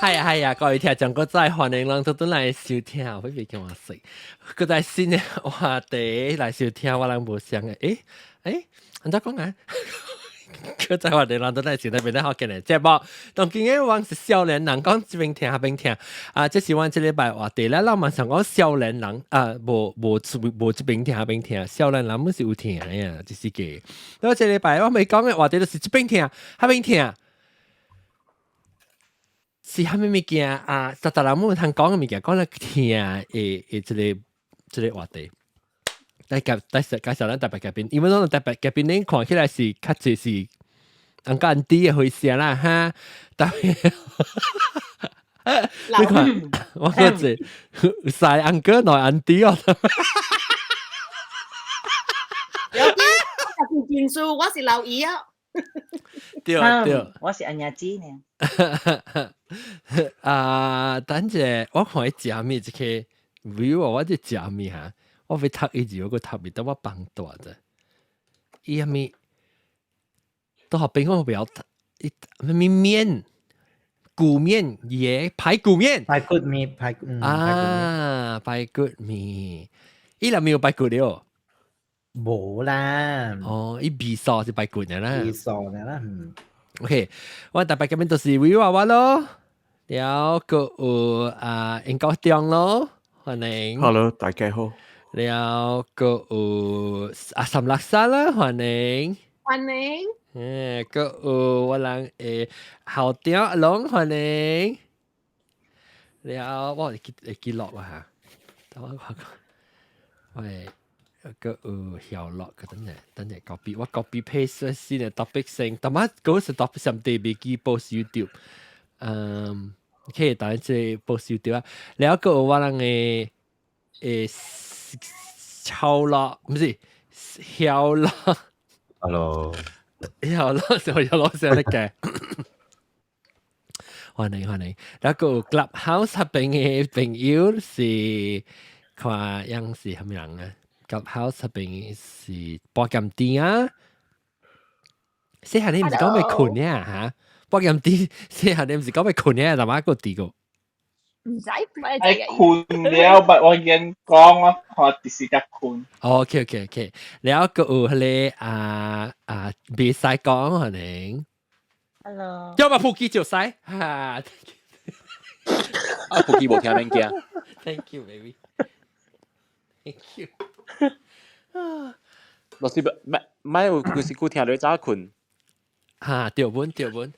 係啊係啊，各位聽眾閣再歡迎攏總轉來收聽，我袂叫我說，閣再新的話題來收聽，我人無相的，欸欸，按怎講啊？閣再歡迎攏總轉來收聽變得好見的節目。當今日阮是少年人講這邊聽彼邊聽，啊，這是阮這禮拜話題咧。咱嘛想講少年人啊，無無無這邊聽彼邊聽，少年人毋是有聽的啊，這是假。那這禮拜我欲講的話題就是這邊聽彼邊聽。是啥物物件啊？逐逐人有通講的物件，講來聽的的這個話題。來介來介紹咱特別嘉賓，因為咱特別嘉賓恁看起來是較濟是 uncle auntie 的歲數啦，哈。特別你看，我個這三 uncle 兩 auntie 哦。有啲我是戰術，我是留意啊。對對，我是阿娘子呢。啊，等者我看伊食物這個 view 我這食物哈，我欲讀伊字，我閣讀袂到，我放大者。伊啥物都好邊個不要讀，伊啥物麵？骨麵耶，排骨麵。排骨麵，排骨。啊，排骨麵，伊內面有排骨了？無啦。哦，伊味素是排骨的啦。味素的啦，嗯。 OK，我特別嘉賓就是威娃娃咯，了閣有啊英國中咯，歡迎。 Hello，大家好。了閣有阿三六三啦，歡迎。歡迎。誒，閣有我人的校長阿龍，歡迎。了，我會記會記錄啊，等我看看，我會。閣有曉樂，等下等下 copy，我 copy paste 先的 topic 先，但係嗰時 topic 上帝袂記 post YouTube，嗯，OK，等下這 post YouTube 啊，了閣有我人的超樂，毋是曉樂，Hello，曉樂就曉樂先得嘅，歡迎歡迎，了閣有 Clubhouse 彼邊的朋友是看樣是啥物人啊？Clubhouse 彼邊是保險店啊，細漢你毋是講欲睏呀嚇？保險店細漢你毋是講欲睏呀，但係閣佇個。毋知，愛睏了，但我先講我看直時才睏。 OK，了閣有彼個啊啊，袂使講可能。 Hello。要嘛普基就使哈。啊，普基無聽免驚。 Thank you, baby. Thank you. 老師，莫莫有規身軀聽落早睏。哈，對本對本。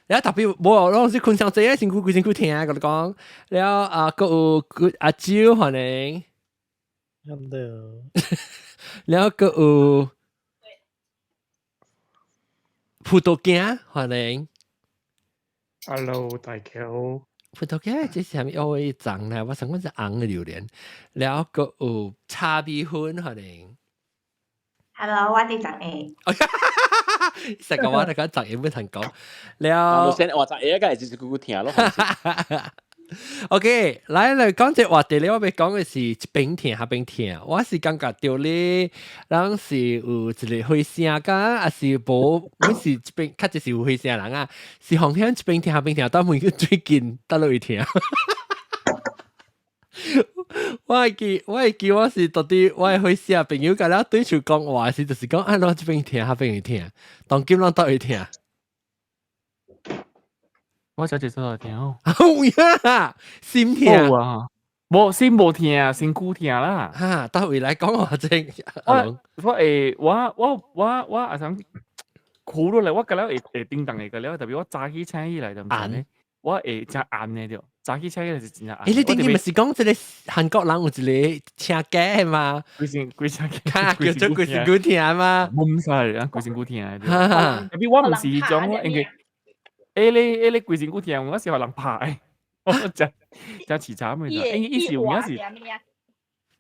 了特別無，攏是睏上濟啊，身軀規身軀聽，佮你講。了啊，閣有阿蕉歡迎。 Hello。了閣有葡萄乾歡迎。 Hello，大家好。葡萄乾這是啥物？哦，伊長咧，我想講是紅的榴蓮。了閣有茶米粉歡迎。 Hello，我佇十下。成個我大家十下要通講。了，先話十下，梗係就是久久聽咯。 OK，來來講這話題咧，我欲講的是一邊聽彼邊聽。我是感覺著咧，人是有一個歲數甲，抑是無，阮是一邊較濟是有歲數人啊，是風險一邊聽彼邊聽，但問佢最近佗落去聽。我會記，我是到底我的歲數朋友共咱對手講話時，就是講啊，攏這邊聽彼邊聽，當今攏佗位聽。我小姐做聽哦。有影，心聽啊，無心無聽，身軀聽啦。哈，佗位來講話正。我我會我我我我阿想苦落來，我覺得會會叮當會個了，特別我早起醒起來就毋是呢，我會誠暗的著，早起醒起來是真正暗。欸，你頂日毋是講這個韓國人有一個聽歌嗎？規身規身叫做規身軀聽嗎？懵晒啊，規身軀聽的。特別我毋是彼種，因為彼個規身軀聽，我是予人拍的，我真真凄慘的，因為伊是有影是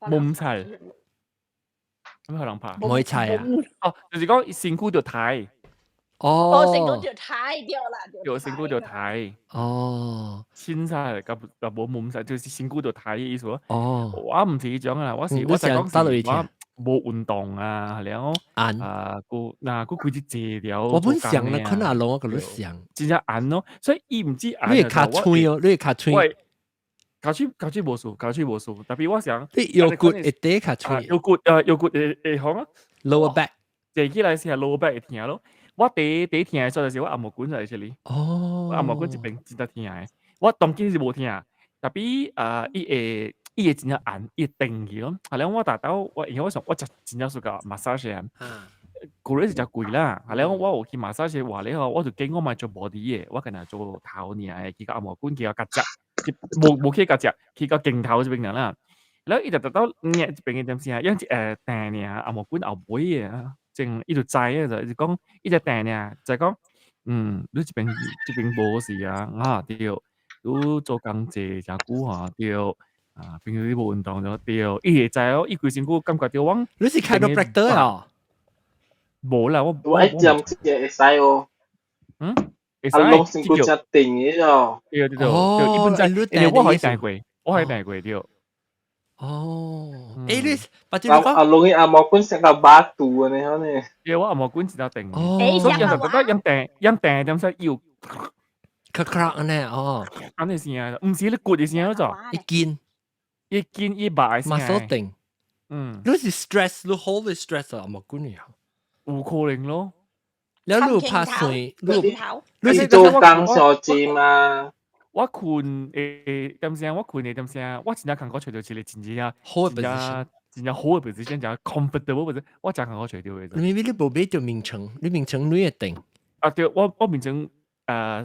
懵晒，啥物予人拍？冇菜啊？哦，就是講身軀著刣。哦，身軀就刣掉啦，對，身軀就刣。哦，凊彩佮佮無懵晒，就是身軀就刣的意思。哦，我毋是彼種啊，我是我是講是我無運動啊，了按啊，個嗱個規日坐了。我本想啦，看阿龍我個你想，真正按咯，所以伊毋止按。你會尻喙哦，你會尻喙。喂，尻喙尻喙無事，尻喙無事，特別我想，你腰骨會底尻喙，腰骨會紅啊，lower back，坐起來是係 lower back 會疼咯。我第第疼的時候就是我按摩棍在這裡，哦，我按摩棍這邊真正疼的。我當今是無疼，特別啊，伊會真正按，伊會定去咯。後來我達到我因為我想我食真正 suka massage 啊，舊日是誠貴啦。後來我有去 massage 話咧吼，我就建議我莫做 body 的，我干焦做頭爾，去到按摩棍去到夾脊，無去夾脊，去到肩頭這邊爾啦。然後伊就達到捏這邊的點聲，用一個定爾按摩棍後尾的，正伊就知啊，就就講伊只定爾，就講你這邊無事啊，啊對，你做工坐誠久吼對。啊，平時你無運動就對，伊會知哦，伊規身軀感覺著我。你是 chiropractor 啊？無啦，我我愛針這個會使哦。嗯，會使。阿龍身軀誠定的哦。對對對，對，伊本身，因為我可以訂過，我可以訂過對。哦，欸，你把這個阿龍的按摩棍成個巴肚安尼好呢？對，我按摩棍真正定。哦，所以有時覺得用定用定點使要，咔咔按呢哦，按呢聲，毋是你骨的聲嗰種，一筋。一筋一肉的聲。 muscle 定，你是 stress，你 hold 的 stress 啊，按摩棍呀？有可能咯。了你有拍水，你你是做工小姐嗎？我睏會點聲，我睏會點聲，我真正艱苦揣著一個真正好的 position，真正好的 position，真 comfortable position，我真艱苦揣著的。你你無買著眠床，你眠床你會定？啊對，我眠床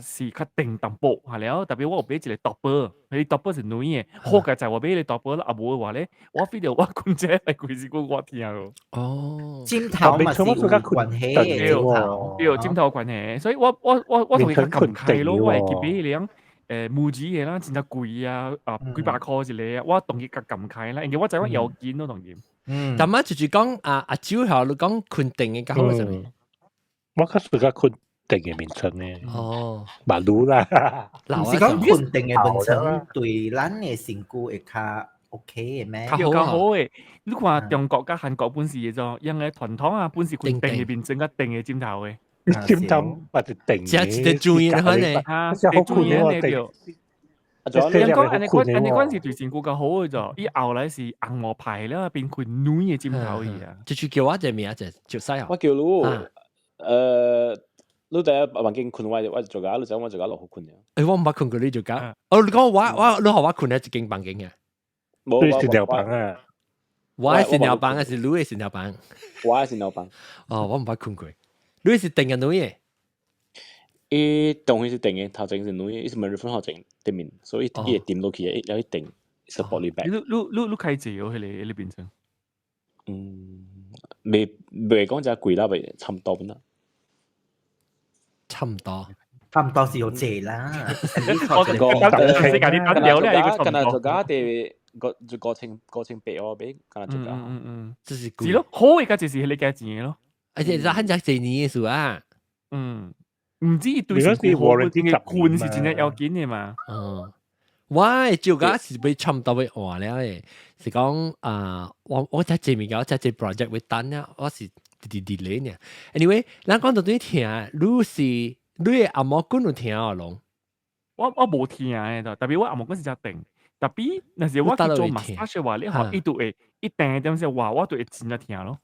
是較定淡薄，係了，特別我有買一個 topper，彼 topper 是軟的，好佳在我買個 topper 啦，啊無的話咧，我 feel 著我睏這會規身軀我疼咯。哦，枕頭嘛是有關係的，對對，枕頭有關係，所以我同伊較撳開咯，我會記買彼個Muji 的啦，真正貴啊，啊幾百箍一個啊，我同伊較撳開啦，因為我知我腰筋咯，當然。但係就是講啊阿蕉後你講睏定的較好啥物？我較適合睏定的眠床呢。哦，馬路啦，毋是講睏定的眠床對咱的身軀會較 OK 的咩？較好的。你看中國佮韓國本是迄種，用的傳統啊，本是睏定的眠床佮定的枕頭的。枕頭嘛是定的，這一個注意的呢，啊，好困的對。人講按呢款按呢款是對身軀較好的咋，伊後來是紅毛牌了變睏軟的枕頭去啊。就是叫我一個名就就使啊。我叫你，你第一房間睏我，我就做你知我就落好睏了。欸，我毋捌睏過你就講。哦，你講我你予我睏佇一間房間嘅。無，你是尿房啊？我是尿房，還是你的是尿房？我是尿房。哦，我毋捌睏過。你是定嘅軟的？伊當然是定的，頭前是軟的，伊是門分頭前對面，所以伊會掂落去，伊了伊定 support 你 back。你開濟哦，彼個眠床？未講誠貴啦，未差毋多啦。差毋多，差毋多是有濟啦。我個世界啲單調咧，敢若做家啲個就五千八哦，比敢若做家。這是是咯，好嘅就是彼個價錢咯。而且是很只濟年的事啊。毋止伊對身軀好，因為睏是真正要緊的嘛。我的照家是欲差毋多欲換了的，是講啊，我才這物件，我才這 project 欲等啊，我是直直 delay 呢。Anyway，咱講到對疼，你是你的按摩棍有疼哦，攏？我無疼的，特別我按摩棍是誠定，特別若是我去做 massage 話，你吼伊就會一定點說話，我就會真正疼咯。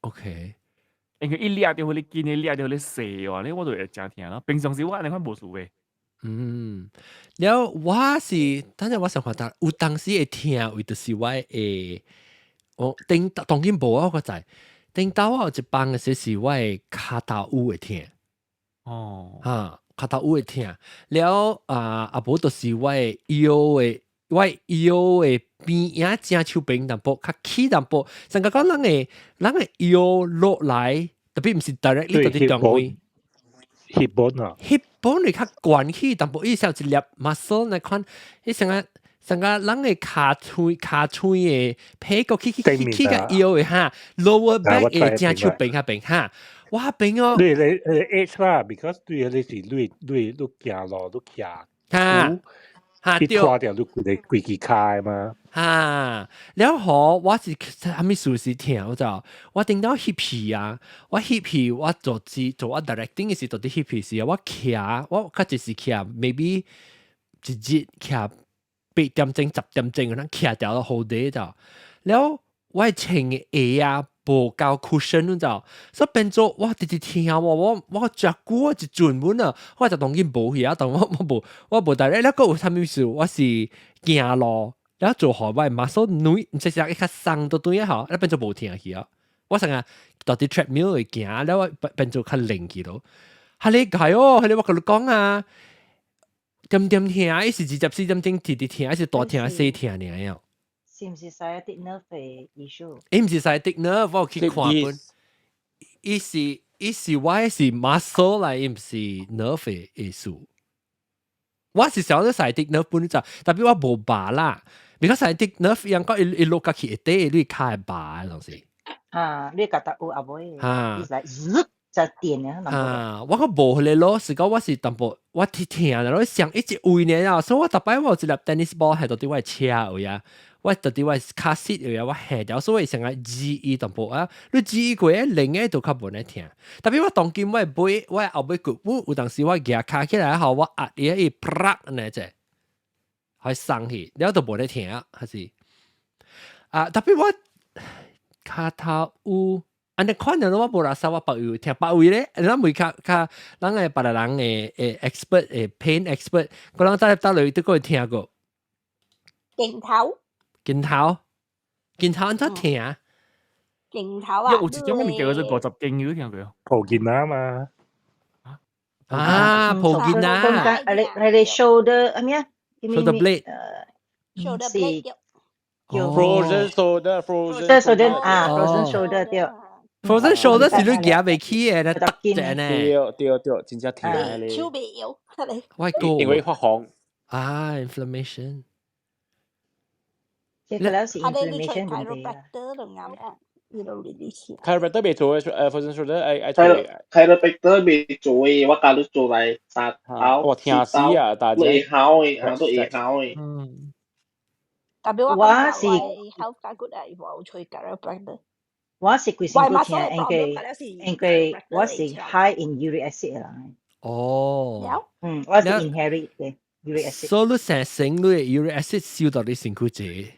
OK。因為伊掠著予你緊，掠著予你細話，你我就會誠疼咯。平常時我按呢款無事的。了我是，等陣我想看到有當時會疼，為就是我會，我頂當今無啊，我知。頂到我有一放的時是我的跤頭趺會疼。哈，跤頭趺會疼。了啊，啊無就是我的腰的，我的腰的邊仔正手邊淡薄較起淡薄，成個講咱的腰落來，特別毋是 directly 到佇中位。 hip bone 啊，hip bone 會較懸起淡薄，伊是有一粒 muscle 那款，伊成個成個咱的跤腿的屁股起起起起個腰的哈，lower back 的正手邊較邊哈，我邊哦。你 age 啦，because 對你是你行路你徛哈，嚇對，拖掉你規個規支跤嘛。哈，了後我是啥物事是疼就，我頂到翕戲啊，我翕戲我做做做我 directing 嘅時，到底翕戲時，我徛我較濟是徛，maybe 一日徛8點鐘10點鐘，咁徛掉好啲就，了我穿嘅鞋啊，無夠 cushion 就，所以變做我直直疼我我我腳骨我一轉本啊，我就當然無去啊，但我我無我無但咧，那個有啥物事，我是行路。然後做好我 muscle 軟，唔是是一較鬆都對啊，嗬，那變做無疼去啊。我成日到啲 treadmill 會行，了我變做較靈去咯。係你係哦，係你我跟你講啊，點點疼，伊是24點鐘直直疼，還是大疼細疼爾啊？是毋是 sciatic nerve 的 issue？伊毋是 sciatic nerve，我有去看本。伊是伊是我是 muscle 來，伊毋是 nerve 的 issue。我是想咗 sciatic nerve 本就，特別我無拔啦。because sciatic nerve 樣講一一落過去一底，你跤會麻的東西。啊，你覺得有後尾？啊，伊來滋就電啊！啊，我個無彼個咯，是講我是淡薄我聽聽啦，我想一直位呢啊，所以我逐擺我有一粒 tennis ball 係到佇我的車位啊，我到佇我的 car seat 位啊，我下掉，所以成個記憶淡薄啊，你記憶過另個都較無咧疼。特別我當今我的尾，我的後尾骨有當時我舉跤起來後，我壓伊伊啪呢隻，會鬆去，了就無咧疼，還是啊？特別我跤頭有。按呢看了我無垃圾，我別位聽別位咧，咱袂較較，咱個別個人的的 expert 的 pain expert，個人搭搭落都閣會聽過。肩頭。肩頭，肩頭按怎疼？肩頭啊！有一種物件叫做50肩，你聽過？抱肩啊嘛。啊，抱肩啊！啊，你你你 shoulder 啊咩啊？shoulder blade。 shoulder blade。 Frozen shoulder，frozen shoulder 啊，frozen shoulder 對。 frozen shoulder 是你舉袂起的，咧揼者呢。對對對，真正疼咧。手袂搖，我個因為發紅。啊，inflammation。這個了是 inflammation 問題啊。 chiropractor 袂做的，frozen shoulder 愛愛做。 chiropractor 袂做的，我教你做來三頭。我疼死啊！大都會好的，啊都會好的。嗯。特別我我是 health 較good 啊，無吹 chiropractor。我是規身軀疼，因為因為我是 high in uric acid 的人。哦。嗯，我是 inherit 的 uric acid。所以你成身你的 uric acid 燒到你身軀濟。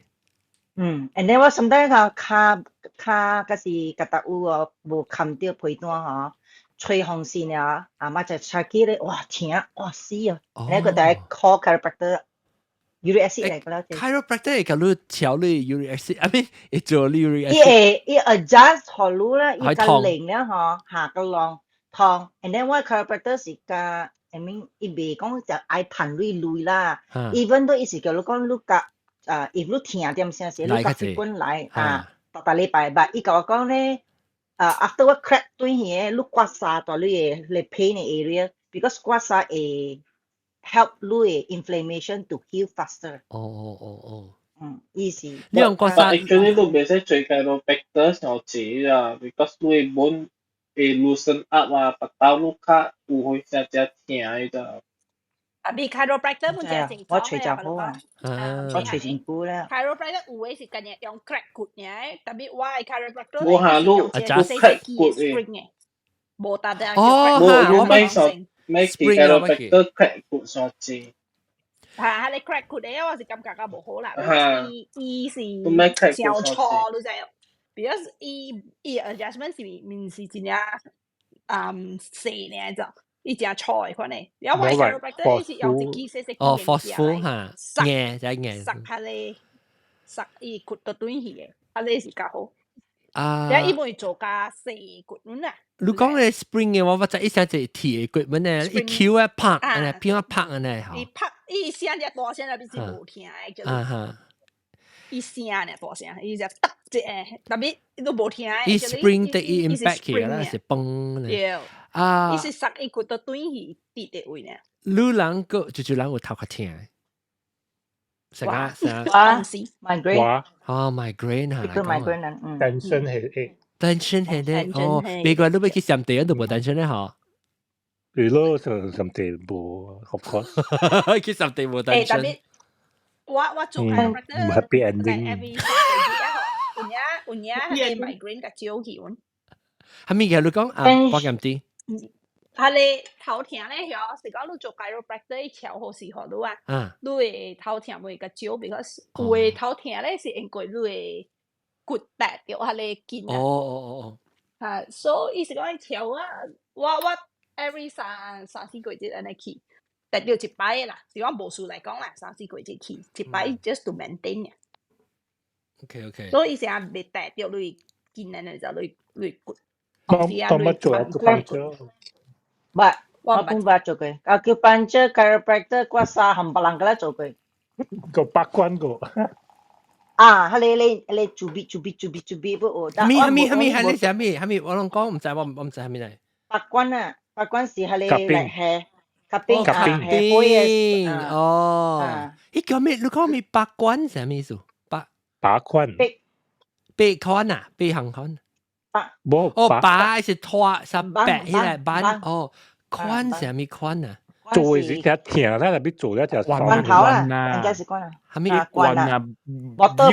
嗯，and then 我 sometimes 吼跤跤，佮是覺得有哦，無冚著被單吼，吹風扇啊，阿媽就插起咧，哇疼，哇死啊！你個大 call chiropractor。uric acid 嚟個啦。 chiropractor 會共你調你 uric acid，I mean 會做你 uric 伊 acid。會伊 adjust 予你啦，伊較靈了吼，下個浪痛。and then 我 chiropractor 是較，I mean 伊袂講就愛趁你鐳啦。even 都伊是叫你講你較啊，if 你疼點聲時，你較習慣來啊，逐逐禮拜捌。伊共我講咧，啊，after 我 crack 對耳，你刮痧到你的你 pain 的 area，because 刮痧會 help 你的 inflammation to heal faster。哦哦哦哦。嗯，意思。你用刮痧。 Actually 都袂使做 chiropractor 上濟啦，because 你的 bone 會 loosen up 啊，腹肚你較有會誠正疼的咋。啊，比 chiropractor 本正正我揣就好啊，我揣真久啦。 chiropractor 有的是干日用 crack 骨爾，特別我的 chiropractor 無下你你 crack 骨的，spring 的，無單單哦，無你買上買去 chiropractor crack 骨上濟。嚇，你 crack 骨的，我是感覺較無好啦。伊伊是小錯，你知無？because 伊伊 adjustment 是毋是真正細爾就。伊誠粗的款的，了我 chiropractor 伊是用一支細細支哦，forceful 嚇，硬就硬。塞下咧，塞伊骨都斷去的，啊，你是較好。啊！了伊會做較細骨啊。你講咧 spring 的，我捌知一聲一鐵的骨門咧，一 Q 啊拍，按呢變啊拍按呢伊拍伊聲只大聲，特別是無疼的，叫做。伊聲呢大聲，伊就揼一下，特別伊都無疼的。伊 spring 的伊 impact 起來是崩咧。啊！伊是塞伊骨都斷去跌的位呢。你人個就就人有頭殼疼，成個成個啊，migraine，哦，migraine 嚇，個 migraine 啊，嗯， tension 係 tension 係咧，哦，美國你欲去上地都無 tension 咧嗬。對咯，上上地無，of course，去上地無 tension。特別我做嗯 chiropractor ，happy ending。 every 3個月啊，有影有影係 migraine 較少去阮。係咪嘅？你講啊，我咁啲。係你頭疼咧，曉是講你做 chiropractor 調好時候你啊，你會頭疼會較少，because 有的頭疼咧是因為你的骨跌著彼个筋啊。啊，所以伊是講調啊，我 every 三四個月按呢去，特著一擺啦，是講無事來講啦，三四個月去一擺 just to maintain。 所以伊成日袂跌著你筋按呢就你骨。當當乜做 acupuncture？捌，我本捌做過，acupuncture、chiropractor，我三冚唪唥個咧做過。個八關個。啊，彼个咧咧做筆做筆做筆做筆不？蝦米蝦米蝦米係你啥物？蝦米我攏講毋知，我毋知蝦米嚟。拔關啊，拔關是彼个嚟係 cupping 啊，係杯哦。彼叫咩？你講咩拔關啥物意思？拔拔關。八關啊，八行關。無哦，拔是拖是白起來挽哦，寬啥物寬啊？做的時聽疼啦，特別做了就關頭啦，應該是關啊。啥物關啊？哦，叫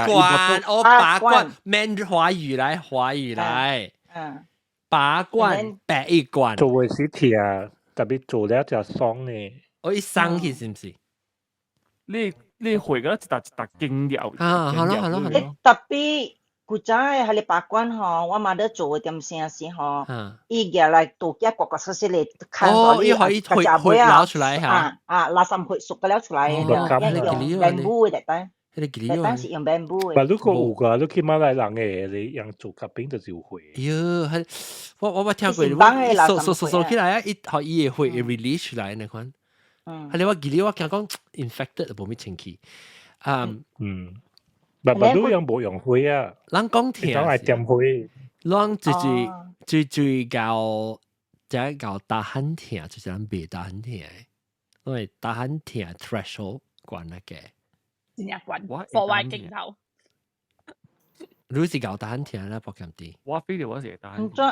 關哦，拔關，免華語來，華語來。嗯。拔罐白一罐。做的時疼，特別做了就爽呢。哦，伊鬆去是毋是？你會個一沓一沓經了。啊，好咯好咯好咯。特別。古早的彼个拔罐吼，我媽咧做的點聲時吼，伊舉來刀仔刮刮細細咧，看到伊可以血血撈出來嚇，啊，垃圾血縮個了出來，用 bamboo 的單，單是用 bamboo 的。但如果有個，你去馬來人的，你用做 cupping 就是有血。喲，我聽過，縮縮縮縮起來啊，伊予伊會血會 release 出來那款。嗯。係你我記得我驚講 infected 無咩清氣。嗯嗯。但但都用無用血啊？咱講疼，講係點血？咱就是最最較這較 tahan 疼，就是咱袂 tahan 疼，因為 tahan 疼 threshold 懸那個。真正懸，破壞鏡頭。你是較 tahan 疼啦，博金啲。我 feel 我是 tahan。安怎？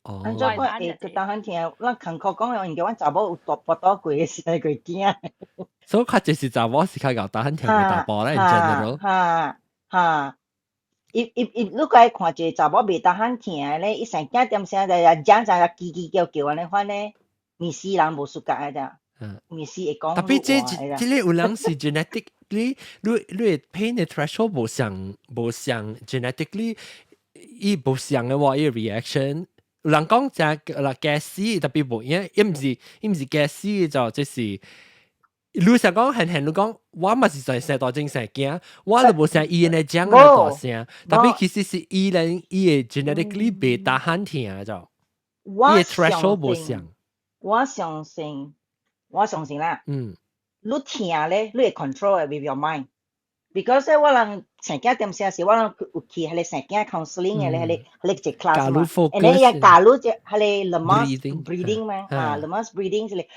哦。安怎我會 tahan 疼？咱艱苦講，因為阮查某有大腹肚過時，會驚。所以較濟是查某是較𠢕 tahan 疼過查埔咧，in general。哈哈，伊伊伊，你該看一個查某袂 tahan 疼咧，伊生驚點聲就講就嘰嘰叫叫按呢款咧，毋是人無 suka 的，毋是會講。特別這這個有人是 genetic，你你 pain 的 threshold 無相無相 genetically，伊無相的話，伊 reaction。有人講這啦驚死，特別無因，伊毋是驚死就這是。你想講很很，你講我嘛是在生大精神驚，我都無像伊呢講個大聲，特別其實是伊人伊的 genetically 袂 tahan 疼就，伊的 threshold 無相。我相信，我相信啦。你疼咧，你會 control with your mind。because 我人生囝點聲時，我人有去彼個生囝 counseling 嘅咧，彼個一個 class 嘛。然後伊教你這彼個 Lamaze breathing 嘛，啊 Lamaze breathing 是咧。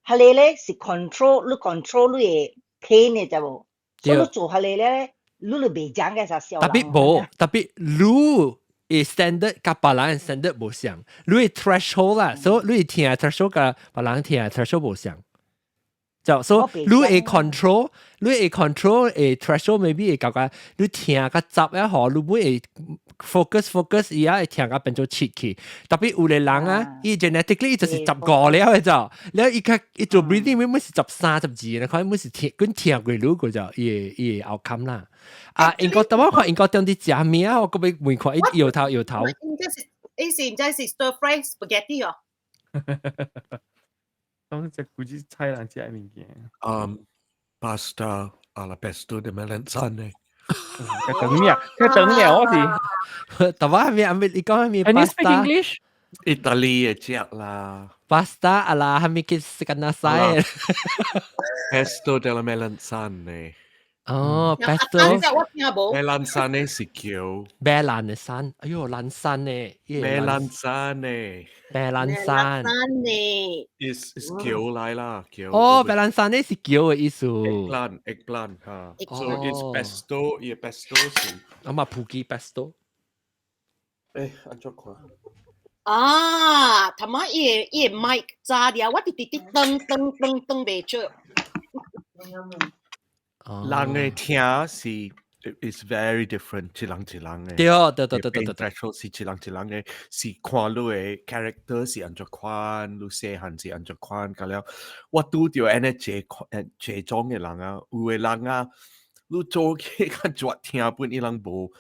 彼个咧是 control，你 control 你的 pain 的知無？所以你做彼個咧，你就袂講個啥小特別無，特別你的 standard 佮別人 standard 無相，你的 threshold 啦，所以你疼 threshold 佮別人疼 threshold 無相。就所以你會 control，你會 control 會 threshold maybe 會感覺你疼較雜一嗬，你會 focus focus 伊啊會疼甲變做七去。特別有个人啊，伊 genetically 就是15了的就，了伊較伊做 breathing 每每是13、12，你看每是疼，跟疼過愈個就伊會 outcome 啦。啊，英國特我看英國當地食物啊，我閣欲問看伊搖頭搖頭。應該是，伊是應該是 stir fry spaghetti 哦。當只估計菜人食的物件。 Pasta alla pesto de melanzane。等咩？佢等咩？我是。特別係咩？咩？你講係咩？Can you speak English？意大利的食啦。 Pasta alla 係咪叫食緊那西？Pesto della melanzane。哦，pesto。 Melanzane 是叫。白蘭的山，哎呦，蘭山呢？Melanzane。白蘭山。 Is 橋來啦，橋。哦，白蘭山呢是橋的意思。 Eggplant, eggplant 嚇。So it's pesto，伊 pesto 是。我嘛普及 pesto。誒，按怎看？啊，他媽伊個 mic 炸掉，我直直直噔噔噔噔袂出。人的疼是 is very different，一人一人的。對對對對對對。 Threshold 是一人一人的，是看你的 character 是按怎款，你細漢是按怎款，佮了我拄著按呢這款這種的人啊，有的人啊，你做起較絕疼本伊人無。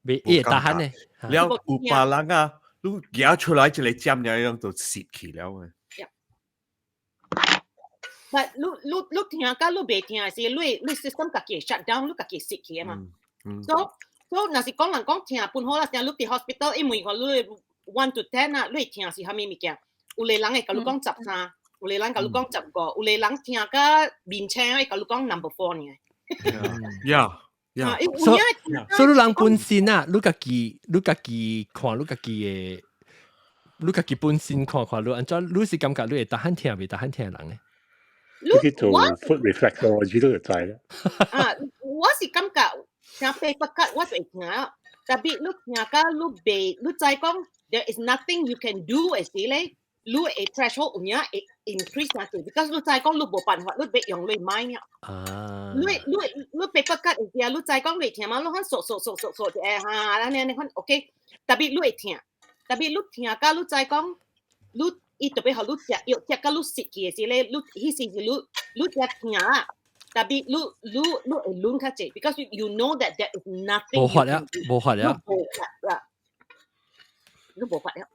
袂伊會 tahan 呢。了有別人啊，你舉出來一个針，爾伊攏就蝕去了的。 But 你疼佮你袂疼是你 system 家己 shut down，你家己蝕去嘛。So 若是講人講疼本好啦，像你佇 hospital 伊問看你 1 to 10 啊，你疼是啥物物件？有个人會共你講13，有个人共你講15，有个人疼甲面青會共你講 number 4 爾。 所以你人本身啊，你家己看你家己的，你家己本身看看你按怎，你是感覺你會 tahan 疼袂 tahan 疼人咧？你去做 foot reflex 我知道就知啦。啊，我是感覺聽 paper cut 我就會疼，tapi 你疼甲你袂，你知講 there is nothing you can do 的時咧，你會 threshold 有影會 increase 下去，because 你知講你無辦法，你欲用你 mind 啊。你 paper cut 時啊，你知講你疼嘛，你看索索索索索一下哈，按呢按呢款 OK，tapi 你會疼，tapi 你疼甲你知講你。伊特別予你食藥，食甲你蝕去的時咧，你彼時是你食疼啦，tapi 你會忍較濟，because you know that there is nothing。無法了，無法了。無法啦，你無法了。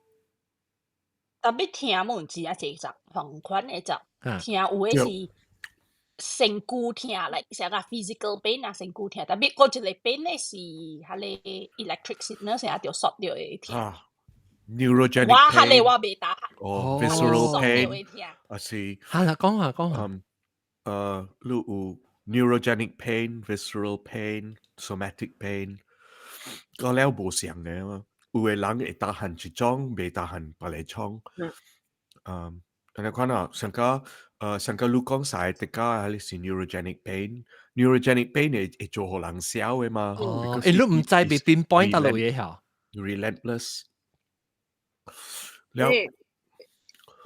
Tapi 疼無真濟隻同款的隻，疼有的是身軀疼，like 啥個 physical pain 啊，身軀疼，tapi 閣一个 pain 咧是彼个 electric signal 啥著索著的疼。 Neurogenic 我彼个我袂 tahan。哦，visceral pain，啊是。哈啦，講下講下。你有 neurogenic pain、visceral pain、somatic pain，個了無相的嘛。有的人會 tahan 一種，袂 tahan 別个種。嗯，按呢款啊，上個你講 sciatica，彼是 neurogenic pain，neurogenic pain 會做予人痟的嘛。哦，欸，你毋知被 pinpoint 佗落嘢曉？Relentless。了，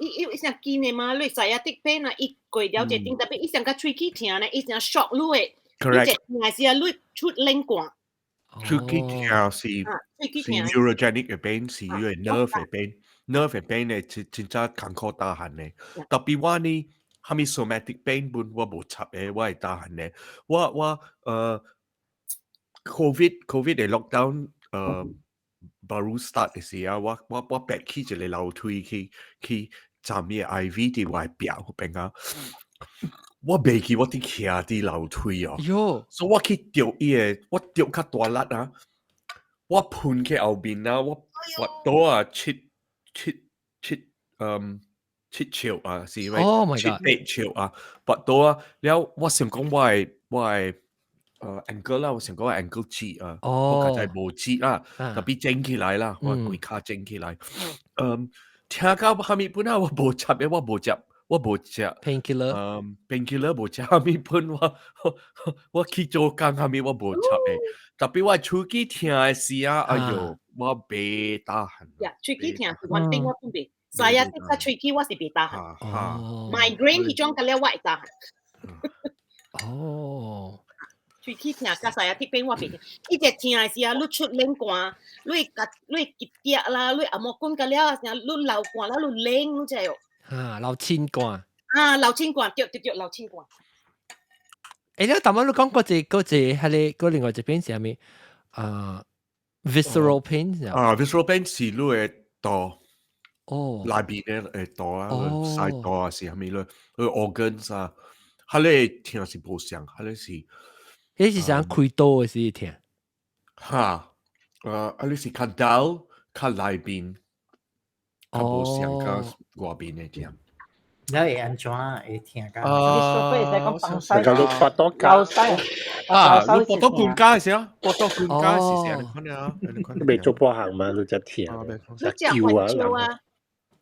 伊伊上緊的嘛，你 sciatic pain 啊，伊過了一頂，tapi 伊上較喙齒疼呢，伊上 shock 你的， Correct。你一疼時啊，你出冷汗。喙齒疼是是 neurogenic 的 pain，是因為 nerve 的 pain，nerve 的 pain 咧真真正艱苦 tahan 的。Tapi 我呢，啥物 somatic pain 本我無插的，我會 tahan 的。我 COVID 的 lockdown baru start 的時啊，我爬起一个樓梯去站伊個 IV 佇我的壁彼邊啊，我袂記我佇徛佇樓梯哦，喲，所以我去著伊个，我著較大力啊，我噴去後面啊，我腹肚啊七尺啊，是因為七八尺啊，腹肚啊，了我想講我的ankle 啦，我想講我 ankle 折啊，我較在無折啦，tapi 整起來啦，我規跤整起來，疼到啥物本啊，我無插的，我無食 painkiller，painkiller 無食啥物本，我去做工啥物我無插的，tapi 我喙齒疼的時啊，哎喲，我袂 tahan。呀，喙齒疼是穩定我本袂，sciatic 佮喙齒我是袂 tahan。Migraine 彼種個了我會 tahan。喙齒疼佮 sciatic pain 我袂疼，伊只疼的時啊，你出冷汗，你會共你會急跌啦，你阿毛滾個了啊，你流汗啦，你冷，你知無？啊，流清汗。啊，流清汗，對對對，流清汗。欸，你頭先你講嗰隻，係你嗰另外一邊是啥物？啊，visceral pain 啊，visceral pain 是你的肚，內邊的肚啊，細肚啊是啥物咧？佢 organs 啊，彼个疼是無相，彼个是。彼是啥開刀的時疼？哈，彼是較 dull，較內邊，較無相較外邊的疼。你會按怎會疼甲？啊，上個你腹肚老西啊，你腹肚管家的時啊，腹肚管家是啥？你看啊，你未做半項嘛？你才疼。你食番椒啊？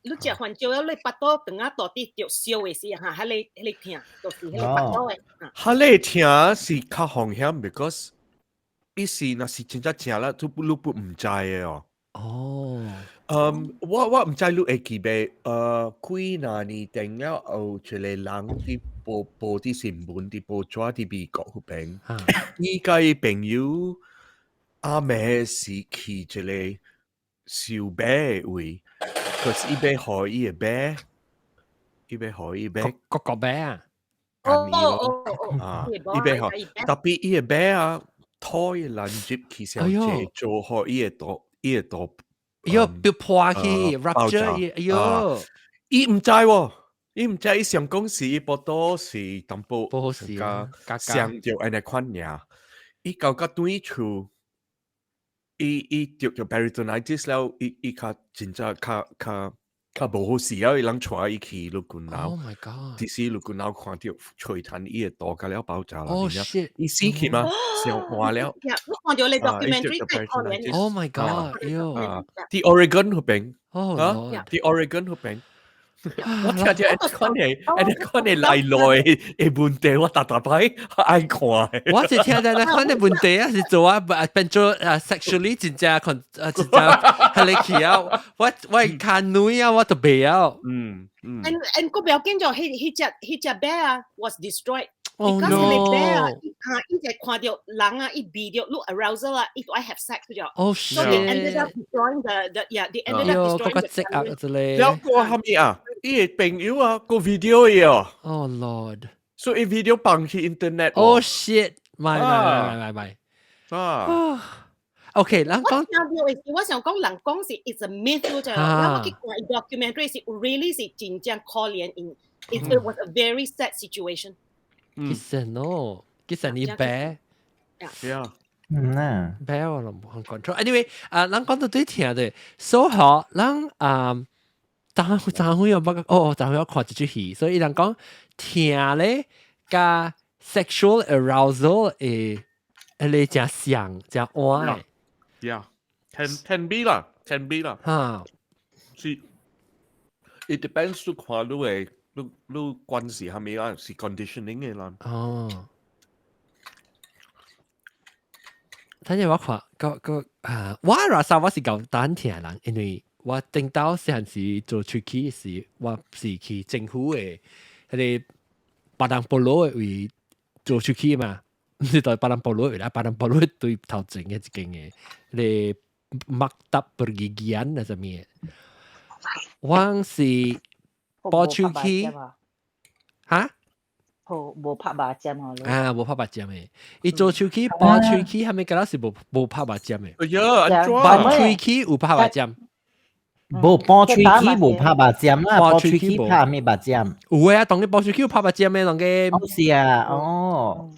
你食番椒啊？你腹肚腸仔肚底著燒的時哈，彼个疼，就是彼个腹肚的。彼个疼是較風險，because 伊是若是真正食啦，都你不毋知的哦。我毋知你會記袂？幾若年前了後，一個人佇報報啲新聞，啲報紙啲美國嗰邊。伊佮伊朋友阿妹是去一個收馬的位，可是伊欲予伊的馬，伊欲予伊馬國國馬啊！哦哦哦。啊，伊欲予，tapi 伊的馬啊，拖伊攔入去小姐做予伊的肚，伊的肚，哎喲，變破去，rupture，哎喲，伊毋知喎，伊毋知，伊想講是伊腹肚是淡薄不好勢啊，傷著按呢款爾，伊到甲轉厝，伊伊著著 peritonitis 了，伊伊較真正較較較無好勢了，伊人帶伊去陸軍樓。 Oh my god！佇時陸軍樓看著吹彈伊的肚甲了爆炸啦。 Oh shit！伊死去嗎？上換了。我看著你 documentary 太可憐。 Oh my god！哎喲，佇 Oregon 彼邊。哦，佇 Oregon 彼邊。我聽著按款的，按款的來來的問題，我逐逐擺愛看。我是聽著按款的問題啊，是做啊，變做啊 sexually 真正看啊，真正係你去啊，我我看女啊，我都袂曉。And 個不要緊就，彼彼隻彼隻馬啊 was destroyed。 Oh because 彼個馬啊， no！伊啊，伊就看著人啊，伊鼻著 look arousal 啊，伊就愛 have sex 就。 Oh So they ended up shit！ destroying the yeah, they ended up 喲， destroying 嗰個 the 積壓之類。了個蝦米啊？伊的朋友啊，個 video 伊哦。 Oh Lord！所以 video 放去 internet。 Oh shit！咪咪咪咪咪。啊。 OK，咱講我聽到的是，我想講人講是 it's a myth 就，我去看 documentary 是 really 是真正可憐，in it was a very sad situation。其實喏，其實你白。 Yeah。嗯啊，白我攏無 control。Anyway，啊，咱講到對聽的，所以嗬，咱啊，昨昨昏有捌哦，昨昏我看一齣戲，所以人講聽咧，佮 sexual arousal 會，彼个誠像誠換。 Yeah，can be 啦，can be 啦。哈，是，it depends 你看你的你你關係係咪啊？是 conditioning 的啦。哦。等陣我看個個啊，我拉薩我是夠單聽人，因為我頂到細漢時做喙齒時，我是去政府的彼個巴當波羅的位做喙齒嘛，毋是對巴當波羅位啦，巴當波羅對頭前的一間的，彼個 Maktab Pergigian 啊啥物的，我是拔喙齒，哈？好，無拍肉針哦。啊，無拍肉針的，伊做喙齒拔喙齒，啥物敢若是無無拍肉針的。哎呀，拔喙齒有拍肉針，無拔喙齒無拍肉針啦，拔喙齒拍咩肉針？有啊，當你拔喙齒有拍肉針的，當個。是啊，哦。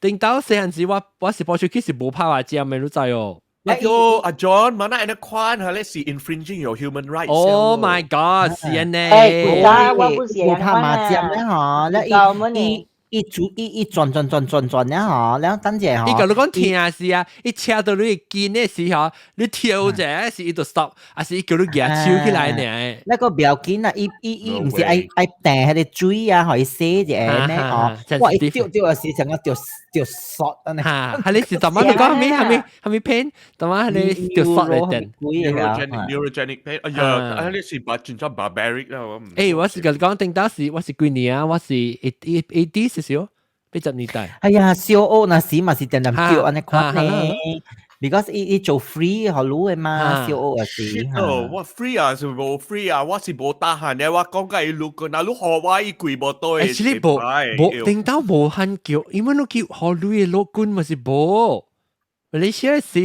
頂到細漢時，我我是拔喙齒是無拍肉針的，你知哦？哎喲，阿 John，嘛那按呢款，彼是 infringing your human rights。 Oh my god，是按呢。欸，我不是無拍肉針咧嗬，咧伊伊伊煮伊伊轉轉轉轉轉咧嗬，然後等陣嗬。伊共你講疼是啊，伊車到你肩的時候，你跳者是伊就 stop，還是伊叫你舉手起來呢？那個不要緊啊，伊伊伊毋是愛愛掟彼個水啊，予伊洗者咩吼？哇！伊掉掉時成個掉掉索啊！哈，彼個是怎麼你講啥物啥物啥物 pain？怎麼彼個掉索來電？Neurogenic neurogenic pain，哎呀，彼個是把真正 barbaric 啦，我唔。欸，我是共你講，頂當時我是幾年啊？我是 eighty 少少，80年代。哎呀，小學那時嘛是定定叫按呢款呢，because 伊伊做 free 予你的嘛，小學也是。哦，我 free 啊，是無 free 啊，我是無 tahan 的，我講共伊錄過，若你予我伊跪無倒的。其實無無頂到無限叫，因為你叫予你的老君嘛是無，馬來西亞是。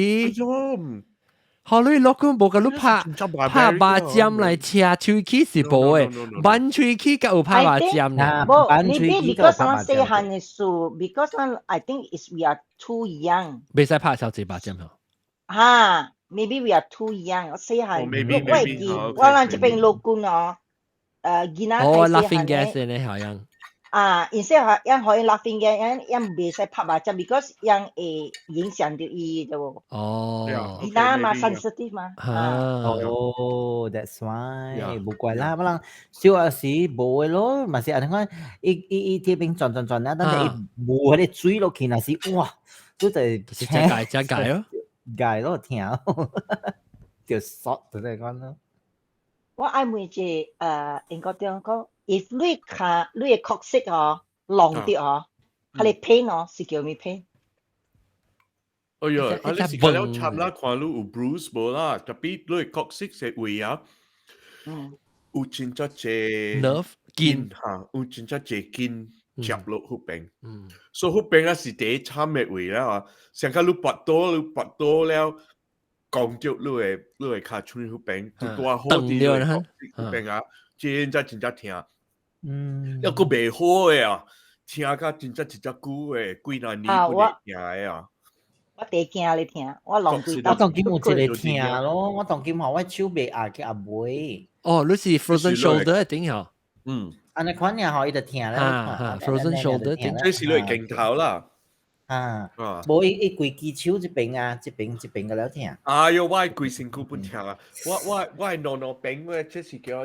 予你老君無共你拍拍肉針來車喙齒是無的，挽喙齒才有拍肉針呢。無，maybe because 咱細漢的事，because 咱 I think is we are too young。袂使拍小濟肉針吼。哈，maybe we are too young。我細漢，我會記，我咱這邊老君哦，囡仔哦，laughing gas 呢好像。啊，因細漢樣可以 laughing gas，樣樣袂使拍肉針，because 樣會影響到伊對無？哦，囡仔嘛 sensitive 嘛。哦，that's why，無怪啦，可能小學時無的咯，嘛是按呢款，伊伊伊這邊轉轉轉啊，等陣伊無彼個水落去，若是哇，都就是真解真解咯，解咯疼，就索就這款咯。我愛問一個，英國點講？if 你卡你的確實吼，挵著哦，彼个 pain 哦是叫咩 pain？哎呀，啊你是個了插啦，看你有 bruise 無啦，特別你 coccyx 的位啊，有真正濟 nerve 筋嚇，有真正濟筋接落彼邊。所以彼邊啊是第一慘的位啦，啊，上較你跋倒，你跋倒了，講著你的跤手彼邊，就拄好佇你的 coccyx 彼邊啊，真正真正疼。抑閣袂好的啊，疼甲真正真正久的，幾若年都會疼的啊。我第驚咧疼，我挵幾我當今有一個疼咯，我當今吼我手袂壓去壓尾。哦，你是 frozen shoulder 頂嗬？嗯。按呢款爾吼，伊就疼咧。啊，frozen shoulder 頂。這是你鏡頭啦。啊。無伊伊規支手這邊啊，這邊這邊個了疼。哎喲，我規身軀本疼啊！我我兩兩邊我這是叫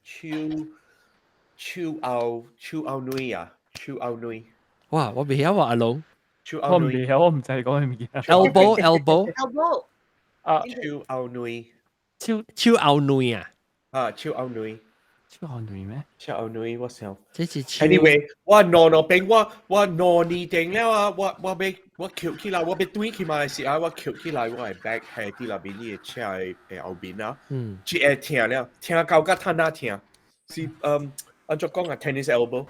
手手後手後軟啊，手後軟。哇！我袂曉話阿龍。我唔曉，我唔知講咩物件。 Elbow elbow elbow 啊，手後軟，手手後軟啊。啊，手後軟。手後軟咩？手後軟，我想。這是手。 Anyway，我兩兩邊我我兩年定了啊，我我欲我翹起來，我欲轉去馬來西亞，我翹起來，我的 back 係佇內面伊的車的後面啊，一會疼了，疼到甲褪哪疼，是嗯，按怎講啊，tennis elbow。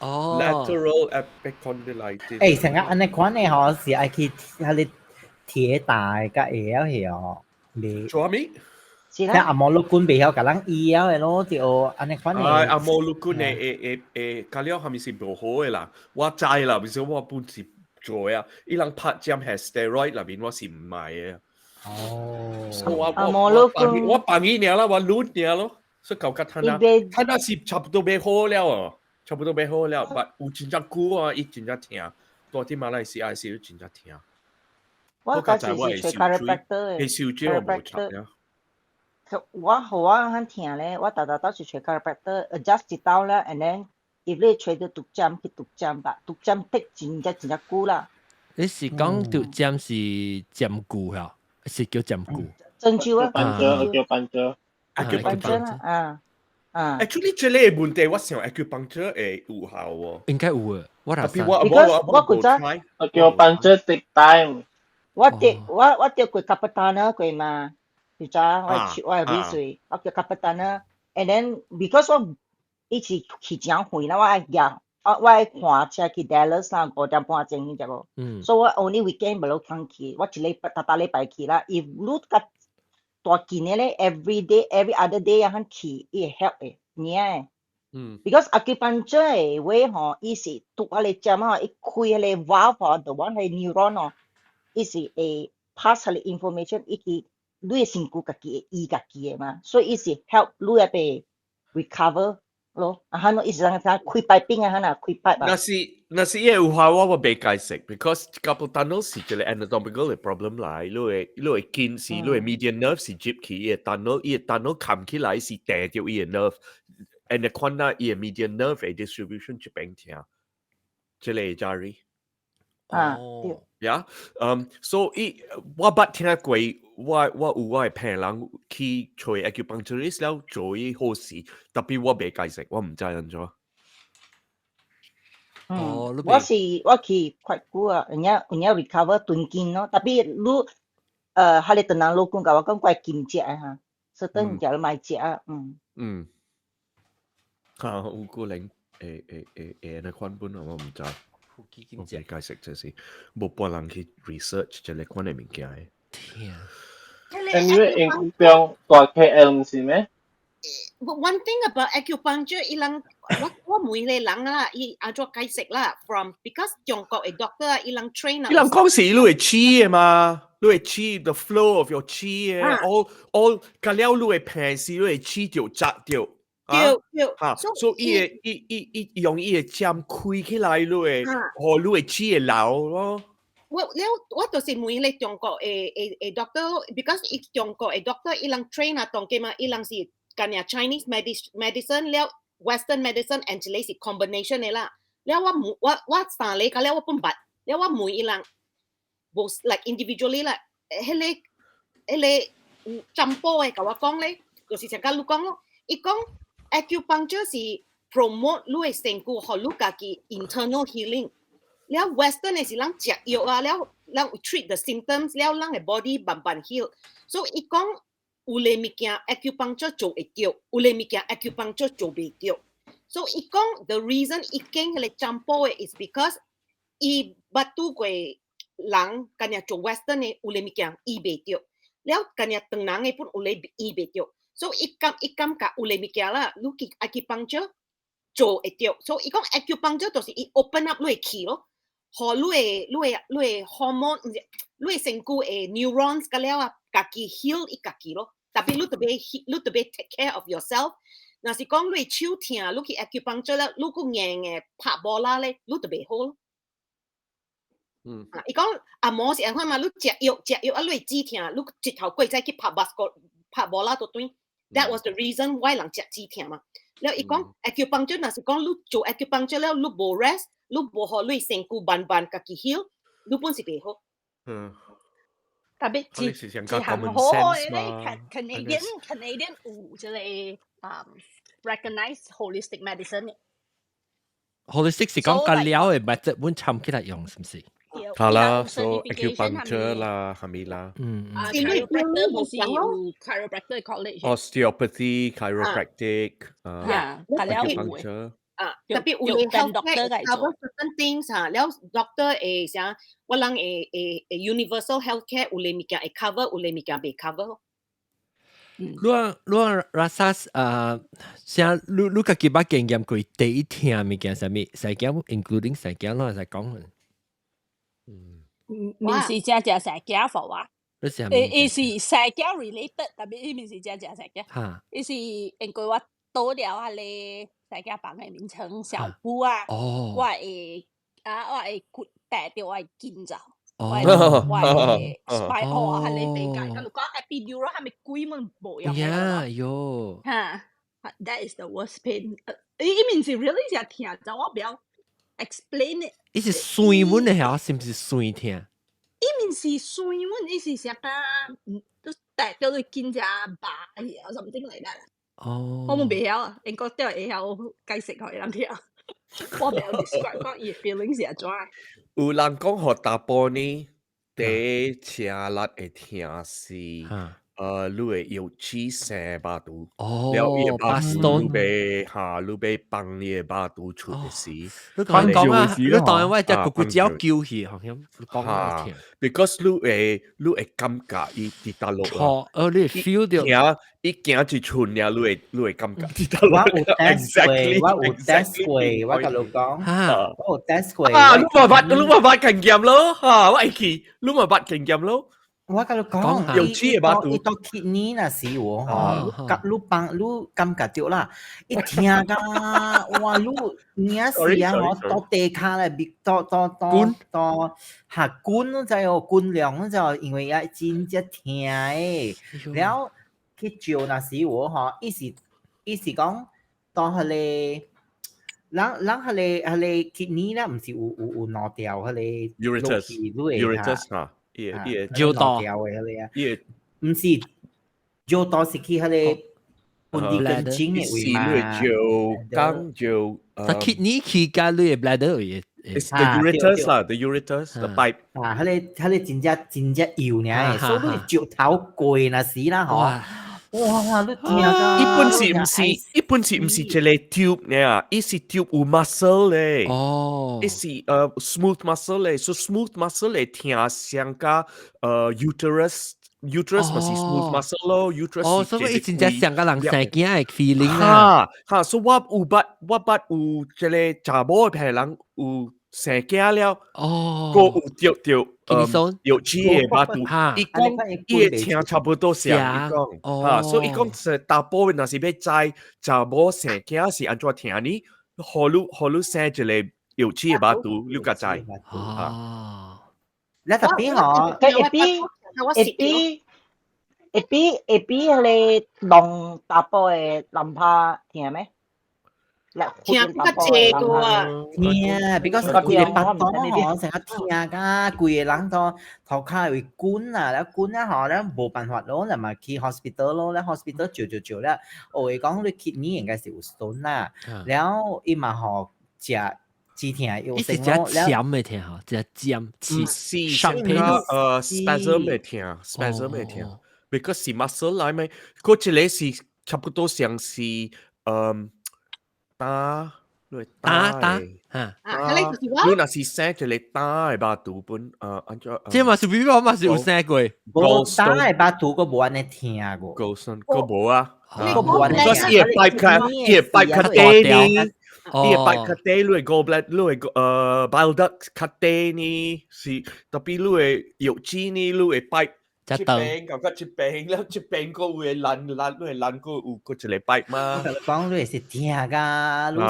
哦，lateral epicondylitis。欸，成個按呢款的吼，是愛去彼个鐵大的才會曉去哦。你做啥物？聽阿摩律君袂曉共人醫了的咯，就按呢款的。啊，阿摩律君的會會會，甲了啥物是無好的啦。我知啦，毋是我本是做啊。伊人拍針係 steroid 內面，我是毋買的。哦。所以我我我放伊爾啦，我攆爾咯。所以搞甲褪啊，褪啊是差不多欲好了哦，差不多欲好了，但有真正久啊，伊真正疼。蹛佇馬來西亞時真正疼。我嗰時是揣 chiropractor 的，受水我無插了。我予我較疼咧，我逐逐都是揣 chiropractor adjust 一道咧，and then if 你揣著毒針去毒針吧，毒針滴真正真正久啦。你是講毒針是針灸嚇，是叫針灸？針灸啊， acupuncture， acupuncture 啦，啊啊。 Actually，這個問題我想 acupuncture 會有效喎。應該有啊，我特別我我我古早 acupuncture take time。我著我我著過 carpal tunnel 過嘛，就知我我係尾水，我叫 carpal tunnel，and then because 我一直去真遠啦，我愛行，我我愛趕車去 Dallas 啦，5點半鐘你知無？所以我 only weekend 無通去，我一禮拜逐逐禮拜去啦。if 你較大近的咧，every day every other day 啊，去伊會 help 的，爾的。Because acupuncture 的話吼，伊是拄彼個針吼，伊開彼個 valve 吼，就往彼 neuron 吼。伊是會 pass 彼個 information，伊去你的身軀家己會醫家己的嘛，所以伊是 help 你會 recover 咯。啊，哈，伊是人聽開 piping 啊，哈若開 pipe 啊。若是若是伊會有效，我我袂解釋，because carpal tunnel 是一個 anatomical 的 problem 來，你的筋是你的 median nerve 是入去伊的 tunnel，伊的 tunnel 冚起來是定著伊的 nerve，and 你看那伊的 median nerve 的 distribution 這邊疼，這個 Jari。啊，對。 Yeah，嗯，所以我捌聽過，我我有我的朋友去揣 acupuncturist 了做伊好事，特別我袂解釋，我毋知按怎。嗯，我是我去快久啊，有影有影 recover 斷筋咯，特別你，彼个唐人老公共我講怪禁食的哈，certain 物件你莫食啊，嗯。嗯。嚇，有可能會會會會按呢款本啊，我毋知。我袂解釋這是無半人去 research 這個款的物件的。 Anyway，英中大 KL 毋是咩？ But one thing about acupuncture，伊人我我問個人啦，伊按怎解釋啦？From because 中國的 doctor 啊，伊人 train 啊。伊人講是你的氣的嘛，你的氣 the flow of your 氣的，all all 甲了你的病是你的氣就紮著。對對，嚇，所以伊會伊伊伊用伊的針開起來，你會，予你的氣會流咯。我了，我就是問咧中國的的的 doctor，because 伊中國的 doctor 伊人 train 啊，當今嘛，伊人是干爾 Chinese medicine 了 Western medicine and 一個是 combination 的啦。了我問我我三個，了我本捌，了我問伊人，無 like individually 啦，彼個彼個占卜的共我講咧，就是像佮你講咯，伊講 acupuncture 是 promote 你的身軀，予你家己 internal healing。了 Western 的是咱食藥啊，了咱 treat the symptoms，了咱的 body 慢慢 heal。所以伊講有个物件 acupuncture 做會著，有个物件 acupuncture 做袂著。所以伊講 the reason 伊揀彼個占卜的 is because 伊捌拄過人，干焦做 Western 的有个物件醫袂著，了干焦唐人的本有个醫袂著，所以伊感覺有个物件啦，你去 acupuncture 做會著，所以伊講 acupuncture 就是伊 open up 你的氣咯，予你的 hormone，毋是你的身軀的 neurons 甲了啊，家己 heal 伊家己咯。特別你特別 take care of yourself。若是講你手疼，你去 acupuncture 了，你閣硬的拍無啦咧，你就袂好咯。啊，伊講按摩是按款嘛，你食藥食藥啊，你會止疼，你一頭過再去拍 basket 拍無啦都斷。That was the reason why 人食止疼嘛。了伊講 acupuncture 若是講你做 acupuncture 了，你無 rest，你無予你身軀慢慢家己 heal，你本是袂好。特別一一項好好嘅咧，Canadian 有這個recognize holistic medicine 嘅。 holistic 是講個療的 method 阮參起來用，是毋是？好啦，so acupuncture 啦，係咪啦？嗯。啊，chiropractor 不是有 chiropractor college。 Osteopathy, chiropractic，啊， acupuncture。啊，特別有嘅 healthcare cover certain things 嚇，了 doctor 會啥，我人會 universal healthcare 有嘅物件會 cover，有嘅物件袂 cover。你你 rasa 啊，像你家己捌經驗過第一疼物件啥物？生囝 including 生囝，攏會使講。嗯，毋是正正生囝貨啊。伊是生囝 related，特別伊毋是正正生囝。伊是因為我倒了彼个生囝房的眠床小鋪啊，我會骨帶著我的筋走。我的 spine 哦，彼个地界，佮你講 epidural 係咪鬼門無用？呀喲。哈，that is the worst pain。伊毋是 really 是疼，就我不曉 explain it。伊是酸阮的遐，是毋是酸疼？伊毋是酸阮，伊是啥個？都帶著你筋只麻去啊，something like that。哦。我毋袂曉啊，應該都會曉解釋予人聽。我袂曉 describe 講伊 feeling 是按怎。有人講予查埔呢，第車力會疼是，你的腰子生肉毒，哦，了伊的肉毒你欲哈，你欲放你的肉毒出的時，你講講啊，你當我隻骨骨腳揪去，好像你講我聽。 Because 你會感覺伊佇佗落。錯，你會 feel 著。行，伊行一寸爾，你會感覺佇佗落。我有 test 過，我有 test 過，我共你講，我有 test 過。啊，你嘛捌，你嘛捌經驗咯，哈，我會記，你嘛捌經驗咯。我共你講，有知的肉毒伊到 kidney 若是有吼，你你放你感覺著啦，伊疼甲哇，你領是啊，吼，到地跤咧，到到到到下滾，你知哦，滾量你知哦，因為也真正疼的。了去照若是有吼，伊是講到彼个，人彼个 kidney 咧，毋是有兩條彼个 ureters，ureters 哈。伊伊尿道的彼个啊，伊毋是尿道是去彼个盆底根莖的位嘛。就講就，但 kidney 去佮你的 bladder 位。 It's the ureters 啦，the ureters the pipe。啊，彼个真正真正幼爾，所以你石頭過若是啦吼。哇！你疼甲伊本是毋是？伊本是毋是一個 tube 呢？伊是 tube 有 muscle 咧。伊是smooth muscle 咧，所以 smooth muscle 會疼像佮uterus。uterus 嘛是 smooth muscle 咯，uterus 哦，所以伊真正像佮人生囝的 feeling 啦。哈，所以我捌有一個查某的病人有生囝了，閣有著著藥劑的肉毒，伊講伊的疼差不多像，伊講，哈，所以伊講是查埔若是欲知查某生囝是按怎疼呢？予你生一個藥劑的肉毒，你才知。哦，你特別吼，會比彼个弄查埔的男拍疼咩？聽較濟多啊！聽，because 規個腹肚吼，成日聽甲規個人都頭殼會滾啊，了滾啊吼，了無辦法咯，就嘛去 hospital 咯，了 hospital 照照照了，有會講你 kidney 應該是有 stone 啦，了伊嘛予食止痛藥伊是只鉗的疼吼，只尖毋是，上spasm 的疼，spasm 的疼，because 是 muscle 來咩？嗰一個是差不多像是打，打打嚇，你若是生一個膽的肉毒本，按怎？這嘛是比我嘛是有生過，無膽的肉毒閣無按呢疼過，gallstone 閣無啊，閣無按呢疼。伊會 pipe 較，伊會 pipe 較短呢，伊會 pipe 較短，你會 gallbladder，你會bile duct 較短呢，是 tapi 你的藥紙呢，你會 pipe。這邊感覺這邊了，這邊個有會爛爛，你會爛個有個一個 pipe 嘛？講你是疼㗎，你是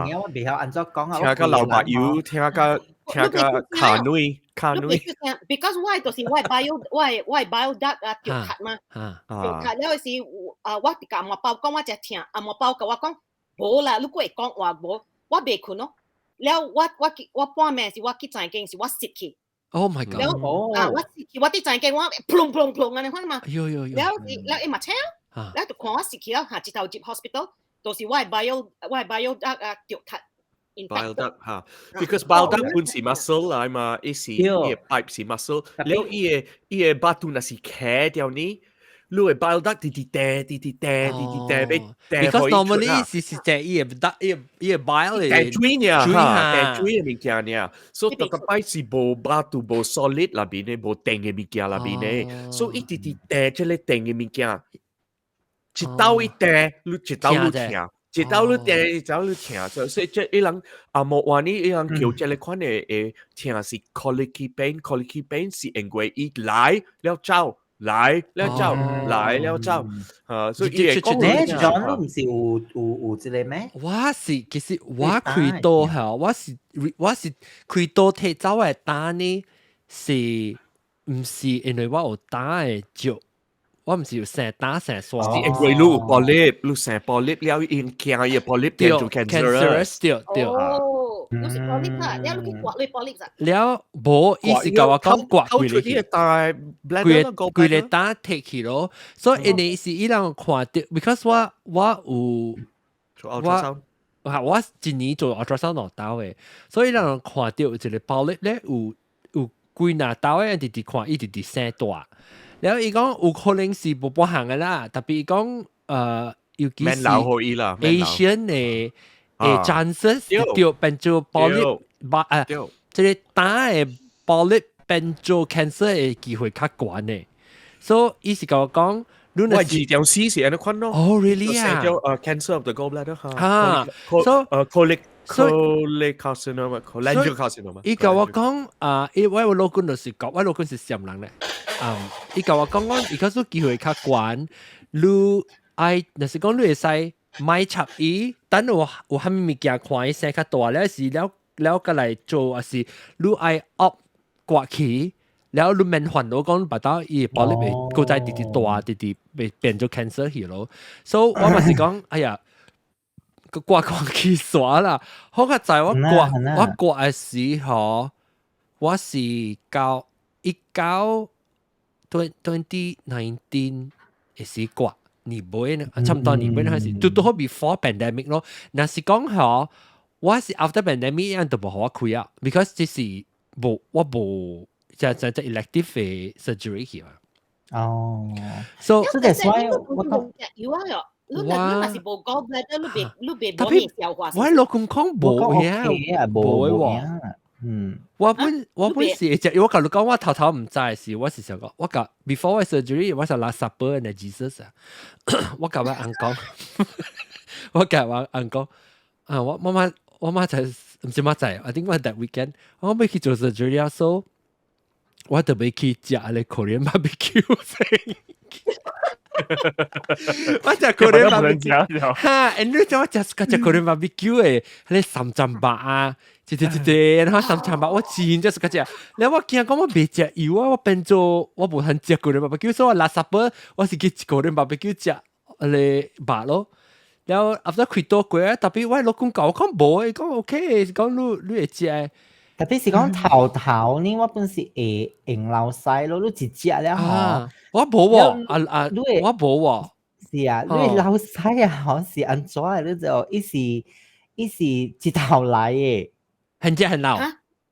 聽我袂曉按怎講啊？疼甲流目油，疼甲疼甲卡女卡女。 Because 我就是我 bile 我 bile duct 啊著卡嘛，著卡了是啊，我共阿媽包講我只疼，阿媽包共我講無啦，你閣會講話無，我袂睏咯。了我半暝是我去診間是我蝕去。 Oh my god！了啊，我我佇診間我砰砰砰按呢款嘛。喲喲喲！了了伊嘛請，了就看我蝕去了，下一頭入 hospital，就是我 bile duct 啊著卡。 bile duct 嚇，because bile duct 本是 muscle 來嘛，伊是伊個 pipe 是 muscle，了伊個肉肚若是開掉呢，你個 bile duct 直直掟直直掟直直掟欲掟 Because normally 是這伊個 duct 伊個 bile 掟水爾嚇，掟水的物件爾，所以逐個擺是無肉肚無 solid 內邊的，無定的物件內邊的，所以伊直直掟這個定的物件，一兜伊掟，你一兜你疼。一兜你掟，一兜你疼，所以這伊人啊無話呢，伊人叫這個款的疼是 colicky pain，colicky pain 是因為伊來了走。來了走，來了走，啊，所以伊會講你 John 你毋是有這個咩？我是其實我開刀嚇，我是開刀提走的膽呢，是毋是因為我有膽的石？我毋是有生膽生沙。是因為你有 polyp，你生 polyp 了，伊驚伊 polyp 變做 cancerous，對對。哦，你是 polyp 啊？了你去割你 polyp 啊？了無，伊是共我講割規個大規個規個膽提去咯，所以因為是伊人看著，because 我有我我一年做 ultrasound 兩刀的，所以伊人看著有一個 polyp 咧，有幾若刀的，直直看伊直直生大。然後伊講有可能是無半項的啦，tapi 伊講尤其是 Asian 的 chances 著變做 polyp，這個膽的 polyp 變做 cancer 的機會較懸的，所以伊是共我講，你若是條絲是按呢款咯。哦，really 啊？叫cancer of the gallbladder 嚇，所以colic carcinoma，cholangiocarcinoma。伊共我講啊，伊我老公就是講，我老公是暹人咧。啊，伊共我講講，伊講說機會較懸，你愛，若是講你會使莫插伊，等有啥物物件看伊生較大了時了了，閣來做，抑是你愛 op 割去，了你免煩惱講腹肚伊 polyp 會閣再直直大，直直會變做 cancer 去咯。所以我嘛是講，哎呀，個割看去煞啦。好佳哉我割的時候，我是到一九 2019的時割年尾呢，差毋多年尾開始，拄拄好 before pandemic 咯。若是講吼，我是 after pandemic 樣都無予我開啊，because 這是無我無這 elective 的 surgery 去嘛。哦，so so that's why 我講有啊喲，你若是無 gallbladder，你袂無咩消化。我老公講無嘅，無喎。我本是食，我共你講，我頭頭毋知時，我是想講，我共 before 我 surgery，我是 last supper 的 Jesus 啊，我共我翁講，我共我翁講，啊，我媽仔毋是媽仔，I think 我 that weekend 我欲去做 surgery 啊，so 我特別去食咧 Korean barbecue 先。我食 Korean barbecue，哈，你知我食食 Korean barbecue 的，彼个三層肉啊，一隻一隻，然後三層肉，我真正是較食。然後我驚講我袂食油啊，我變做我無通食 Korean barbecue，所以我 last supper 我是去 Korean barbecue 食彼个肉咯。然後 after 開刀過啊，特別我老公講，我講無，伊講 OK，講你你會食。特別是講頭頭呢，我本是會用流屎咯，你一食了吼，我無喎，啊啊，我無喎。是啊，你流屎啊，吼是按怎的？你就伊是伊是一頭來的，很食很流。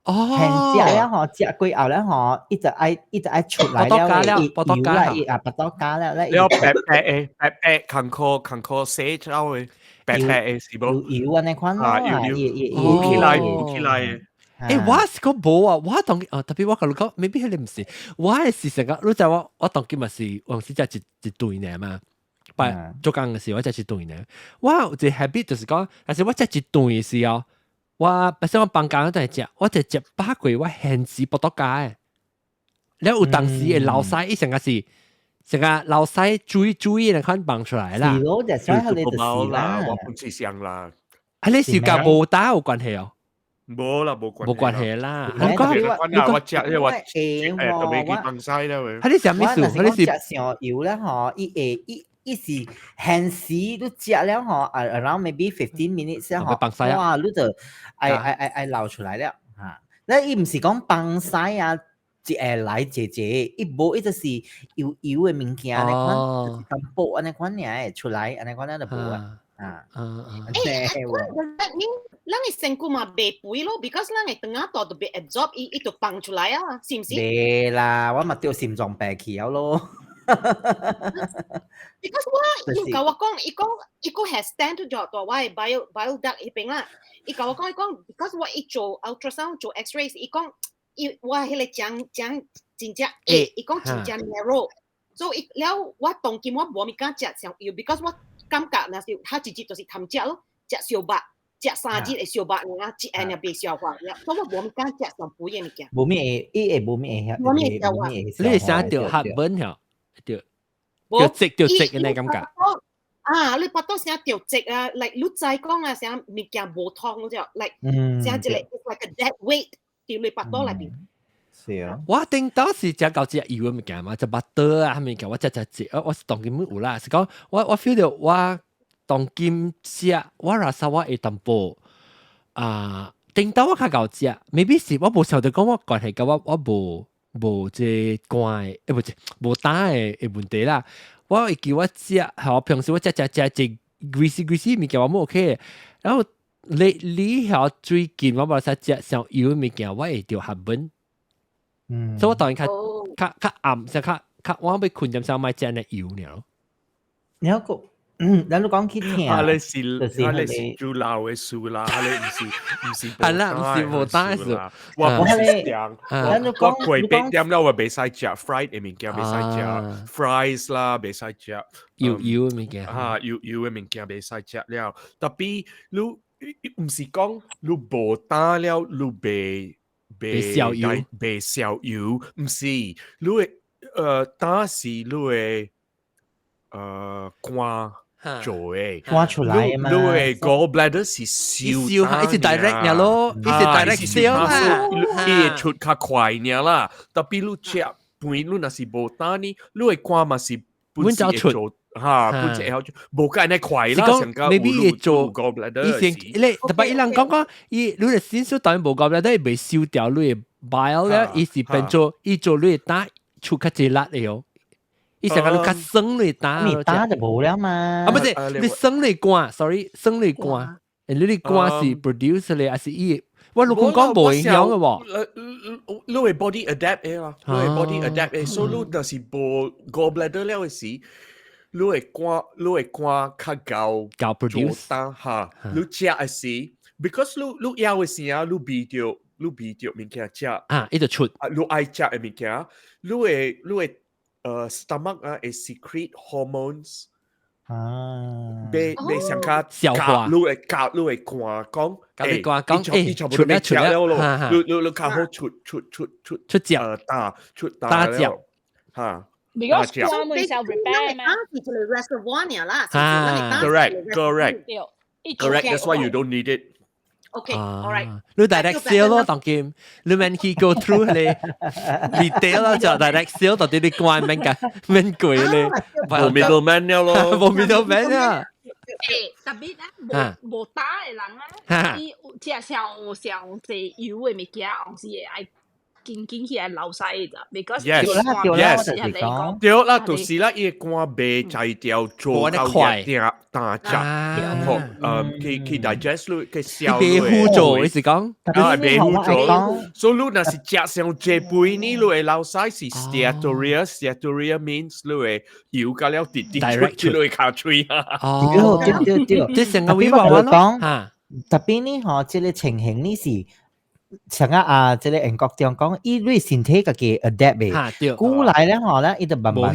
哦，很食了吼，食過後了吼，伊就愛伊就愛出來了，伊油啦，伊啊腹肚加了咧。了白白的，白白空殼空殼洗走的，白白的是無？油油按呢款咯，啊，油油浮起來浮起來的。欸，我是講無啊，我當哦，特別我共你講，maybe 彼個毋是，我的是成個，你知我我當今嘛是往時食一一頓爾嘛，但做工的時我食一頓爾，我有一個 habit 就是講，但是我食一頓的時候，我不是我放工陣食，我就食飽過我現時腹肚加的，了有當時會流屎，伊成個是成個流屎水水的款放出來啦。是咯，就所以你就是啦，我本是想啦，啊，你是佮無膽有關係哦？無啦，無關無關係啦。你講我食，我誒特別去放屎啦喂。啊，你啥物事？你是食上油咧吼，伊會伊伊是現時你食了吼，around maybe 15 minutes 吼，哇，你就愛愛愛愛流出來了嚇。那伊毋是講放屎啊，一下來一個，伊無伊就是油油的物件按呢款，就是淡薄按呢款爾出來，按呢款就無啊。啊，欸，咱咱的身軀嘛袂肥咯，because 咱的腸仔肚就袂 absorb，伊伊就放出來啊，是毋是？袂啦，我嘛著心臟病去了咯。 Because 我伊共我講，伊講伊閣 have stent 咗到我的 bile duct 彼邊啦。伊共我講，伊講，because 我一做 ultrasound 做 X-ray，伊講伊我彼个腸腸真正會，伊講真正 narrow，所以了我當今我無物敢食上油，because 我感覺若是較一日就是貪食咯，食燒肉，食3日會燒肉爾，一下爾袂消化，所以我無物敢食上肥的物件。無咩會，伊會無咩會，無咩會消化。你會啥著 heartburn 吼？著著積著積的感覺。啊，你腹肚聲著積啊，like 你知講啊，啥物件無通嗰隻，like 聲一個 like a dead weight 佇你腹肚內邊。是啊。我頂當時食到隻油的物件嘛，食 butter 啊，物件我食食食，我是當今有啦，是講我我 feel 到我當今食，我若說我會淡薄啊，頂當我較𠢕食，maybe 是我無曉得講我關係佮我我無無這肝的，欸無這無膽的的問題啦。我會記我食，我平時我食食食食 greasy greasy 物件我無 OK，然後你你曉最近我無使食上油的物件，我會著 heartburn。所以我當然較較較暗，就較較我欲睏點時莫食那油爾。你個嗯，咱你講去聽，啊你是啊你是做老的事啦，啊你毋是毋是係啦，毋是無膽的事。我不是講，我過8點了，我袂使食 fried 的物件，袂使食 fries 啦，袂使食油油的物件。啊，油油的物件袂使食了。特別你毋是講你無膽了，你袂袂消油，袂消油，毋是，你會膽是你會肝做的，肝出來嘛。你的 gallbladder 是燒燒，伊是 direct 爾咯，伊是 direct 燒啦，伊會出較快爾啦。特別你食飯，你若是無膽呢，你的肝嘛是本就出。嚇，本身會曉做，無佮按呢快啦。 maybe 伊做，伊先你特別伊人講講，伊你的先數當然無 gallbladder，伊袂燒掉你的 bile 咧，伊是變做伊做你的膽出較濟力的哦。伊成個你較酸你膽，你膽就無了嘛。啊，不是，你酸你肝，sorry，酸你肝，你的肝是 produce 咧，還是伊？我老公講無影響的喎。你的 body adapt 的啦，你的 body adapt 的，所以你若是無 gallbladder 了的時，你會肝，你會肝較𠢕𠢕 produce 哈，你食的時，because 你你枵的時啊，你味著你味著物件食，啊，伊就出，啊，你愛食的物件，你會你會stomach 啊會 secrete hormones，啊，欲欲上較消化，你會教你會肝講，教你肝講，欸，出了出了咯，你你你較好出出出出出汁，膽出膽汁，哈。 Because 肝會 self repair 嘛，是一個 reservoir 啦，啊，correct correct correct that's why you don't need it。 Okay, all right。你 direct sale 咯，當今你免去 go through 你 retail 啦，就 direct sale 到底你關免㗎免貴咧，無 middleman 了咯，無 middleman 啊。特別啊，無無膽的人啊，伊有食上上濟油的物件，有時會愛緊緊起來流屎咋，because 對啦， yes，對啦，就是啦，伊個肝袂才調做到熱膽汁，好，去 digest 你去消伊袂輔助，你是講？啊，袂輔助。所以你若是食上濟肥呢，你會流屎是 steatorrhea，steatorrhea means 你會油甲了直直出去你尻喙。哦，對對對，這成個威娃娃咯。講，特別呢，嗬，這個情形呢是。像啊啊，這個英國中講，伊對身體家己 adapt 嘅，古來咧嗬咧，伊就慢慢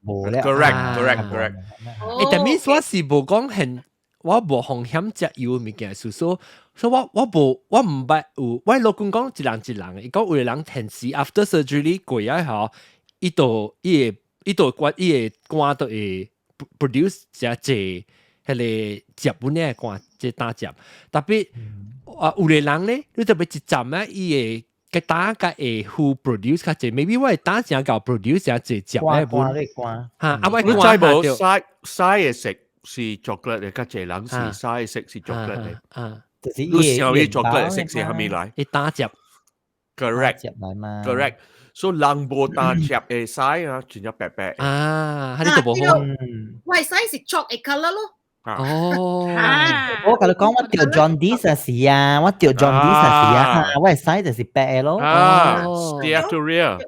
無咧。 Correct，correct，correct。欸，但係我是無講很，我無風險食油物件，所以所以我無我毋捌有，我老公講一人一人，伊講有個人平時 after surgery 過啊嗬，伊就伊會伊就關伊會肝都會 produce 誠濟彼個汁本的肝，這膽汁，特別。啊，有個人咧，你特別一站咧，伊會個膽較會負 produce 較濟，maybe 我的膽誠夠 produce 誠濟汁咧，肝咧肝，嚇，啊我你知無？屎屎的色是 chocolate 的，較濟人是屎的色是 chocolate 的。啊，就是你想伊 chocolate 的色是蝦米來？伊膽汁，correct，來嘛，correct。所以人無膽汁的屎啊，真正白白。啊，彼個就無好。我的屎是 chalk 的 colour 咯。哦，我共你講，我著 jaundice 時啊，我著 jaundice 時啊，我的屎就是白的咯。啊，steatorrhea。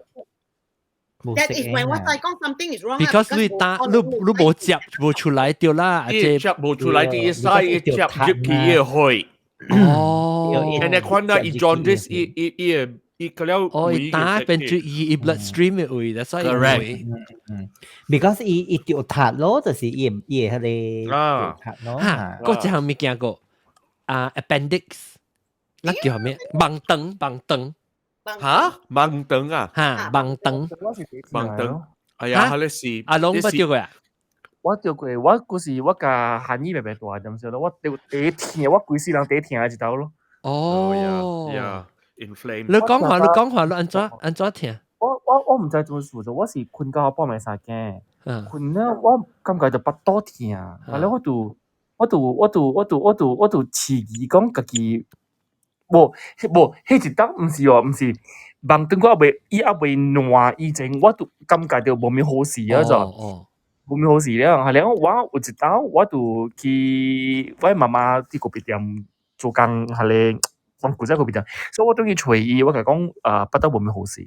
That is when 我在講 something is wrong。 Because 你膽你你無汁無出來對啦，伊汁無出來，伊屎伊汁入去伊會血。哦，你看到伊 jaundice 伊伊伊伊個了，哦，伊膽變做伊伊 bloodstream 的位，所以會。嗯，because 伊伊著塌咯，就是伊伊彼個啊塌咯。嚇，閣一項物件個啊，appendix，那叫啥物？盲腸，盲腸。嚇，盲腸啊？嚇，盲腸。盲腸。哎呀，彼個是阿龍捌著過啊？我著過，我嗰時我共韓語白白大點少咯，我著第一疼，我規世人第一疼一道咯。哦，yeah，inflame。你講話，你講話，你按怎按怎疼？我毋知怎事，我是睏到半暝3更，睏了我感覺就腹肚疼，啊了我就遲疑講家己，無無，彼一當毋是哦，毋是，盲腸我猶未，伊猶未爛以前，我就感覺著無物好勢啊，就無物好勢了。後來我有一當我就去我媽媽佇咖啡店做工，彼個。阮古早咖啡店，所以我轉去揣伊，我共伊講，啊，腹肚無物好勢。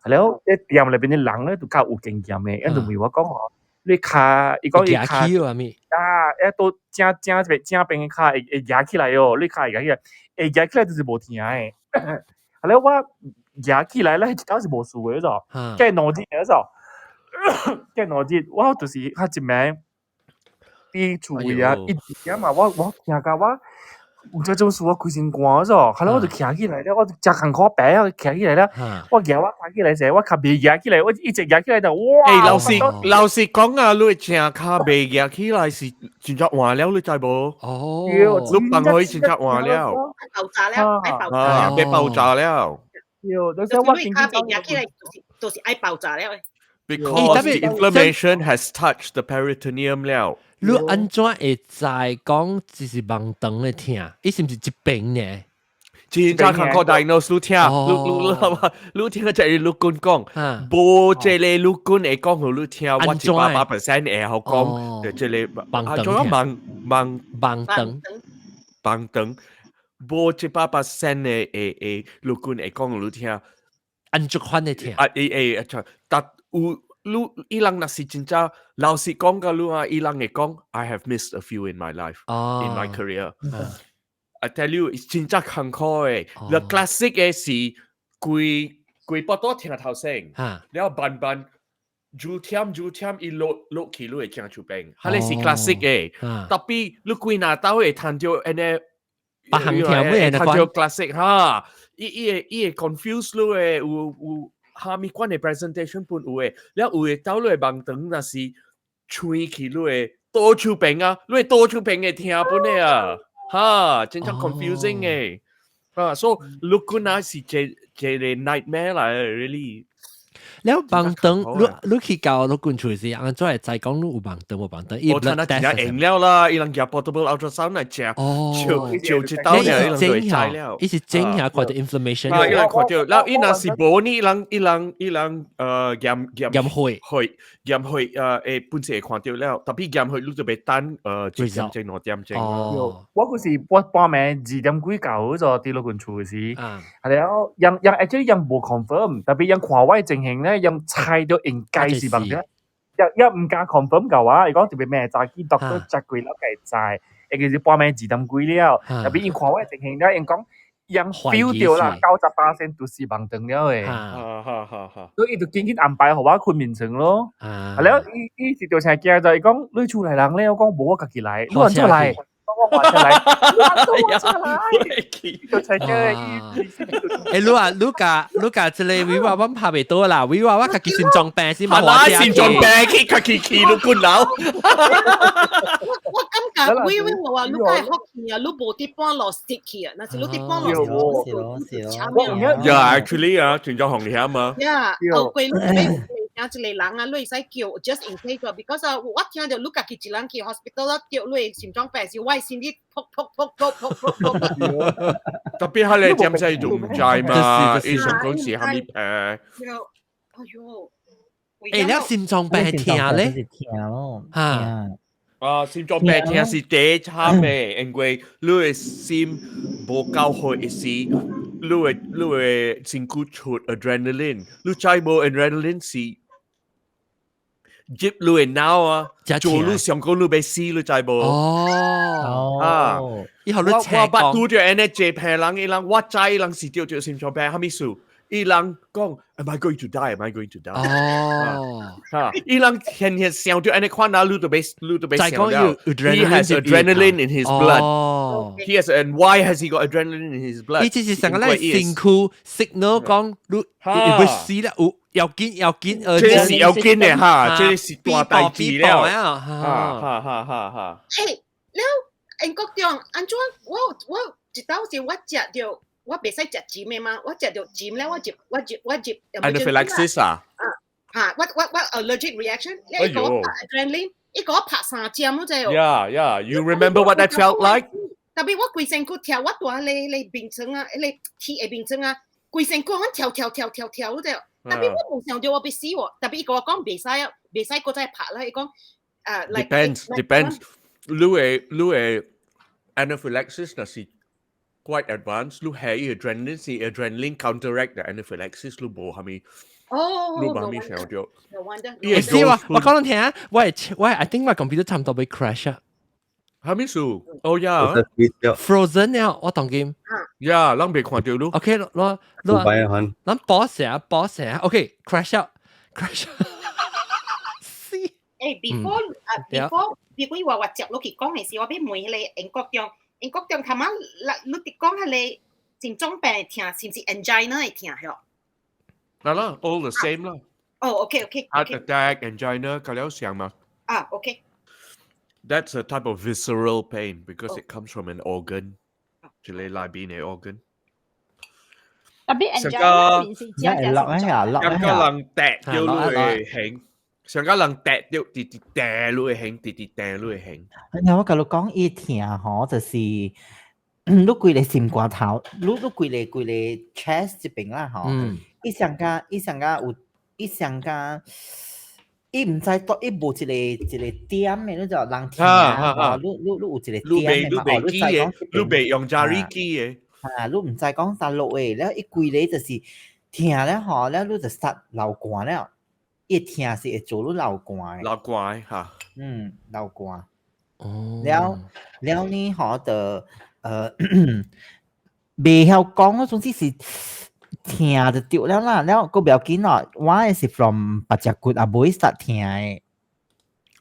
後了，店內面的人咧就較有經驗的，𪜶就問我講吼，你跤，伊講伊跤，啊，遐倒正正一個正邊的跤會會舉起來哦，你跤會舉起來，會舉起來就是無疼的。後來我舉起來咧，彼一道是無事的咾，過2日咾，過兩日我就是較一暝佇厝位啊，一點嘛，我聽甲我。毋知做事我規身汗咾，後來我就徛起來了，我就誠艱苦爬啊，徛起來了，我舉我跤起來時，我跤袂舉起來，我一直舉起來就哇！欸，老實講啊，你正跤袂舉起來是真正換了，你知無？哦，你放開真正換了，爆炸了，愛爆炸啊，被爆炸了。對，就是你跤袂舉起來，就是愛爆炸了。 Because the inflammation has touched the peritoneum 了。你按怎會知講這是盲腸的疼？伊是毋是一邊呢？真正艱苦 diagnose 你聽，你你你聽這個律君講，無這個律君會講予你聽，我100% 會曉講，這個盲腸盲盲盲腸盲腸，無100% 的會會律君會講予你聽，按怎款的疼？啊，會會，但有。你伊人若是真正老實講共你啊，伊人會講，I have missed a few in my life, in my career. I tell you，真正艱苦的。The classic 的是規規腹肚疼頭先，了慢慢愈忝愈忝，伊落落去你會正手邊，彼個是 classic 的。特別你規若兜會聽著按呢，別項聽咩？聽著 classic 哈，伊伊會伊會 confuse 你的，有有。蝦米款的 presentation 本有的，了有的兜你的盲腸若是吹去你的倒手邊啊，你的倒手邊會疼本的啊，哈，真正 confusing 的，啊，所以律君啊是一一個 nightmare 來的，really。了盲腸，你去到你滾出時，按怎會知講你有盲腸無盲腸？我睇下真正用了啦，伊人夾 portable ultrasound 來食，照照一刀爾，伊人就會知了。伊是整下看到 inflammation。啊，伊人看到，然後伊若是無呢，伊人伊人伊人驗驗驗血血驗血會本身會看到了，特別驗血你就欲等1點鐘2點鐘。哦，我嗰時我半暝2點幾到咗佇老君厝時，係了，人人 actually 人無 confirm，特別人看我情形咧，人猜到應該是盲腸，一唔敢 confirm 嘅話，伊講特別咩早起 doctor check 過了會知，應該是半暝2點幾了，特別伊看我情形咧，因講人 feel 到啦，90%都是盲腸了的。哈哈哈哈。所以伊就緊緊安排予我睏眠床咯。啊，了伊伊是就成驚就伊講你厝內人咧，我講無我家己來，你按怎來？我話出來，我出來，就成驚伊。欸，你啊，你甲你甲這個威話我拍袂到啦，威話我家己心臟病先嘛，我心臟病去家己去你滾樓。我感覺威威我話你該福氣啊，你無佇半路死去啊，若是你佇半路是咯是咯。 Yeah, actually 啊，真正風險啊。 Yeah，後過你聽一個人啊，你會使叫 just in case，because 啊，我聽著你家己一人去 hospital 啦，著你心臟病是我心裡撲撲撲撲撲撲撲。特別係你點解就唔知嘛？醫生講是蝦米病？哎喲，欸，你心臟病疼咧？疼咯，嚇！啊，心臟病疼是第慘的，因為你的心無夠血時，你的身軀出 adrenaline，你知無 adrenaline 是入你的腦啊，做你想講你欲死，你知無？哦，啊，以後你我我捌拄著按呢濟病人，伊人我知伊人是著著心臟病，啥物事？伊人講，Am I going to die? Am I going to die? 哦，哈，伊人天天想著按呢款啊，你都欲你都欲想了。 He has adrenaline in his blood. 哦，He has and why has he got adrenaline in his blood? 伊這是成個咱身軀 signal 講你欲死啦，有要緊要緊，這是要緊的哈，這是大代誌了。哈哈哈哈哈。欸，了，英國中按怎我我一道時我食著。我袂使食鹹的嘛，我食著鹹咧，我入我入我入。 Anaphylaxis 啊？啊，嚇！我我我 allergic reaction，你一個拍 adrenaline，一個拍三針嗰隻。 Yeah, you remember what that felt like？特別我規身軀跳，我蹛咧咧眠床啊，咧鐵的眠床啊，規身軀我跳跳跳跳跳嗰隻。特別我無想著我欲死喎，特別伊共我講袂使啊，袂使閣再拍啦，伊講啊，depends depends，你的 anaphylaxis 若是 quite advanced，你係 adrenaline 是 adrenaline counteract the anaphylaxis，你無蝦米，哦，你無蝦米想著。欸，是我我講你聽啊，我我 I think 我 computer 差唔多欲 crash 啊。蝦米事？哦呀，frozen 了，我當今。呀，咱袂看著你。 OK，我我咱 pause 下，pause 下，OK，crash out，crash。是。欸，before 啊，before before 我我接落去講的時，我欲問彼个英國中。英國中頭仔，你佇講彼个心臟病的疼，是毋是 angina 的疼吼？嗱啦，all the same 啦。哦，OK。 Heart attack, angina，佮了相嘛。啊，OK。 That's a type of visceral pain because it comes from an organ，一個內邊的 organ。特別 angina 面是真正落一下，落一下。上個人掟著你會興，上個人掟著直直掟你會興，直直掟你會興。那我共你講，伊疼吼，就是你規个心肝頭，你你規个規个 chest 這邊啦吼，伊上加伊上加有，伊上加。伊毋知倒，伊無一个一個點的，你就人疼，你你你有一個點的嘛？哦，你知講你袂用查理機的。啊，你毋知講啥落的，了伊規个就是疼了吼，了你就煞流汗了，伊疼是會做你流汗的。流汗哈。嗯，流汗。哦。了了呢吼，就袂曉講咯，總之是。疼就對了啦，了閣不要緊咯，我的是 from 別隻骨阿尾煞疼的。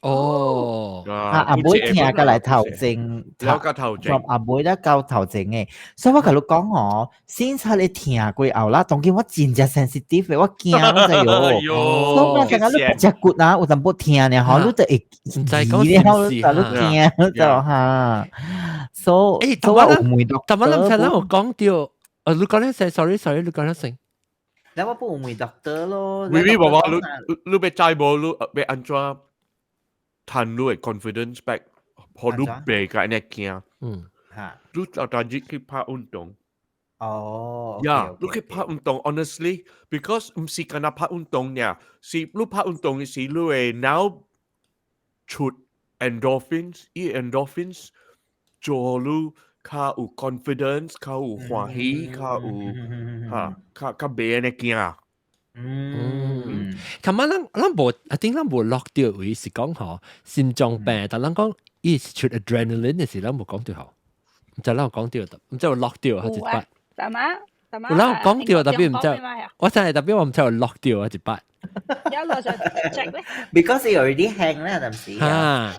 哦，啊阿尾疼過來頭前，頭前，from 阿尾咧到頭前的，所以我共你講哦，先出你疼過後啦，當今我真正 sensitive 的，我驚我知喲。所以我感覺你別隻骨啊，有淡薄疼呢，吼，你就會唔知講是唔是你驚就哈。所以，欸，但我諗，但我諗聽咱有講著。哦，你講得聲，sorry sorry，你講得聲。แล้ว我不問 doctor 咯。微微話話你你欲知無？你欲按怎趁你的 confidence back，予你袂共按呢驚。你逐逐日去拍運動。呀，你去拍運動，honestly，because 毋是干焦拍運動爾，是你拍運動的時，你的腦出 endorphins，伊 endorphins 做予你較有 confidence，較有歡喜，較有哈，較較袂按呢驚。琴晚咱咱無，I think 咱無落著位是講吼心臟病，但咱講伊是出 adrenaline 的時，咱無講著吼，毋知咱有講著，毋知有落著還一擺。大媽，大媽。有咱有講著，但毋知，我真係 tapi 我毋知有落著啊一擺。有落就 check 咧。 Because it already hang 咧，暫時。哈，啊，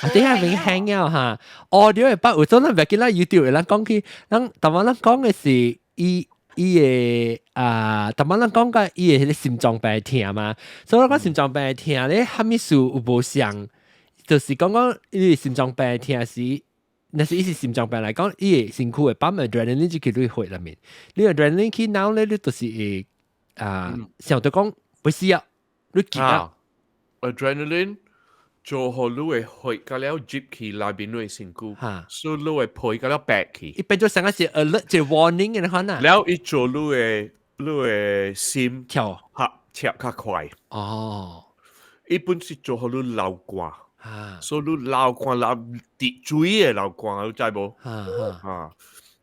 啲係已 hang 了哈。audio 的擺有陣咱袂記得 YouTube 咱講起，咱但咱講的是伊。伊的啊，逐擺咱講甲伊的彼個心臟病疼嘛，所以我講心臟病疼咧，啥物事有無相，就是講講伊心臟病疼時，若是伊是心臟病來講，伊的身軀會泵 adrenaline 入去你血內面，你 adrenaline 去腦咧，你就是會啊，想著講欲死啊，你急啊，adrenaline 做予你的血甲了入去內面你的身軀，所以你的皮甲了白去。伊變做成個是 alert 一個 warning 的款啊。了伊做你的心跳，哈跳較快。伊本是做予你流汗，所以你流汗流滴水的流汗，你知無？哈，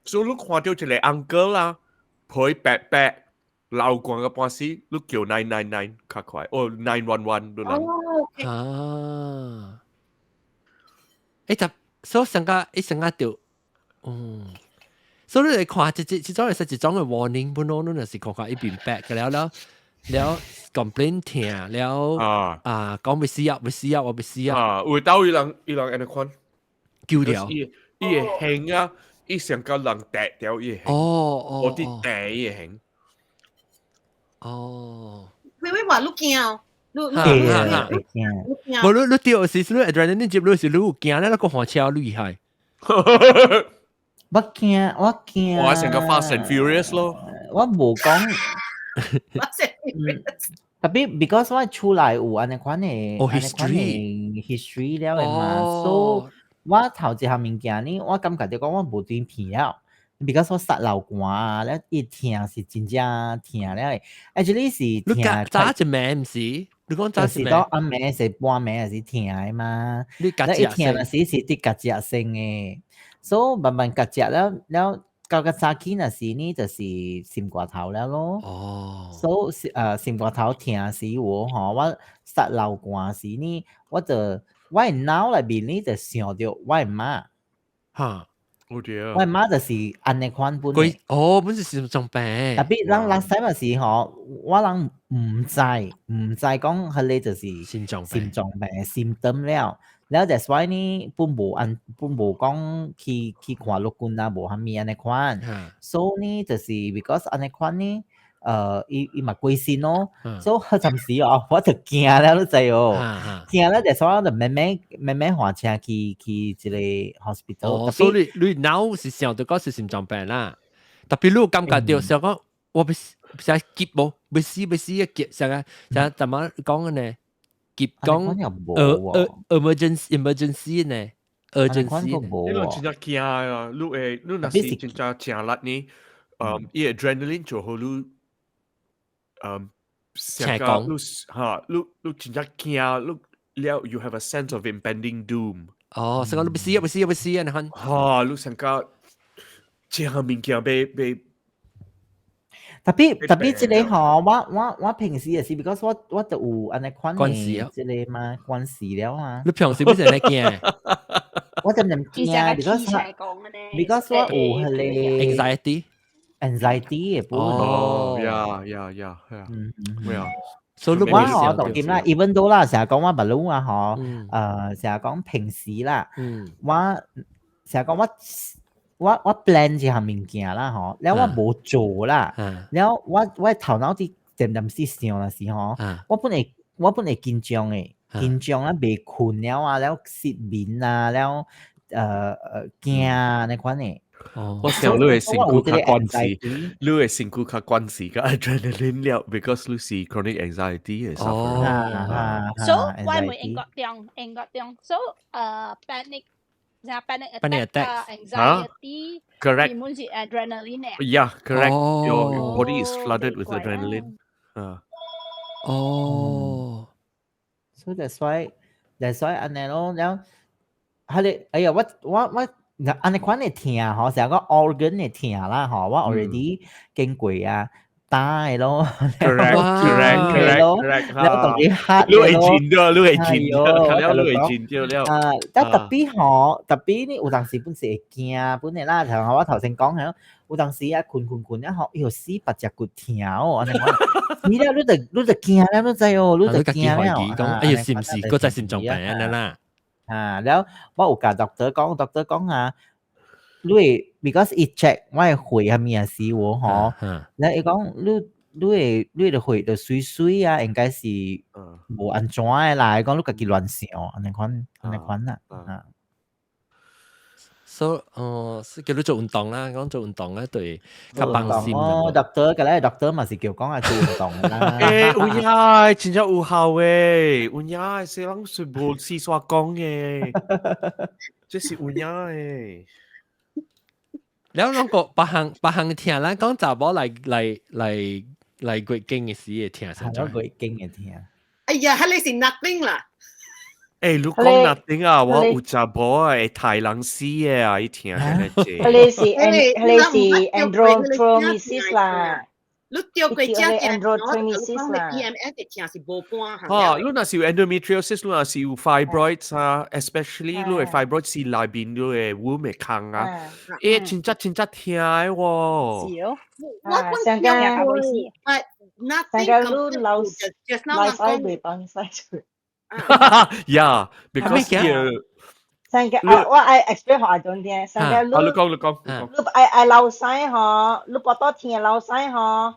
所以你看著一個 uncle 啦，皮白白。流汗個半死，你叫 999較快，哦 911 你人。啊，欸，就所以成個一成個就，所以你來看，這這這種係一種的 warning，本來你若是看看伊變白個了了了 complain 疼了啊，講欲死啊，欲死啊，我欲死啊。啊，有兜伊人伊人按呢款，救掉。伊伊會興啊，伊上甲人掟掉伊會興。我啲掟伊會興。喂喂，話你驚，你你你驚。無你你著是你 adrenaline 入你是你有驚咧，你閣換車厲害。我驚，我驚。我成個 Fast and Furious 咯。我無講。 Fast and Furious。 Tapi because 我厝內有按呢款的，按呢款的 history 了的嘛，所以我頭一項物件呢，我感覺著講我無對疼了。because 我捒流汗啊，了伊疼是真正疼了的。Actually 是疼。早一暝毋是？你講早一暝。到暗暝是半暝是疼的嘛？你了伊疼的時是佇結節性的，所以慢慢結節了了，到個早起若是呢，就是心肝頭了咯。所以心肝頭疼時有吼，我捒流汗時呢，我就我的腦內面呢就想著我的媽。哦對啊。我的媽就是按呢款本。哦，本是心臟病。 Tapi 咱 last time 時吼，我人毋知毋知講彼个就是心臟心臟病 symptom 了。了 that's why 呢，本無按本無講去去看律君啊，無啥物按呢款。所以呢，就是 because 按呢款呢，伊伊嘛過身咯。所以彼陣時哦，我就驚了，你知哦。驚了，就所以我就慢慢慢慢換車去去一個 hospital。哦，所以你你腦是想著講是心臟病啦，tapi 你有感覺著想講我欲想急無，欲死欲死啊急，啥個啥怎麼講呢？急講emergency emergency 呢？urgency。你若真正驚啊！你會你若是真正誠力呢？伊 adrenaline 做予你，成講你哈，你你真正驚，你了 you have a sense of impending doom。哦，成個你欲死啊！欲死啊！欲死啊！你看。哈，你成個這項物件欲欲。 Tapi tapi 這个吼，我我我平時也是，because 我我就有按呢款的這个嘛關係了啊。你平時不是會驚？我就毋驚，because 我有彼个 anxiety anxiety 的本。哦，yeah，係啊。所以我我當今啦，even though 啦，成日講我目攏啊吼，成日講平時啦，我成日講我。我我 plan 一項物件啦吼，了我無做啦，了我我頭腦佇漸漸時想的時吼，我本會我本會緊張的，緊張啊，袂睏了啊，了失眠啊，了驚按呢款的。我想你的身軀較關係，你的身軀較關係佮 adrenaline 了，because 你是 chronic anxiety 的 suffer。 So 我會英國中，英國中，so panic，啥 panic attack 啊，anxiety， Correct。根本是 adrenaline 嘅。 Yeah, correct. Your body is flooded with adrenaline. 啊。哦。 So that's why 按呢咯，然後，彼个，哎呀，我按呢款的疼吼，成個 organ 的疼啦吼，我 already 經過啊，打的咯，correct correct correct correct，了特別 hard 你會見到，你會見到，了你會見到了。啊，但特別吼，特別你有當時本是會驚本的啦，像我頭先講係，有當時啊，睏睏睏啊吼，哎喲死腹脊骨疼哦，按呢款，死了你就驚了，你知哦，你就驚了，講哎喲是毋是閣再心臟病按呢啦？啊，了我有共 doctor 講，doctor 講啊，你會 because 伊 check 我的血啥物啊時喎吼，了伊講你的血就媠媠啊，應該是無按怎的啦，伊講你家己亂想，按呢款按呢款啦，啊。 So 哦，是叫你做運動啦，講做運動咧對較放心。哦，doctor 個咧，doctor 嘛是叫講啊做運動啦。欸，有影，真正有效誒，有影，是人是無四煞講嘅，這是有影的。了攏個別項別項疼，咱講查某來月經的時會疼啥？月經的疼。哎呀，彼个是 nothing 啦。欸，你講 nothing 啊，我有查某啊會刣人死的啊，伊疼這個濟。彼个是彼个是 endometriosis 啦。你著過這 endometriosis 啦。 PMS 的疼是無半項。哈，你若是有 endometriosis，你若是有 fibroids 啊，especially 你的 fibroid 是內面你的 womb 的空啊，欸，真正真正疼的喎。是哦。我本聽過，but nothing compared to just now 人講袂放屎出。 Yeah, because 上個啊，我愛 explain 予阿陣聽。上個你，你講你講，你愛愛流屎吼，你腹肚疼流屎吼，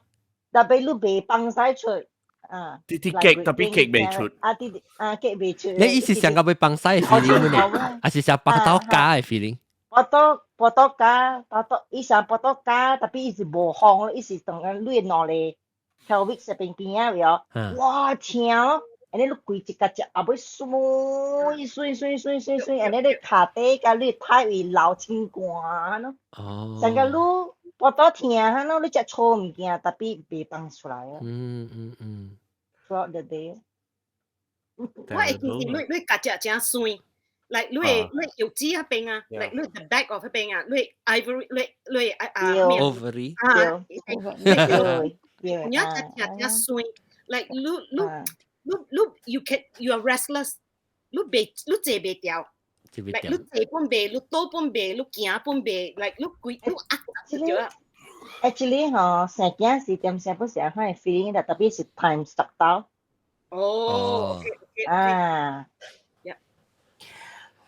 特別你袂放屎出，啊。啲啲結特別結袂出。啊啲啊結袂出。你意思上個欲放屎的 feeling 呢？還是想腹肚絞的 feeling？腹肚腹肚絞，腹肚伊想腹肚絞，特別伊是無風，伊是當講你兩個 pelvic 邊邊仔位哦，哇疼咯！按呢你規一個食後尾媠媠媠媠媠媠，按呢你跤底佮你體位流清汗咯。哦。上個你腹肚疼哈咯，你食錯物件，特別袂放出來啊。Throughout the day。我會記是你頰脊誠酸，like 你你腰子彼邊啊，like 你 the back of 彼邊啊，你 ivory 你你啊 ovary 啊，你一隻誠誠酸，like 你你。你 you are restless，你袂你坐袂牢，like 你坐本袂，你倒本袂，你行本袂，like 你規你壓對啊。 Actually 吼，生囝時點聲本是按款 feeling 的，特別是 time 十到。哦，啊。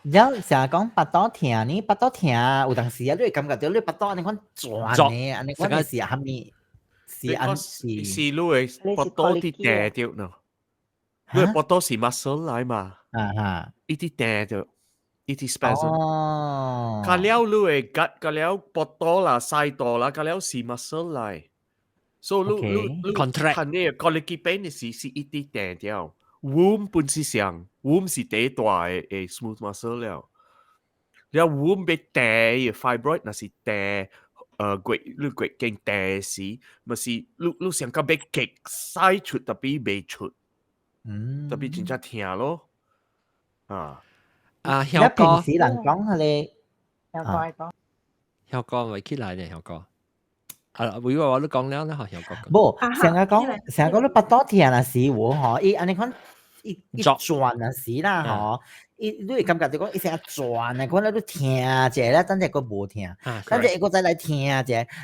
然後成日講腹肚疼呢，腹肚疼有當時啊，你會感覺到你腹肚按呢款轉的，按呢款是啥物？是按是是你的腹肚佇定著呢。你腹肚是 muscle 來嘛？啊哈，伊佇定著，伊佇 spasm。哦。加了你的 gut，加了腹肚啦、屎肚啦，加了是 muscle 來。所以你你你 contract 看你 colicky pain 的時是伊佇定著。womb 本是上，womb 是第一大的的 smooth muscle 了。了 womb 欲定的 fibroid 若是定，月你月經定時，嘛是你想講欲結屎出，特別袂出。特別真正疼咯，啊啊，曉哥，平時人講彼個，曉哥講，曉哥咪起來呢，曉哥，啊，我以為我都講了呢，曉哥。無，成日講，成日講你腹肚疼若時有吼，伊按呢款伊伊轉若時啦吼，伊你會感覺就講伊成日轉啊，可能你疼一下咧，等陣閣無疼，等陣閣再來疼一下，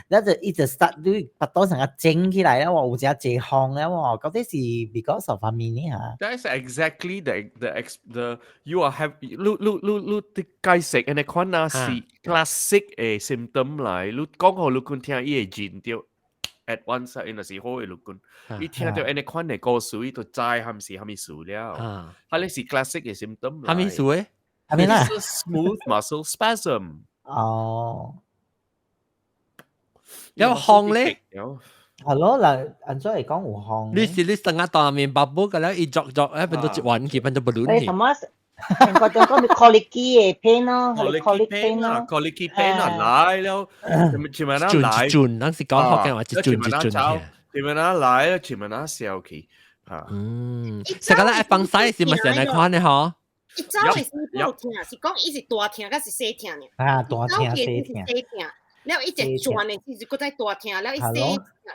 了就伊就 start 你腹肚成個腫起來了喎，有誠濟風了喎，到底是 because of 啥物呢嚇？That's exactly the ex the you are have 你你你你的解釋按呢款啊是 classic 的 symptom 來，你講予你君聽伊會認著。at once 啊，伊若是好的律君，伊聽著按呢款的故事，伊就知含是啥物事了。啊，彼個是 classic 的 symptom。啥物事誒？啥物啦？Smooth muscle spasm。哦。有烘咧。係咯，嗱，按怎會講有烘？你是你成日當面白布個了，伊作作咧變做一丸去，變做 balloon 你去。什麼？個種講 colicky 的 pain 咯，colic pain 咯，colicky pain 啊來了，前面轉來，轉，咱是講福建話，一轉一轉嘅。前面來，前面消去，啊。嗯，成個咱愛放屎是咪成來看的嗬？伊走的是無疼，是講伊是大疼，還是細疼呢？啊，大疼細疼。細疼。了伊一轉的是閣再大疼，了伊細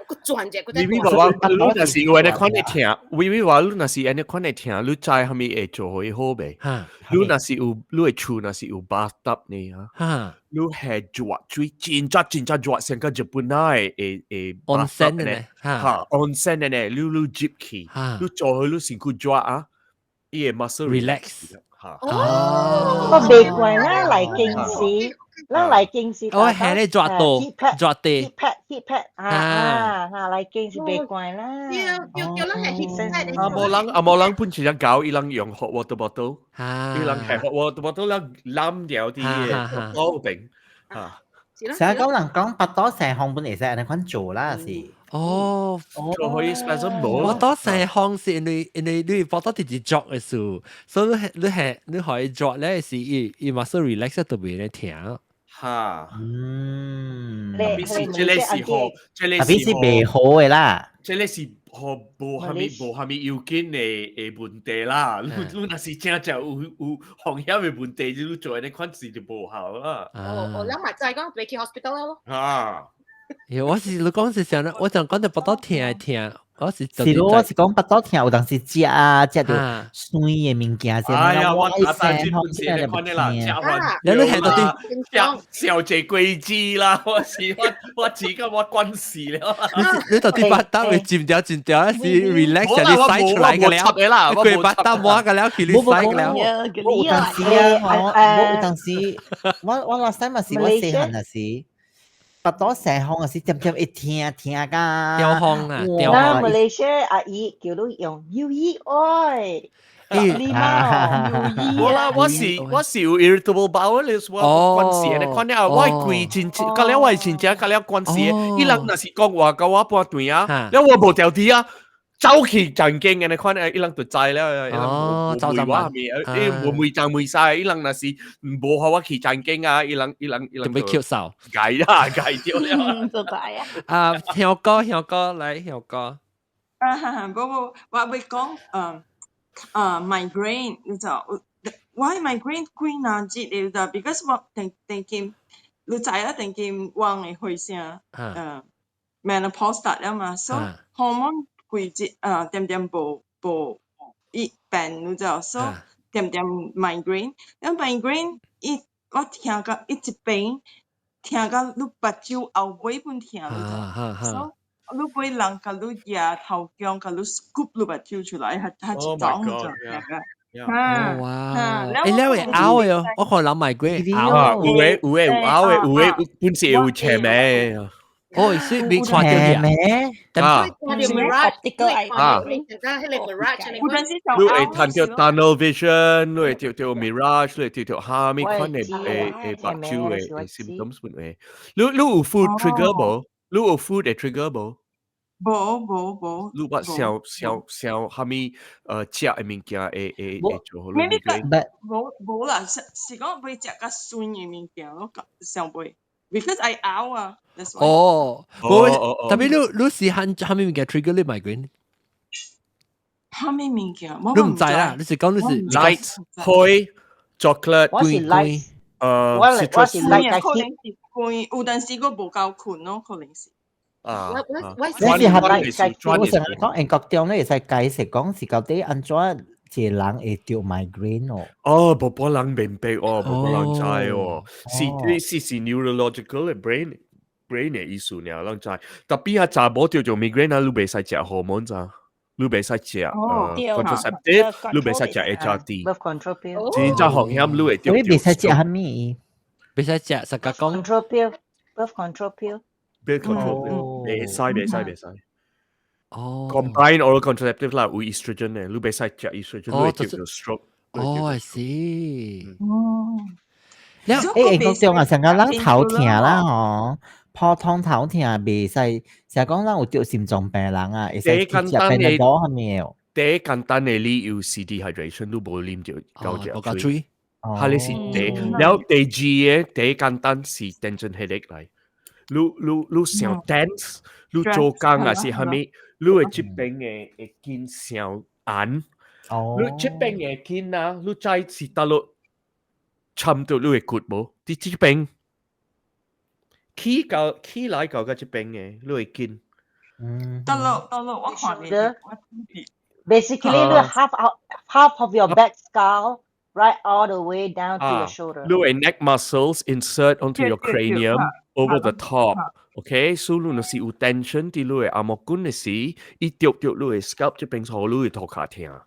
閣轉者閣再微微話我，你若是有按呢款的疼，微微話你若是按呢款的疼，你知啥物會做予伊好袂？你若是有你的厝若是有 bathtub 呢哈，你下熱水真正真正熱，像個日本仔的會會 onsen 的哈，onsen 的呢，你入去，你做予你身軀熱啊，伊會 muscle relax 哈。哦，我袂怪啦，來京時。咱來京是我係咧抓到抓地，heat pad heat pad 啊啊啊！來京是袂怪啦。對對對，咱係 heat pad。啊無人啊無人本身只狗，伊人用 hot water bottle，伊人係 hot water bottle 啦，攬掉啲嘢嗰邊啊。成日講人講腹肚生風本會使按呢款做啦，是。哦，做可以 spasm 無？腹肚生風是因為你腹肚直直作的時候，所以你係你可以作咧是伊伊 muscle relax 特別咧疼。哈，嗯，特別是這個是好，這個特別是袂好的啦，這個是予無蝦米要緊的問題啦。你若是真正有風險的問題，你做按呢款事就無效啦。哦哦，咱嘛知講袂去 hospital 咯。啊，我是你講是啥呢？我想講到腹肚疼疼，我是是咯，我是講腹肚疼，有當時食啊食著酸的物件先。哎呀，我打單這本是你看的啦，食飯你你聽到啲食小姐果子啦，我是我我自己我關事了。你你到底腹肚會尖掉尖掉，是 relax 你洗出來個了，你規腹肚抹個了，去你洗個了。我有當時啊，我有當時，我 last time 嘛是我細漢那時。腹肚生風啊，是點點會疼疼甲。吊風啊，吊風。那馬來西亞阿姨叫你用 U E oil。你嘛？我啦，我是有 irritable bowel，我關事，你看了我規真，甲了我真正甲了關事。伊人若是講話甲我半段啊，了我無條啲啊。走去正經嘅，你看伊人就知了，伊人無問我係咪，伊無問東問西，伊人若是無予我去正經啊，伊人伊人伊人就欲抾手，解啦，解掉了。做解啊！啊，香哥，香哥來，香哥。啊，無無，我欲講，migraine，你知，我 migraine 幾難節你知，because 我定定見，你知啦，定見我會開聲，menopause 了嘛，所以 hormone 季節啊，點點無無伊變，你知，所以點點 migraine，了 migraine 伊我聽甲伊一邊聽甲你目睭後尾本疼，你知，所以你尾人共你舉頭頸，共你 scoop 你目睭出來，較較一種就聽甲。哇！欸，你會拗的哦，我看人 migraine 拗。有的有的有拗的，有的本身有斜眉。哦，所以未看著咩？啊，看著 mirage，啊，你會看著 tunnel vision，你會著著 mirage，你會著著蝦米款的的目睭的 symptoms 本會。你有 food trigger 無？你有 food 的 trigger 無？無無無。你捌想想想蝦米食的物件會做予你 migraine？無無啦，是是講袂食較酸的物件，我想袂。Because I 拗啊，that's why。哦，無，特別你是蝦米物件 trigger 你 migraine？蝦米物件？你毋知啦，你是講你是 light 火 chocolate，我是 light，我是 light 可能是困，有陣時閣無夠睏咯，可能是。啊，我你是合來，我成日講英國中咧會使解釋講是到底按怎一個人會著 migraine 哦。哦，無半人明白哦，無半人知哦，是是是 neurological 的 brain 的意思爾，人知。特別啊，查某著著 migraine 啊，你袂使食荷爾蒙咋？你袂使食contraceptive，你袂使食 HRT。 birth control pill。真正風險，你會著。你袂使食蝦米？袂使食，實甲講。 control pill，birth control pill。 birth control pill，袂使袂使袂使。哦。 Combine oral contraceptive 啦，有 estrogen 的，你袂使食 estrogen，你會著著 stroke。哦，I see。哦。了，欸，英國中啊，上個人頭疼啦吼，普通頭疼袂使，成日講咱有著心臟病人啊，會使去食 Panadol 係咪？第一簡單嘅理由是 dehydration，你無啉著夠隻水。哈，你是第，了第二個第一簡單是 tension headache 來。你想 tense，你做工還是啥物，你會這邊嘅會筋傷硬。你這邊嘅筋啊，你知是佗落摻到你嘅骨無？佇這邊起到起來到到這邊嘅，你會筋。得咯得咯，我看你。 Basically, you half of your back skull right all the way down to your shoulder. 你嘅 neck muscles insert onto your cranium over the top. Okay, so 你若是有 tension 佇你嘅頷毛骨嘅時，伊著著你嘅 scalp 這邊，予你嘅頭殼疼。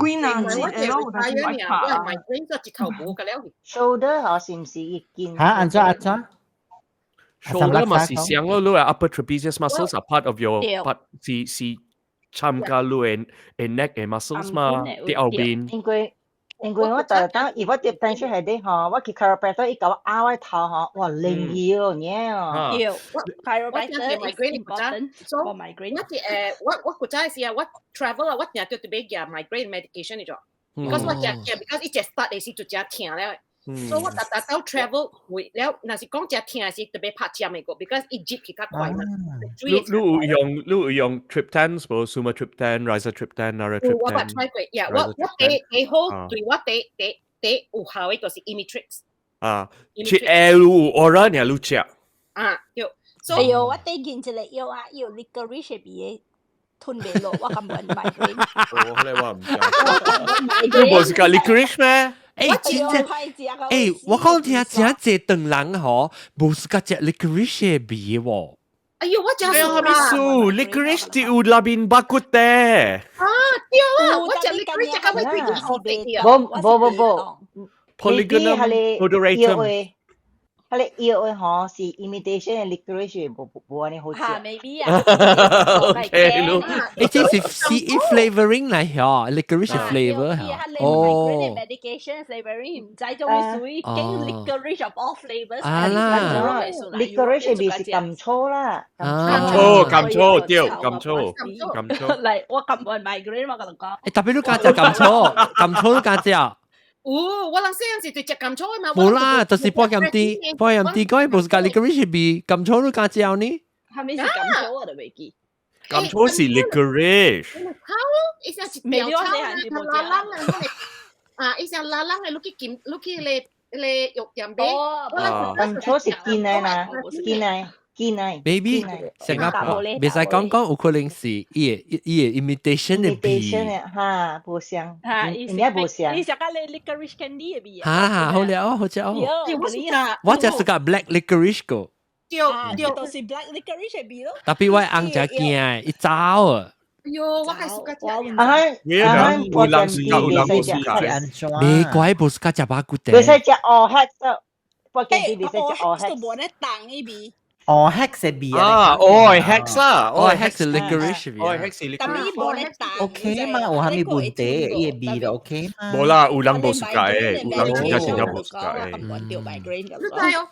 幾難節嘅咯，我係我係 migraine 就直頭冇㗎了。 Shoulder 嗬，是唔是一肩？嚇，按怎按怎？ Shoulder 嘛是相咯，你嘅 upper trapezius muscles are part of your part 是參加你嘅 neck 嘅 muscles 嘛，佇後邊。因為我逐當伊我跌 tension headache 吼，我去 chiropractor 伊共我壓我頭吼，哇，靈去哦，娘哦。對，chiropractor is important for migraine。我是我古早時啊，我 travel 啊，我定著特別食 migraine medication 嚟咗，because 我食食，because 伊一 start 的時就真疼了。所以我逐逐到 travel 會了，若是講真疼時特別拍針的個，because 伊入去較快嘛。你有用 triptans 無？Sumatriptan、rizatriptan、naratriptan。我捌 try 過，呀，我第第好對我第第第有效的就是 Imitrex。啊，這有 aura 爾你食。啊，對。哎喲，我最近一個藥啊，有 licorice 味的。吞袂落，我根本 migraine。我後來我毋知。你無是講 licorice 咩？欸，真正，欸，我講聽真濟唐人吼，無是甲食 licorice 的味喎。哎喲，我食咩數？licorice 只有內面肉骨的。啊，對啊，我食 licorice 食到尾規個好甜。無無無無，Polygonum odoratum。彼个藥的吼是 imitation 的 licorice，無無按呢好食。嚇，maybe 啊。 OK，欸，這是是 flavoring 來嗬，licorice flavor 嚇。哦。 medication flavoring 毋知種咩屬於經 licorice of all flavors。啊啦，licorice 味是甘草啦。甘草，甘草，對，甘草，甘草。嚟，我根本 migraine 我共你講。欸，特別你敢食甘草，甘草你敢食？有，我人細漢時就食甘草嘛。無啦，就是保鹹甜，保鹹甜講伊無是共 licorice 味，甘草你敢食呢？係咪是甘草我都未記。甘草是 licorice。草，伊聲一條草啊，拉拉啊，伊聲拉拉的，你去金，你去咧咧藥店買。甘草是堅的啦，堅的。堅的。 Maybe 成個袂使講講有可能是伊的 imitation 的味。 imitation 的哈，無相，應該無相。你食個咧 licorice candy 的味啊？哈哈，好了，好食哦。我食是個 black licorice 個。對對，就是 black licorice 的味咯。特別我翁食驚，伊走啊。哎喲，我較 suka 食。啊哈，有人是有人無 suka。袂怪無 suka 食肉骨茶。袂使食烏黑色，我見你袂使食烏黑。都無咧重的味。哦，hex 的味啊，哦，hex 啦，哦，hex 是 licorice 味。哦，hex 是 licorice。 OK 嘛，有啥物問題？伊的味就 OK 嘛。無啦，有人無 suka 的，有人真正真正無 suka 的。你知哦？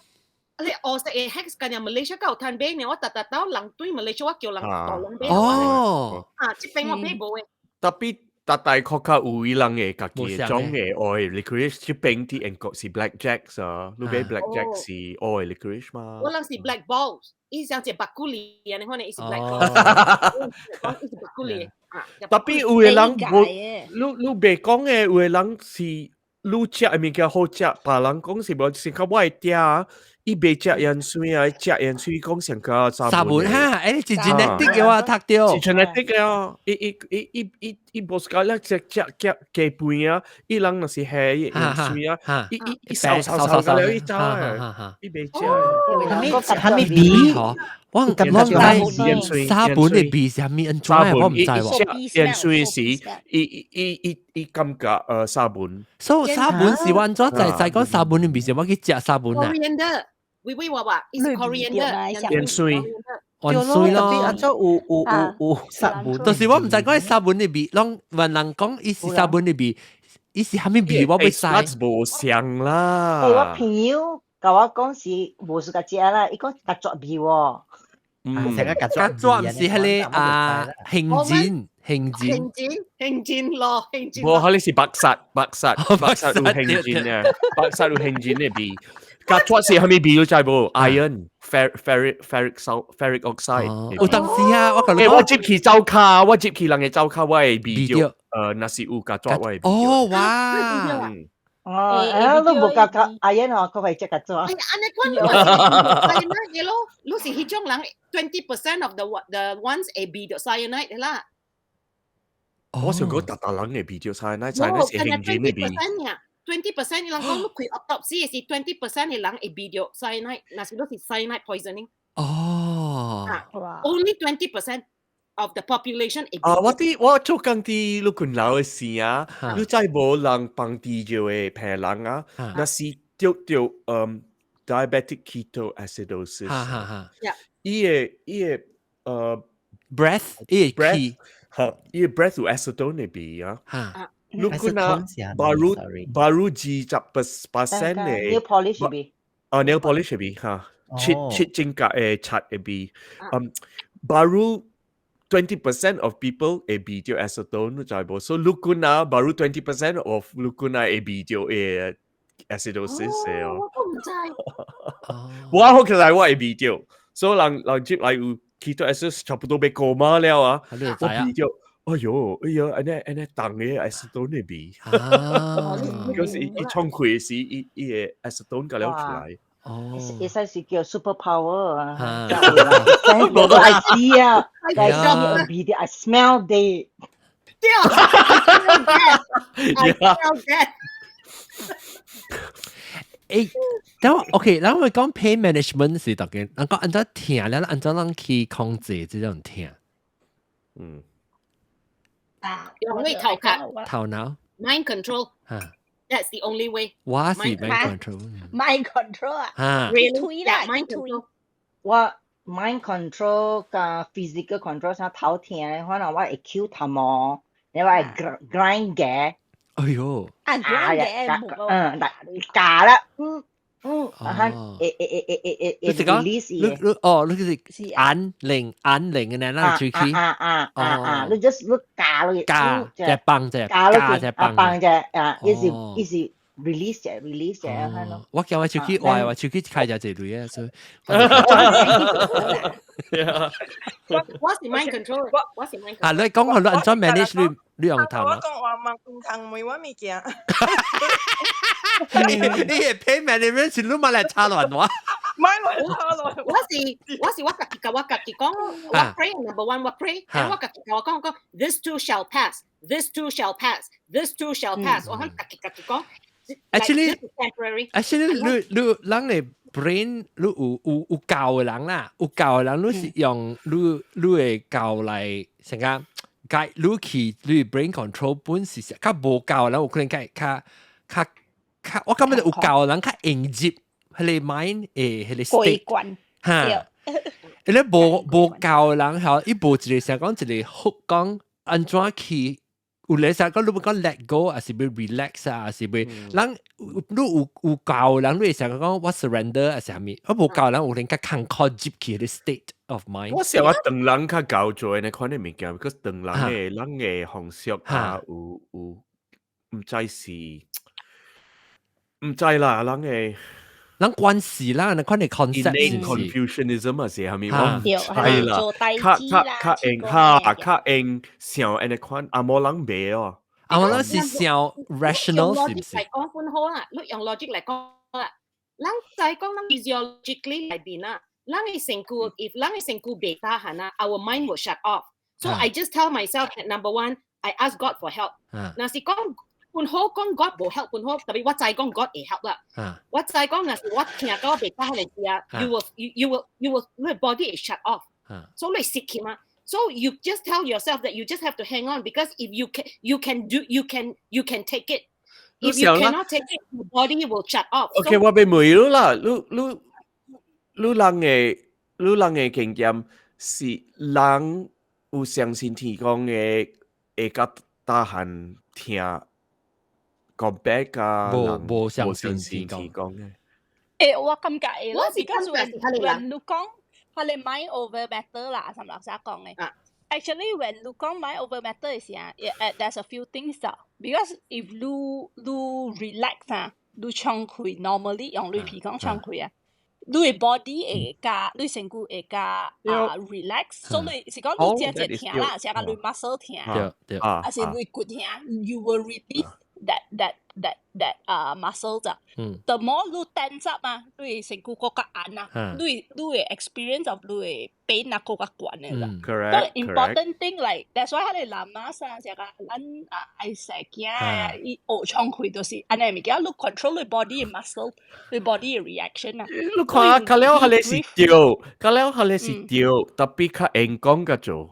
你烏色的 hex 今日 Malaysia 有通買呢，我逐逐到人對 Malaysia 我叫人大人買。哦。啊，這邊我買無的。特別逐大國較有伊人的家己的種的愛 licorice，這邊佇英國是 Black Jacks 啊，你買 Black Jack 是愛 licorice 嘛？我人是 Black Balls，伊像一白骨梨安呢款的，伊是 Black Balls，伊是白骨梨。特別有的人無，你袂講的，有的人是你食的物件好食，別人講是無，是較我的嗲，伊袂食鹽水啊，食鹽水講上較沙門哈，欸，是 genetic 的我讀著，是 genetic 的哦，伊伊伊伊伊伊無是講咧食食食雞飯啊，伊人若是下鹽水啊，伊伊伊掃掃掃到了伊走的，伊袂食。啥物味嗬？我我知沙本的味是啥物？按怎我毋知喎。鹽水是伊伊伊伊伊感覺沙本。所以沙本是按怎知知講沙本的味是我去食沙本啊？ Coriander，喂喂話話，是 coriander。鹽水，鹽水咯。按怎有有有有沙本？就是我毋知講沙本的味，攏雲人講伊是沙本的味，伊是啥物味？我袂知。無相啦。欸，我朋友。共我講是無是共食啦，伊講共抓味喎。嗯，成個共抓毋是彼个啊，杏仁，杏仁，杏仁，杏仁咯，杏仁。無，彼个是白沙，白沙，白沙有杏仁嘅，白沙有杏仁嘅味。共抓是啥物味你知無？Iron, ferric oxide。有當時啊，我共你講，我入去灶跤，我入去人嘅灶跤，我會味著。若是有共抓，我會味著。哦，哇！哦，啊，你無共共 iron 哦，佢會食共抓。哎，按呢款 cyanide 嘅咯，你是彼種人 20% of the ones 會味著 cyanide 啦。我想講，逐逐人會味著 cyanide，cyanide 是杏仁嘅味。 20% 人講你開 autopsy 是 20% 嘅人會味著 cyanide，若是你是 cyanide poisoning。哦。 Only 20% of the population 會。啊，我佇我做工佇陸軍樓嘅時啊，你知無人放地尿的病人啊，若是著著diabetic ketoacidosis，伊个 breath，伊個 breath，嚇，伊个 breath 有 acetone 的味啊。你看啊，baru baru 20% 的 nail polish 味。啊，nail polish 味嚇，切切指甲的漆的味，baru 20% of people 會味著 acetone，你知無？所以你看啊，baru 20% of 你看啊會味著的 acidosis 的哦。我都毋知。我好起來我會味著，所以人人接來有 ketoacidosis 差不多欲 coma 了啊，我味著。哎喲，哎喲，按呢按呢重的 acetone 的味，就是伊沖氣時，伊伊个 acetone 共了出來。哦，會使是叫 super power 啊！我都愛知啊，I see 味 I smell the。對，I smell that。誒，等我 OK，咱會講 pain management 是特別，咱講按怎疼咧，按怎咱去控制這種疼。用你頭殼，頭腦，mind control。That's the only way。我是 mind control。 mind control 啊？啊，really 啦，mind control。我 mind control 佮 physical control 啥頭疼咧，可能我會抾頭毛，你我會 grind 嘅。哎喲！啊，grind 嘅，嗯，夾啦，嗯嗯，啊，會會會會會會 release 你你哦，你是按鈴按鈴嘅呢，咱喙齒。啊啊啊啊！你 just 你夾落去，夾隻放隻，夾隻放放隻啊，伊是伊是 release 隻 release 隻係咯。我叫我喙齒壞，我喙齒開隻這類啊，所以。我是 mind control，我是 mind。啊，你講我你按怎 manage 你你用頭腦？我講話嘛，唔通問我物件。你你係 pain management 是你嘛來插亂我？唔係來插亂。我是我家己共我家己講，我 pray number one，我 pray，我家己共我講講，this too shall pass，this too shall pass，this too shall pass，我響家己家己講。 Actually, temporary. Actually，你你人的 brain 你有有有教的人啦，有教的人你是用你你的教來成個解你去你 brain control 本是較無教的人有可能較較較較，我感覺有教的人較應接彼个 mind 的彼个 state 哈。你無無教的人吼，伊無一个想講一个好講按怎去。有咧啥講，你欲講 let go，還是欲 relax 啊，還是欲人你有有教人，你會想講我 surrender 還是啥物？我無教人有能較抗拒入去个 state of mind。我想我唐人較𠢕做呢款的物件，because 唐人的人的方式啊，有有毋知是毋知啦，人的人關係啦，那款的 concept 是 Confucianism 啊，是啥物？我毋知啦，較較較用哈較用想按呢款，紅毛人袂哦。紅毛人是想 rational 是毋是？嚟講分好啦，你用 logic 嚟講啦，咱就講咱 physiologically 內邊啦，咱的身軀，if 咱的身軀袂 tahan 啊，our mind will shut off。So I just tell myself that number one, I ask God for help。若是講本好講 God 無 help 本好，特別我知講 God 會 help 啦。我知講若是我疼到袂 tahan 的時啊，you will you you will you will 你 body is shut off。所以你死去嘛。So you just tell yourself that you just have to hang on because if you can you can do you can you can take it. If you cannot take it, your body will shut off. OK，我欲問你啦，你你你人的你人的經驗是人有相信天公的會較 tahan 疼，講白甲無無相信天公的。欸，我感覺會咯，because when 你講，佢哋 mind over matter 啦，什麼啥講嘅？Actually, when 你講 mind over matter 嘅時啊，there's a few things 啊。Because if 你 relax 啊，你暢氣 normally 用你鼻孔暢氣啊，你嘅 body 會加，你身軀會加啊 relax，所以是講你只只疼啦，是講你 muscle 疼，還是你骨疼，you will release that 啊 muscle 咋。The more 你 tense up 啊，你身軀閣較硬啊，你會 experience of 你嘅 pain 啊閣較懸嘅啦。 So important thing like that's why 佢哋南馬啥成個咱啊愛生囝啊，伊學創氣就是按呢物件，你 control 你 body 嘅 muscle，你 body 嘅 reaction 啊。你看，較了彼个是對，較了彼个是對，tapi 較會講較做。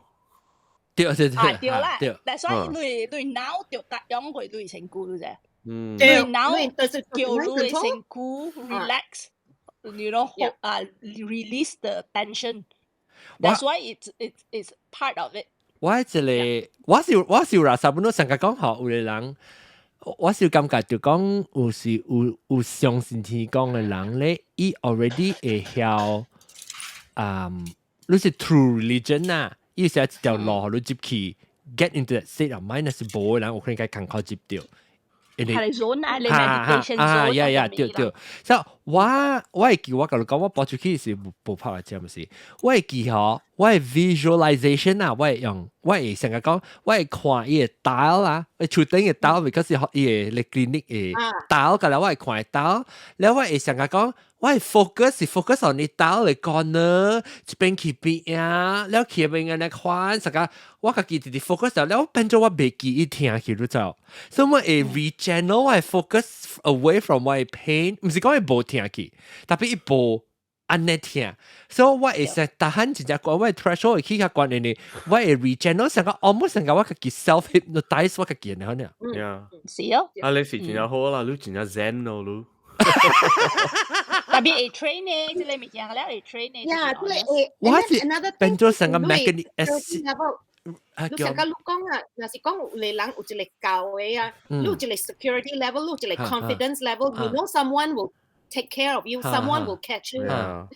對對對，啊對啦，that's why 你腦就夾用過你身軀啫。嗯，你腦叫你身軀 relax，啊 release the tension。That's why it's part of it。我一個我是有啦，差不多上個講吼，有個人，我是感覺就講有時有相信天公嘅人咧，伊 already 會曉，你是 true religion 啊，伊是一條路予你入去 get into that state of mind，是無嘅人有可能該艱苦入著。係你 zone 啊，你 meditation zone 啊，呀呀，對對。所以我會記我共你講，我跑出去是無拍來這毋是。我會記吼，我會 visualization 啊，我會用，我會成日講，我會看伊个 tile 啦，厝頂个 tile，because 伊个 clinic 个 tile，個啦，我會看 tile，了我會成日講，我會 focus 是 focus on 你 tile 的 corner，一邊去邊啊，了去邊按呢看，成個我家己直直 focus 了，變做我袂記伊疼去你知。所以我會 rechannel 我 focus away from 我 pain，毋是講伊無疼去，tapi 伊無按呢疼，所以我會使逐項真正懸，我 threshold 會起較懸的呢，我會 rechannel 成個 almost 成個我家己 self hypnotize 我家己呢，可能。 Yeah，是哦。啊，你是真正好啦，你真正 zen 咯，你。 Tapi 會 train 呢，這個物件了會 train 呢。 Yeah，這個會。我是變做成個 mechanism。你成個你講啊，若是講有個人有一個夠的啊，你有一個 security level，你有一個 confidence level，you know someone will take care of you，someone will catch you。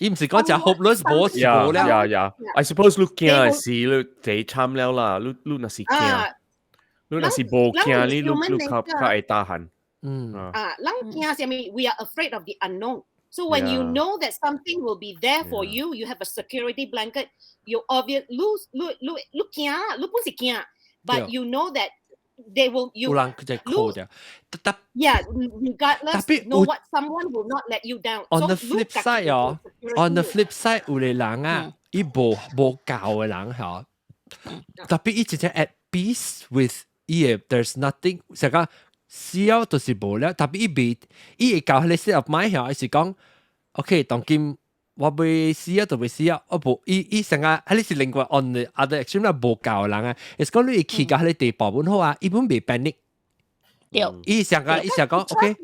伊毋是講食 hopeless 無是無了。 Yeah, I suppose 你驚的是你第慘了啦，你若是驚，你若是無驚，你較會擔。啊，人驚啥物？We are afraid of the unknown. So when you know that something will be there for you, you have a security blanket. You obvious 你你你你驚，你本是驚，but you know that they will you 有人佢就扣掉。 Yeah, regardless, know what someone will not let you down. On the flip side 哦，on the flip side 有個人啊，伊無教嘅人嗬，tapi 伊直接 at peace with 伊個 there's nothing，成個死了就是無了，tapi 伊未伊會教彼個 state of mind 嗬，伊是講，OK，當今我欲死啊，就欲死啊，我無伊伊成個，彼是另外 on the other extreme 啦，無教嘅人啊，是講你會去到彼個地步本好啊，伊本袂 panic。對，伊成個伊成講 OK。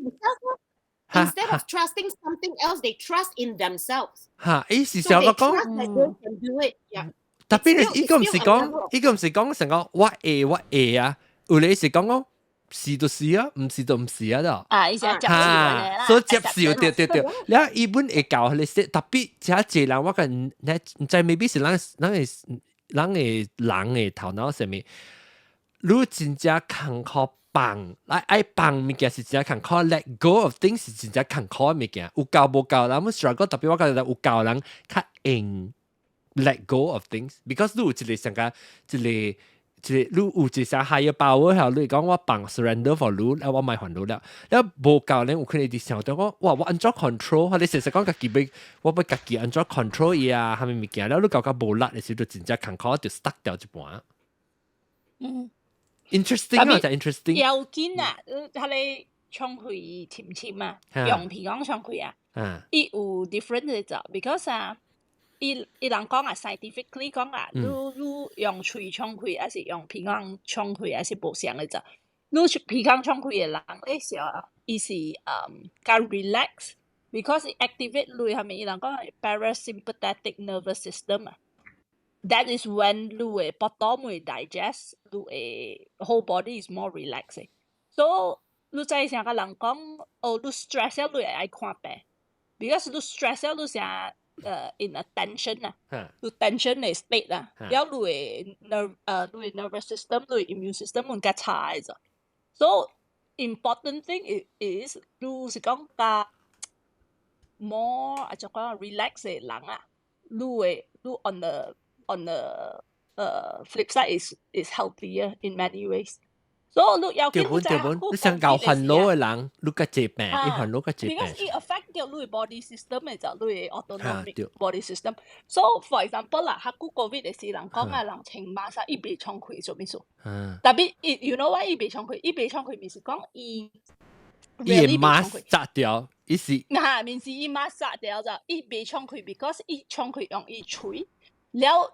Instead of trusting something else, they trust in themselves. 嚇，伊是想講講。Can do it. Yeah. Tapi 伊個毋是講，伊個毋是講成講我會我會啊，有咧是講講是就是啊，毋是就毋是啊的。啊，伊是接受啦。所以接受對對對，了伊本會教彼個說，tapi 這濟人我講，你毋知 maybe 是咱的人的頭腦上面，你真正艱苦放，來愛放物件是真正艱苦，let go of things 是真正艱苦的物件，有夠無夠人，我 struggle，特別我覺得有夠人較用 let go of things，because 你有一個上個一個一個，你有一個啥 higher power 後，你講我放 surrender for 你，了我莫煩惱了，了無夠咧，有可能佇想到講，哇，我按怎 control，你實實講家己欲，我欲家己按怎 control 伊啊，啥物物件，了你感覺無力的時候，就真正艱苦，就 stuck 掉一半。Interesting 啊，就 interesting。要緊啊，彼个沖氣深深啊，用鼻孔沖氣啊，伊有 different 的就，because 啊，伊人講啊，scientifically 講啊，你用喙沖氣，還是用鼻孔沖氣，還是無相的就，你鼻孔沖氣的人咧是，伊是較 relax，because activate 你係咪？伊人講 parasympathetic nervous system 啊。That is when 你的腹肚會 digest，你的 whole body is more relaxed。So 你知成個人講，哦，你 stress 了，你會愛看病。，because 你 stress 了，你成in a tension 啊，你 tension 嘅 state 啊，了你嘅 nerve 你嘅 nervous system，你嘅 immune system 會較差嘅啫。So important thing is 你是講較 more 啊就講 relax 嘅人啊，你會你 on the flip side is healthier in many ways。所以你要對本對本，你想搞煩惱嘅人，你較濟病，伊煩惱較濟病。 Because it affect 到你 body system 嘅就你 autonomic body system。So for example 啦，較久 COVID 嘅時人講啊，人穿 mask 伊袂喘氣做咩事？特別 you know why 伊袂喘氣？伊袂喘氣，毋是講伊伊嘅 mask 紮掉，伊是。嗱，毋是伊 mask 紮掉就伊袂喘氣，because 伊喘氣用伊喙，了。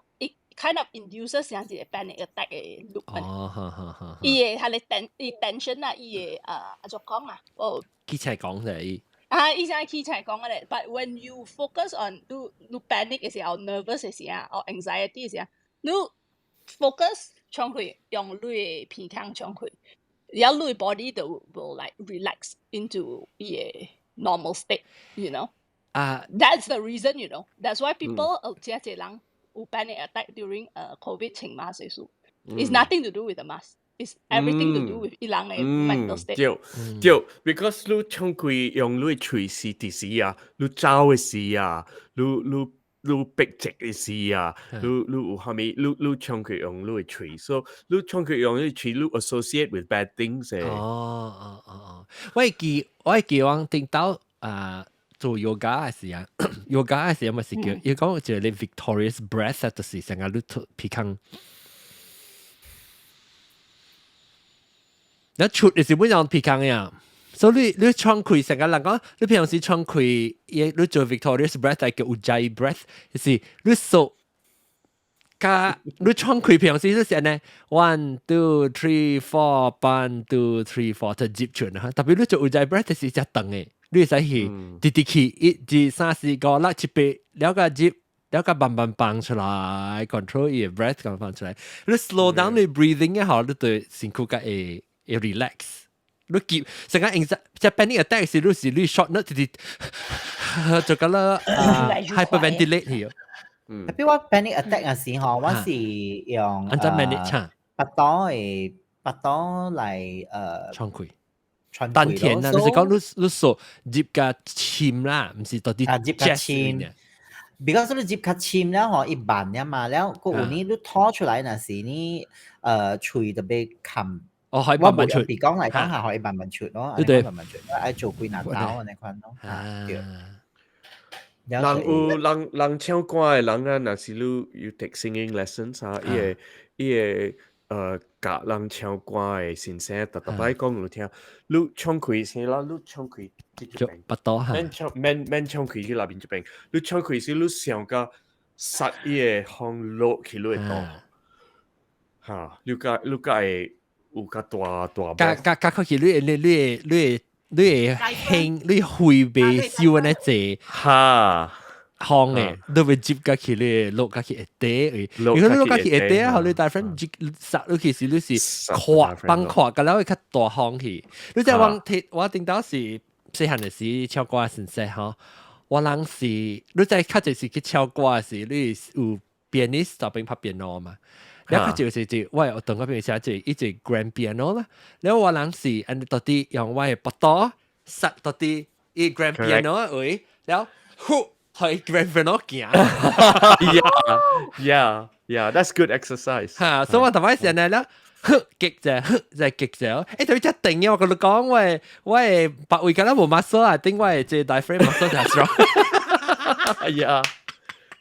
kind of induces 像一個 panic attack 嘅 loop。哦，好好好。伊嘅係你 ten 伊 tension 啊，伊嘅怎講啊？哦。起來講就係。啊，伊先起來講嘅咧。But when you focus on 你 panic 嘅時候，nervous 嘅時候，或 anxiety 嘅時候，你 focus 喘氣，用你嘅鼻腔喘氣，然後你 body 就 will like relax into 伊嘅 normal state，you know？啊。 That's the reason，you know. That's why people 這濟人有 panic attack during COVID 穿 mask 嘅事。It's nothing to do with the mask. It's everything to do with 伊人嘅 mental state。對對，because 你喘氣用你喙是佇時啊，你走嘅時啊，你逼直嘅時啊，你有蝦米？你喘氣用你嘅喙，所以你喘氣用你喙，你 associate with bad things 誒。哦哦哦哦，我會記我頂到啊。做 yoga 嘅時啊，yoga 嘅時咪是叫，伊講就係 victorious breath 啊，就是成個你鼻孔。你出就是本用鼻孔呀，所以你喘氣成個人講，你平時喘氣，你做 victorious breath 係叫 ujjayi breath，就是你數加你喘氣平時就是呢，one two three four one two three four 就接出啦，特別你做 ujjayi breath 就是只長嘅。你會使去直直去，一、二、三、四、五、六、七、八，了個入，了個慢慢放出來，control 伊個 breath 咁放出來。你 slow down 你 breathing 一下，你對身軀較會 relax。你記成個即 panic attack 時，你是你 short 呢，直直就咁啦，hyperventilate 去。特別我 panic attack 嘅時候，我是用按怎 manage 腹肚嘅腹肚來喘氣。丹田啊，就是講你數入較深啦，毋是到底啊入較深。because 你入較深了吼，伊慢了嘛，了閣有呢你吐出來若是呢，喙特別冚。哦，可以慢慢出。比講來講下可以慢慢出咯，對慢慢出，愛做幾若刀按呢款咯。對。人有人唱歌的人啊，若是你 you take singing lessons 啊，伊會教人唱歌的先生，逐逐擺講你聽，你唱開聲啦，你唱開這邊，腹肚哈，免唱免唱開去內面這邊，你唱開時你想甲殺伊個風落去你的肚，哈，你較會有較大大。較較較較去你會輕，你肺袂收按呢濟，風嘅，你會接甲去你落甲去下底位，如果你落甲去下底啊，你 diaphragm 接殺落去時，你是闊放闊，甲了會較大風去。你知我聽我頂到是細漢嘅時唱歌先生吼，我人是你知較濟是去唱歌時，你有 pianist 就邊拍 piano 嘛。了較濟是一我有同個朋友寫一隻 grand piano 啦，了我人是按到底用我嘅腹肚殺到底伊 grand piano 位，了呼。去 grand piano 行。 Yeah, that's good exercise. 嚇，所以我頭擺時呢咧，哼，極者，哼，就極者。欸，特別一定嘅，我同你講，我嘅白位敢若無 muscle 啊，頂我嘅這 diaphragm muscle 就 strong。 Yeah，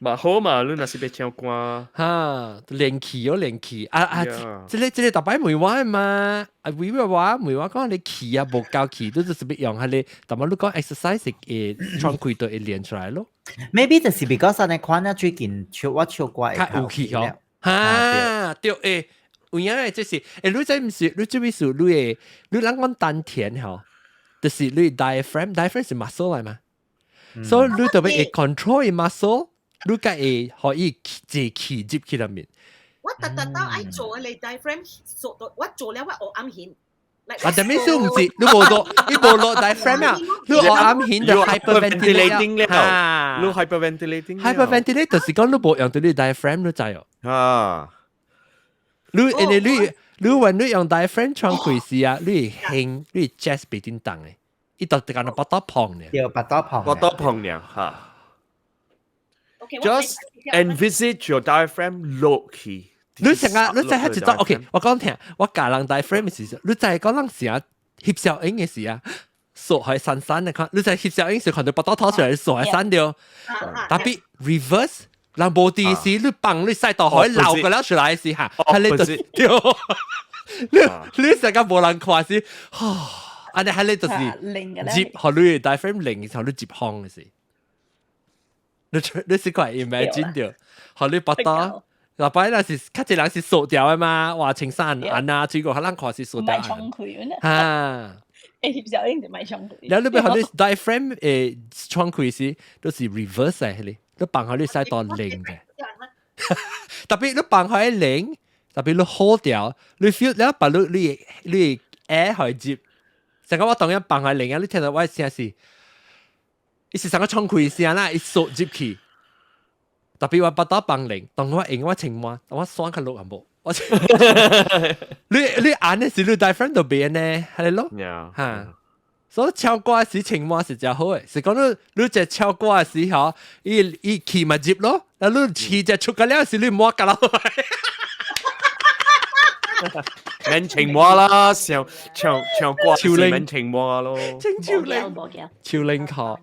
嘛好嘛，你若是欲唱歌，哈，練氣哦，練氣啊啊！這個逐擺問我嘛，啊，為咩話問我講你氣啊，無夠氣，都就是欲用彼個，但係你講 exercise 會喘氣就會練出來咯。 Maybe 就是 because 按呢款啊，最近唱我唱歌會較有氣哦。哈，對欸，有影的這是，欸，你這毋是，你這意思，你會，你人講丹田吼，就是你 diaphragm，diaphragm 是 muscle 來嘛，所以你特別會 control 伊 muscle，你才會予伊濟氣入去內面。我特特到愛做你 diaphragm 做到，我做了我黑暗顯，啊，但咩事唔是，你無落，你無落 diaphragm 啊，你我啱顯就 hyperventilating 了，你 hyperventilating。 hyperventilate 就是講你無用到你 diaphragm 你知哦。啊，你因為你when 你用 diaphragm 喘氣時啊，你輕，你 chest 被叮當嘅，伊就直間腹肚膨呢。對，腹肚膨。腹肚膨呢，嚇。Just envisage your diaphragm 落去。你成日你知係一種 OK，我講聽，我教人 diaphragm 嘅時，你就係講人成日翕小影嘅時啊，縮開散散嘅看，你就翕小影時看到腹肚拖出來縮開散掉，tapi reverse 人無佇時，你放你使到海流個了出來時嚇，係你就對，你成個無人看時，啊你係你就是接學你 diaphragm 零，然後你接空嘅時，你試過 imagine 到，學你腹肚。嗱，擺那是較濟人是縮掉的嘛，哇，青山安啊，水果可能看是縮掉。唔係衝開啊！誒，翕小影就唔係衝開。然後你欲予你 diaphragm 喘氣時，都是 reverse 嘅，你你放予你使到零嘅。tapi 你放予零，tapi 你 hold 掉，你 feel 你把你 air 去接，成個我當然放予零啊，你聽到我聲是，伊是成個喘氣聲啦，伊縮入去。tapi 我腹肚放零，當我用我清滿，我酸較落也無。我你按的是你 diaphragm 就變呢，係咯，嚇。所以唱歌時清滿是真好嘅，是講你只唱歌嘅時候，伊伊氣嘛入咯，啊你氣就出個了時你摸個咯。免清滿啦，唱唱唱歌超靈免清滿咯，清超靈，超靈殼，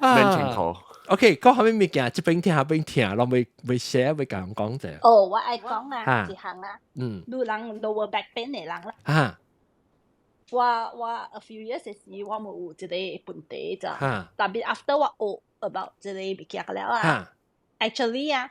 免清殼。 OK，講後面物件，這邊聽下邊聽，攏未未寫未講講者。哦，我愛講啊，一項啊，你人 lower back pain 的人啦。我 a few years 時，我冇有這個問題咋，tapi after 我學 about 這個物件了啊，actually 啊，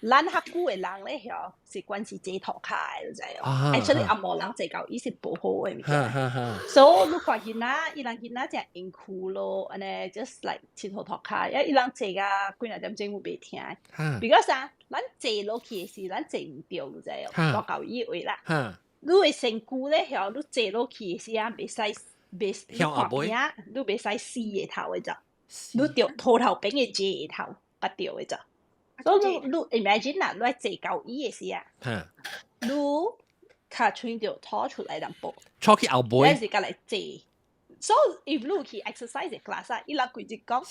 咱較久的人咧，曉是關是坐塗跤的，你知哦。Actually 紅毛人坐交椅是無好的物件。所以你看囡仔，伊人囡仔誠辛苦咯，按呢 just like 𨑨迌塗跤，因伊人坐甲幾若點鐘有袂疼。Because 啊，咱坐落去的時，咱坐毋著，你知哦，大交椅位啦。你的身軀咧，曉你坐落去的時啊，袂使袂你看邊仔，你袂使死下頭的咋，你著塗頭邊的坐下頭，甲著的咋。所以你你 imagine 啦，你愛坐交椅的時啊，你跤喙著拖出來淡薄，坐去後背，你是甲來坐。So if 你去 exercise class 啊，伊人規日講，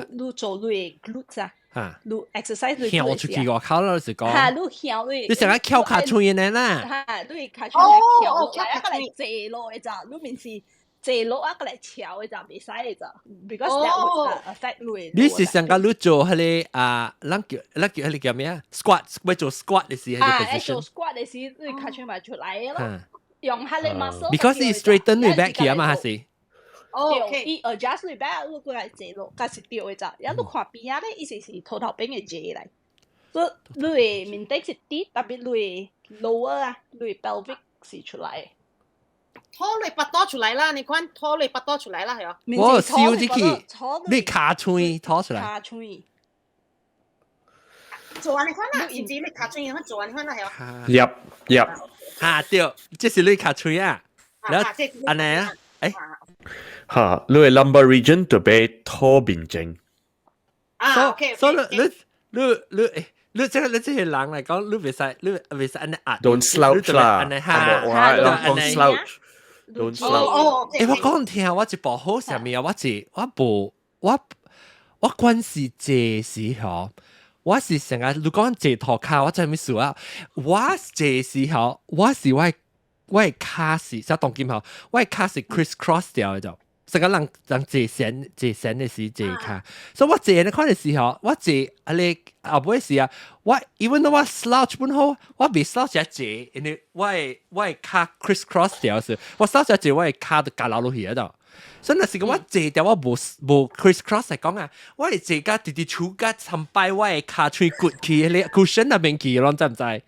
你做你的 glutes 啊，你 exercise 你翹出去外口啦，是講，嚇你翹你，你成日翹跤喙呢啦，嚇你跤喙來翹落來，啊，閣來坐落的咋，你面是坐落啊，閣來翹的咋，袂使的咋，because that would affect 你。你是上個你做彼個啊，咱叫彼個叫咩啊？squat，欲做 squat 的時彼個 position。做 squat 的時，你跤喙嘛出來的咯，用彼個 muscle。 Because 伊 straighten 你 back 去啊嘛，還是？哦，伊 adjust 你 back，你過來坐落，較是對的咋。啊，你看邊仔咧，伊是是塗頭邊的坐來。所以你的面頂是直，tapi 你的 lower 啊，你的 pelvic 是出來。拖你腹肚出來啦！你看拖你腹肚出來啦，係啊。我燒入去，你跤喙拖出來。跤喙。做按呢款啦，是毋是你跤喙咁做按呢款啦，係啊。入入。嚇對，這是你跤喙啊。然後按呢啊，誒。嚇，你的 lumbar region 特別拖面前。啊，OK。所以你你你誒。你這個你這個人來講，你袂使你袂使按呢壓。 Don't slouch 啦，按呢嚇，don't slouch。Don't slouch。誒，我講聽，我一部好啥物啊？我是我無我我關是坐時候，我是成日你講坐塗跤，我知咩事啊？我坐時候，我是我的跤是，即當今吼，我的跤是 criss cross 掉的就。成個人人坐旋坐旋的時坐跤，所以我坐那款的時候，我坐啊你後尾時啊，我 even though 我 slouch 本好，我未 slouch 一坐，因為我的跤 criss cross 掉時，我 slouch 一坐，我的跤就夾落落去啊度。所以若是講我坐掉我無無 criss cross 來講啊，我會坐甲直直處甲參拜我的跤喙骨去，彼個 cushion 那邊去，攏知毋知？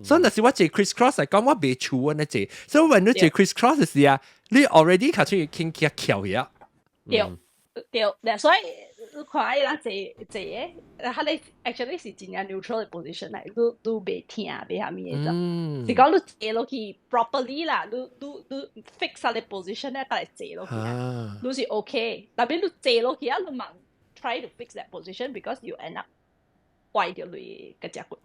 所以若是我坐 criss cross 來講，我袂處按呢坐。所以when 你坐 criss cross 的時啊，你 already 跤喙輕輕翹起啊。對對，所以你看伊人坐坐嘅，佢哋 actually 是真正 neutral 嘅 position 嚟，你你袂疼袂啥物嘅就，是講你坐落去 properly 啦，你你你 fix 下你 position 咧，過來坐落去啊，你是 OK，特別你坐落去啊，你猛 try to fix that position because you end up 壞掉你個脊骨。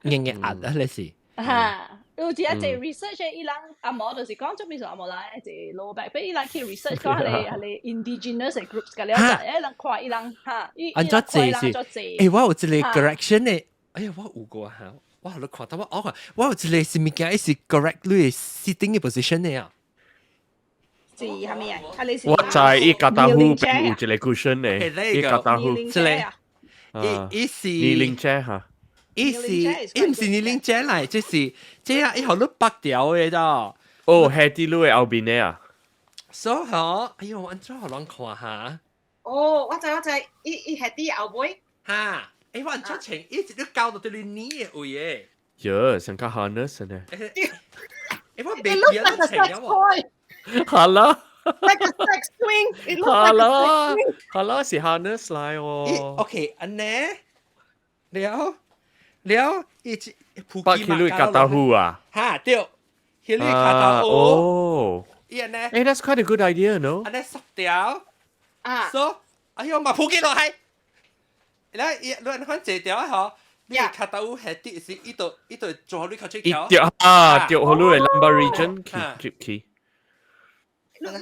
硬硬壓啊，你是。哈，有一個做 research 伊人阿毛就是講做咩事阿毛來做 low back，俾伊人去 research 講係係 indigenous groups 嘅了解，伊人看伊人哈，伊按怎坐是？欸，我有一個 correction 咧，哎呀，我有過哈，我喺度看到我我我有一個是物件，是 correct 你 sitting 嘅 position 咧啊。是係咪啊？係你我知伊腳踏虎邊有一個 cushion 咧，伊腳踏虎，這個，伊伊是 kneeling chair 哈。伊是伊毋是 kneeling chair 來，這是這啊，伊予你縛掉的咋？哦，係佇你的後面的啊。所以嗬，哎喲，按怎予人看下？哦，我知我知，伊伊係佇後尾。哈，欸，我按怎穿，伊一直交到對你耳的位的。喲，像個 harness 呢。欸，我袂記得穿了喎。好啦。 Like a sex swing. It looks like a sex swing. 好啦，是 harness 來哦。 OK，按呢，了。了，伊一縛起你腳踏虎啊？哈，對，起你腳踏虎。哦。伊按呢？欸，that's quite a good idea, no？按呢縮掉。啊。 So，哎喲，嘛鋪起落來。來，伊你按款坐掉啊嗬，你腳踏虎下底是伊就伊就做予你較出橋。伊掉啊，掉予你的 lumbar region 去入去。你你你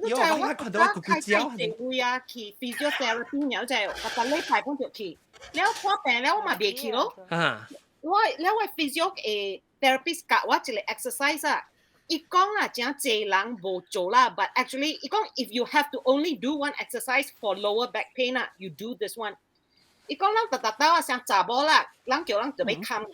你知我我開始坐位啊，去 physiotherapy 了就我逐禮拜講就去，了看病了我嘛袂去咯。我了我 physio 誒 therapist 教我一個 exercise 啊，伊講啊，真濟人無做啦，but actually 伊講 if you have to only do one exercise for lower back pain 啊，you do this one。伊講咱逐逐兜啊，像查某啦，人叫人就欲崁跤，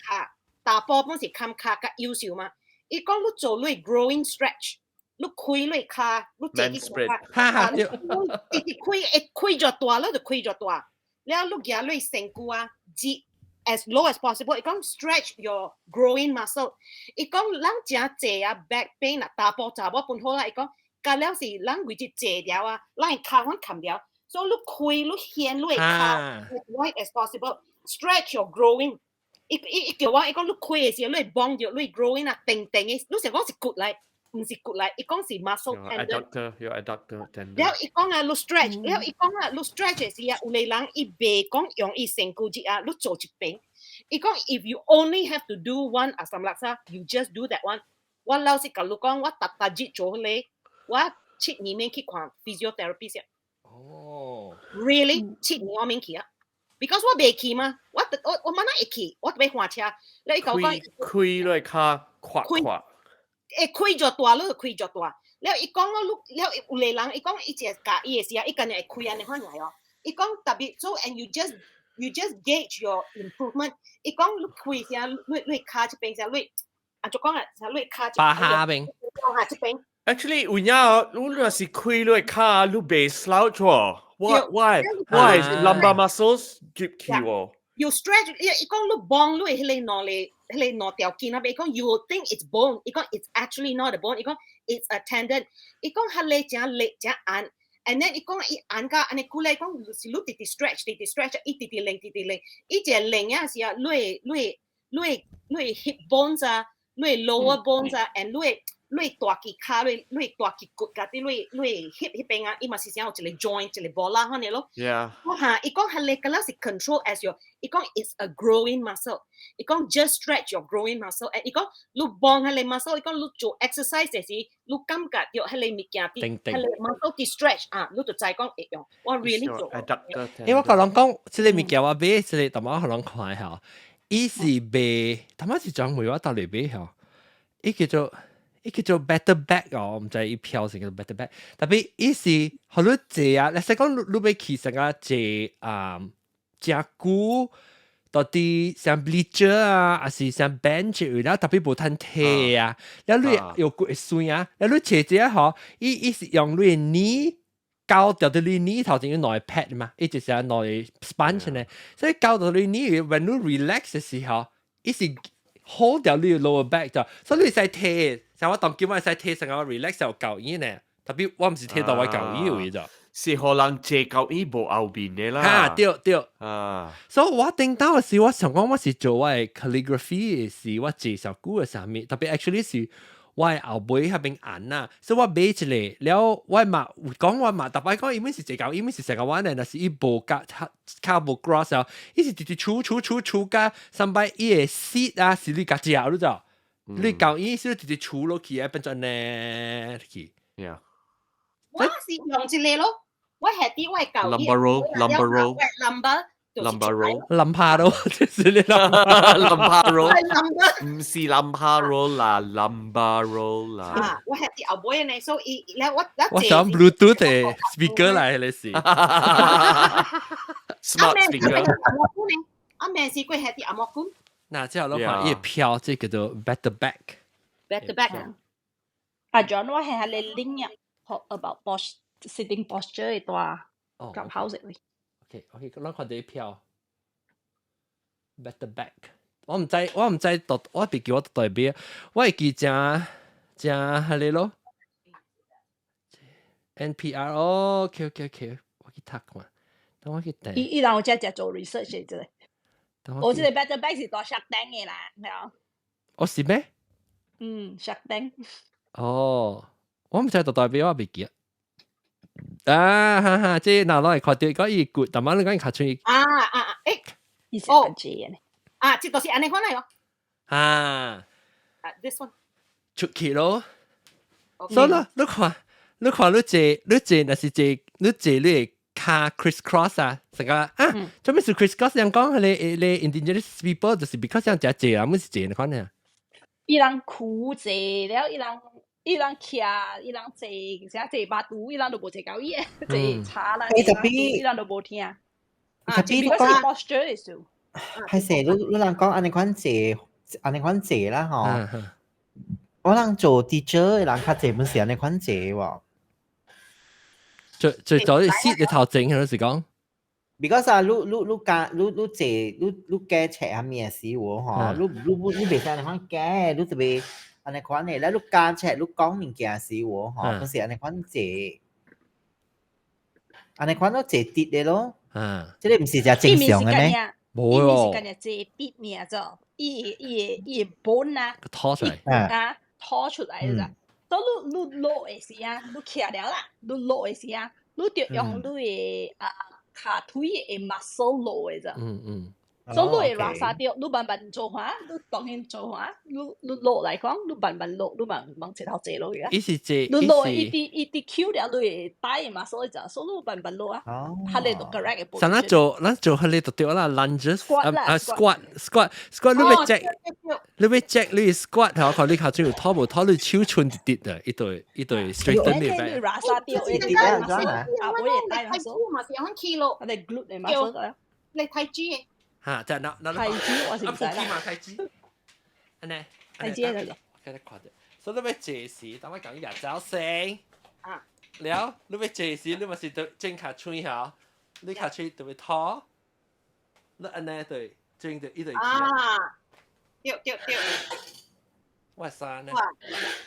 查埔本是崁跤較優秀嘛。伊講你做你 groin stretch。你開你跤，你坐佇跤，哈哈，你直直開會開著大，你就開著大。了你舉你身軀啊，折 as low as possible。伊講 stretch your groin muscle。伊講咱誠濟啊 back pain 啊，查埔查某本好啦。伊講，甲了是咱規日坐了啊，咱跤阮崁了，所以你開你掀你跤 as wide as possible，stretch your groin。伊伊伊叫我，伊講你開的時候，你會綁著你 groin 啊，定定的，你想講是骨來。毋是骨來，伊講是 muscle tendon。 Adductor，有 adductor tendon。了伊講啊，你 stretch，了伊講啊，你 stretch 的時啊，有個人伊袂講用伊身軀熱啊，你做一遍。伊講 if you only have to do one 阿三垃圾，you just do that one。我老實共你講，我逐逐日做彼個，我7年免去看 physiotherapy 先。哦。 Really，7年我免去啊。Because 我袂去嘛，我我我慢慢會去，我欲換車。了伊共我講，開落跤闊闊。會開著大，你就開著大。了伊講咯，你了有個人，伊講伊一個教伊的時啊，伊干焦會開按呢款來哦。伊講特別做，and you just gauge your improvement。伊講你開聲，你你跤這邊聲，你啊就講啊，你跤。巴下邊。下這邊。 Actually，有影你若是開你跤，你袂 slouch 喎。Why why lumbar muscles 入去喎？ You stretch，伊伊講你綁你彼個兩個彼個兩條筋那邊，伊講 you will think it's bone，伊講 it's actually not a bone，伊講 it's a tendon，伊講彼個誠力誠按，and then 伊講伊按甲按呢久咧，伊講是你直直 stretch，直直 stretch，伊直直練直直練，伊一個練啊是啊，你你你你 hip bones 啊，你 lower bones 啊，and 你你大肌跤，你你大肌骨佮佇你你 hip 彼邊啊，伊嘛是像有一個 joint 一個波啦，按呢咯。 我哈，伊講彼個敢若是 control as your，伊講 it's a groin muscle，伊講 just stretch your groin muscle，and 伊講你綁彼個 muscle，伊講你做 exercise 時，你感覺著彼個物件佇彼個 muscle 佇 stretch 啊，你就知講會用。我 really 做。因為我共人講，這個物件我買，這個淡薄予人看下，伊是賣，淡薄是專門我到底買吼，伊叫做。伊叫做 Better Back 哦，毋知伊標成叫做 Better Back，特別伊是予你坐啊，例如講你欲去啥個坐啊，誠久，到底像 bleacher 啊，還是像 bench 了特別無通提啊，了你又骨會酸啊，了你坐這吼，伊伊是用你的耳膠掉佇你耳頭前有兩個 pad 嘛，伊就是兩個 sponge 呢，所以膠到你耳，when 你 relax 的時候，伊是 hold 掉你 lower back 就，所以你會使提，像我當今我會使提成個 relax 就夠伊呢，特別我毋是提到我夠伊位就。是予人坐到伊無後面的啦。哈，對對。啊，所以我頂到的時，我想講我是做我的 calligraphy 的時，我坐小久的啥物，特別 actually 是我的後尾彼邊按啊，所以我買一個了，我嘛有講我嘛，逐擺講伊物是坐到，伊物是成個彎的，但是伊無甲跤無 cross 啊，伊是直直杵杵杵杵甲三擺伊的 seat 啊，是你家食，你知道？你教伊是直直杵落去啊，變做呢去。 我是用一個咯，我係啲我係舊 Lumbar roll，lumbar roll。 lumbar lumbar roll，冧趴咯，就是你冧 lumbar roll，係 lumbar 唔是 lumbar roll 啦，lumbar roll 啦。啊，我係啲後尾呢，所以咧我我想 Bluetooth 的 speaker 來，你是。 Smart speaker。阿咩是佢係啲阿莫官。那之後攞看伊票，這叫做 better back。 Better back。阿 John 我係喺你 link 學 about sitting posture 的大夾好食哩。 OK OK，咱看這票 better back。我毋知，我毋知讀，我別記我代表，我會記誠誠彼个咯。NPR 哦，OK OK OK，我去讀看，等我去訂。伊伊人有遮只做 research 的這個，我這個 better back 是大 Shark Tank 的啦，係啊。哦，是咩？嗯，Shark Tank。哦，我毋知讀代表，我袂記。啊哈哈，這若攞來看到講伊骨，但係你講伊較出。啊啊啊！欸，哦，啊，這就是按呢款來哦。啊。啊，this one。出去咯。所以咯，你看，你看你坐，你坐，若是坐，你坐你的跤 criss cross 啊，成個啊，做咩是 criss cross？人講彼个彼个 indigenous people 就是 because 這樣食坐啊，毋是坐呢款啊。伊人苦坐了，伊人伊人徛，伊人坐，啥坐巴肚，伊人都無坐到伊的，坐茶啦，欸，特別伊人都無聽。特別你講 posture 的時候，係成你你人講按呢款坐，按呢款坐啦吼。我人做 teacher 的人較濟本是按呢款坐喎。最最早 seat 的頭前，係是講。 Because 啊，你你你加你你坐你你加冊啥物的時候吼，你你你袂使按呢款加，你特別按呢款的，咧你加冊你講物件時候吼，本是按呢款坐，按呢款都坐直的咯。這个毋是誠正常的咩？無哦。伊是干坐直爾做，伊伊伊本啊，拖出來啊，拖出來咋？所以你你落的時啊，你徛了啦，你落的時啊，你就用你的啊跤腿的 muscle 落的咋？所以你會拉沙掉，你慢慢做下，你當然做下，你你落來講，你慢慢落，你慢慢一頭坐落去啊。伊是坐，你落一啲一啲 Q 了，你會帶嘛，所以就所以你慢慢落啊。彼个就 correct 嘅。像咱做，咱做彼个就對啦，lunges 啊 squat squat squat，你欲 check，你欲 check 你 squat 頭，看你跤腿有拖無拖，你手伸直直的，一對一對 straighten 你你拉沙掉，一啲啊，啊，我也帶嘛，嘛是用起咯，我哋 glute 的嘛，你太子嘅。嚇，就那那太子我是唔知啦。嘛太子，按呢，太子嚟嘅。給你看著，所以你欲坐時，等我講日早先。啊。了，你欲坐時，你嘛是對正跤腿嚇，你跤腿特別拖，你按呢對正對一對。啊！對對對。我山呢？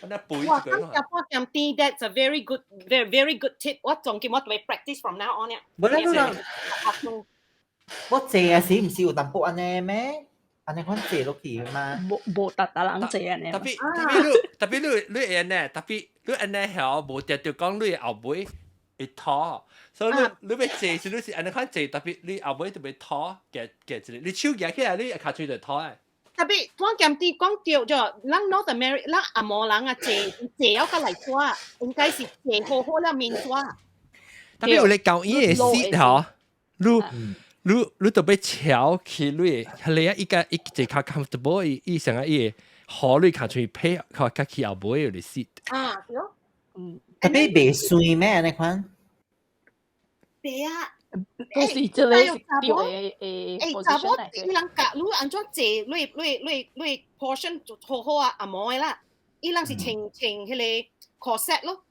我那背哇！咁入波咁啲，that's a very good, very very good tip。我仲記我會 practice from now on 呀。無啦，你人。我坐啊時毋是有淡薄按呢咩？按呢款坐落去嘛？無無逐逐人坐按呢。特別特別你特別你你按呢？特別你按呢曉無定著講你後尾會拖，所以你你欲坐時你是按呢款坐，特別你後尾特別拖，夾夾一個，你手舉起來，你跤腿就拖的。特別我兼啲講對咗，咱 North America 咱紅毛人啊，坐坐要較來抓，應該是坐好好了面抓。特別有咧教伊的 seat 吼，你。你你特別翹起你，係你啊，一個一坐較 comfortable，伊伊成個伊會好你跤腿配較較起後尾有啲 seat。啊，對。嗯。特別袂酸咩？按呢款？對啊。都是這個對的的欸，查某伊人教你按怎坐，你你你你 portion 就好好啊，紅毛的啦。伊人是穿穿彼個 corset 咯。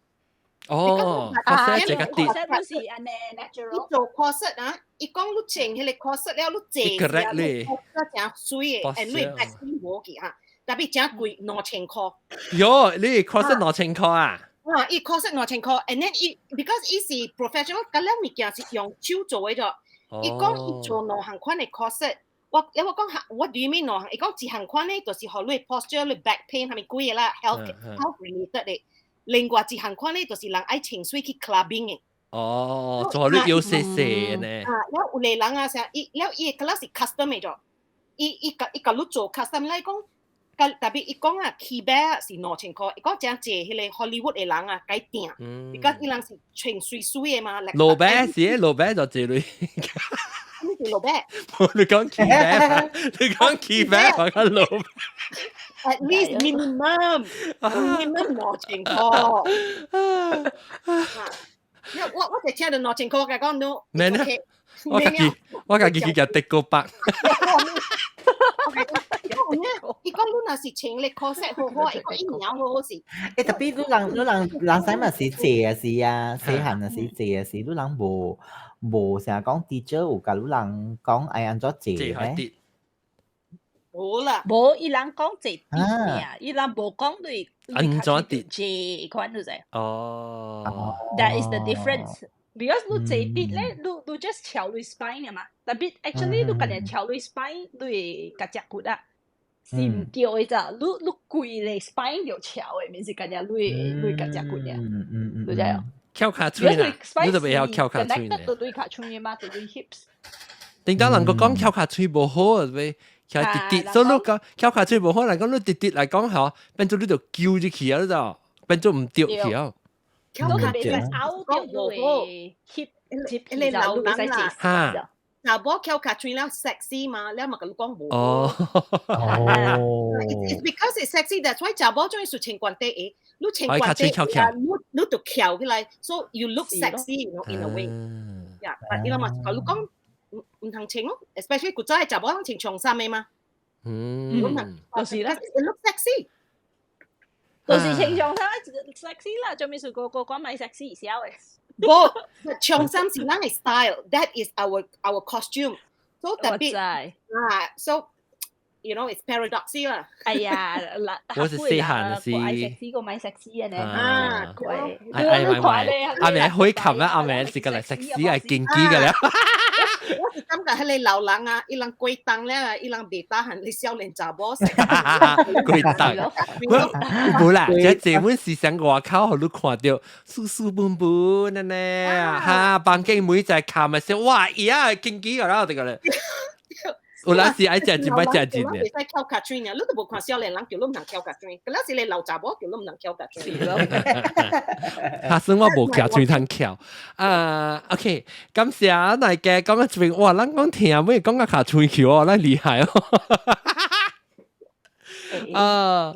哦，corset 這個啲。 corset 不是按呢 natural。你做 corset 啊，伊講你穿彼個 corset 了，你坐時啊，你真媠的，欸，你 back 無去哈，特別誠貴兩千箍。喲，你 corset 兩千箍啊？啊，伊 corset 2000箍，and then 伊 because 伊是 professional，嗰兩物件是用手做的咗。伊講伊做兩項款的 corset，我講 what do you mean 兩項？伊講一項款咧，就是予你 posture、你 back pain 係咪鬼的啦，health related 的。另外一項款咧，就是人愛穿媠去 clubbing 的。哦，做你有細細呢。啊，了有個人啊，成伊了伊的 class 是 custom 的咗，伊佮你做 custom 來講。特別伊講啊，起碼是2000箍，伊講真濟彼個 Hollywood 的人啊，該訂，because 伊人是穿媠媠的嘛。老闆是老闆就這類。咩是老闆？你講起碼，你講起碼，我講老闆。 At least minimum 2000箍。我就聽到兩千箍，佮講 no。咩呢？我家己去夾德國白。伊講你若是穿咧 corset 好好，伊講伊領好好勢。欸，特別你人使嘛是坐啊是啊，細漢啊是坐啊是，你人無成日講 teacher 有共你人講愛按怎坐咩？無啦，無伊人講坐直爾，伊人無講對按怎直坐款就係。哦。 That is the difference. Because 你坐直咧，你 just 翹你 spine 嘛，特別 actually 你家己翹你 spine，你會夾脊骨啊。是毋對的咋？你規個 spine 就翹的，毋是干焦你夾脊骨爾。你知無？翹跤喙啦，你就袂曉翹跤喙呢。對對跤喙嘛，對對 hips。頂當人個講翹跤喙無好啊，袂翹直直，所以你講翹跤喙無好，人講你直直來講吼，變做你就揪入去啊，你知無？變做毋對去啊。翹跤喙拗掉你 hip，你老人啦。哈。查某翹跤喙了 sexy 嘛，了嘛共你講無好。哦。哦。 It's because it's sexy, that's why 查某鍾意穿懸底鞋，你穿懸底鞋，你就翹起來，so you look sexy, in a way. Yeah, but 伊嘛共你講毋通穿咯，especially 古早的查某攏穿長衫的嘛。就是啦，it look sexy。就是穿長衫 sexy 啦，做咩事個個講咪 sexy 笑的。無，長衫是咱的 style, that is our costume. So 特別啊，so it's paradox 啦。哎呀，嗱，我是細漢是。愛 sexy 個買 sexy 嘅呢。啊，哎哎買買，阿妹可以琴啊，阿妹是個嚟 sexy 係經濟嘅咧。我是感覺彼个老人啊，伊人過冬了，伊人袂 tahan，你少年查某。過冬，無啦，這這本是上外口，予你看著，舒舒本本呢呢，哈，房間門在冚的時，哇，伊啊，經濟個啦，這個咧。有陣時愛食一擺食一嘅。袂使翹跤喙爾，你都無看少年人叫你毋通翹跤喙，嗰陣時你老查某叫你毋通翹跤喙。下算我無翹喙通翹。啊，OK，感謝大家講到這邊，哇，咱講聽，尾講到跤喙翹哦，咱厲害哦。啊，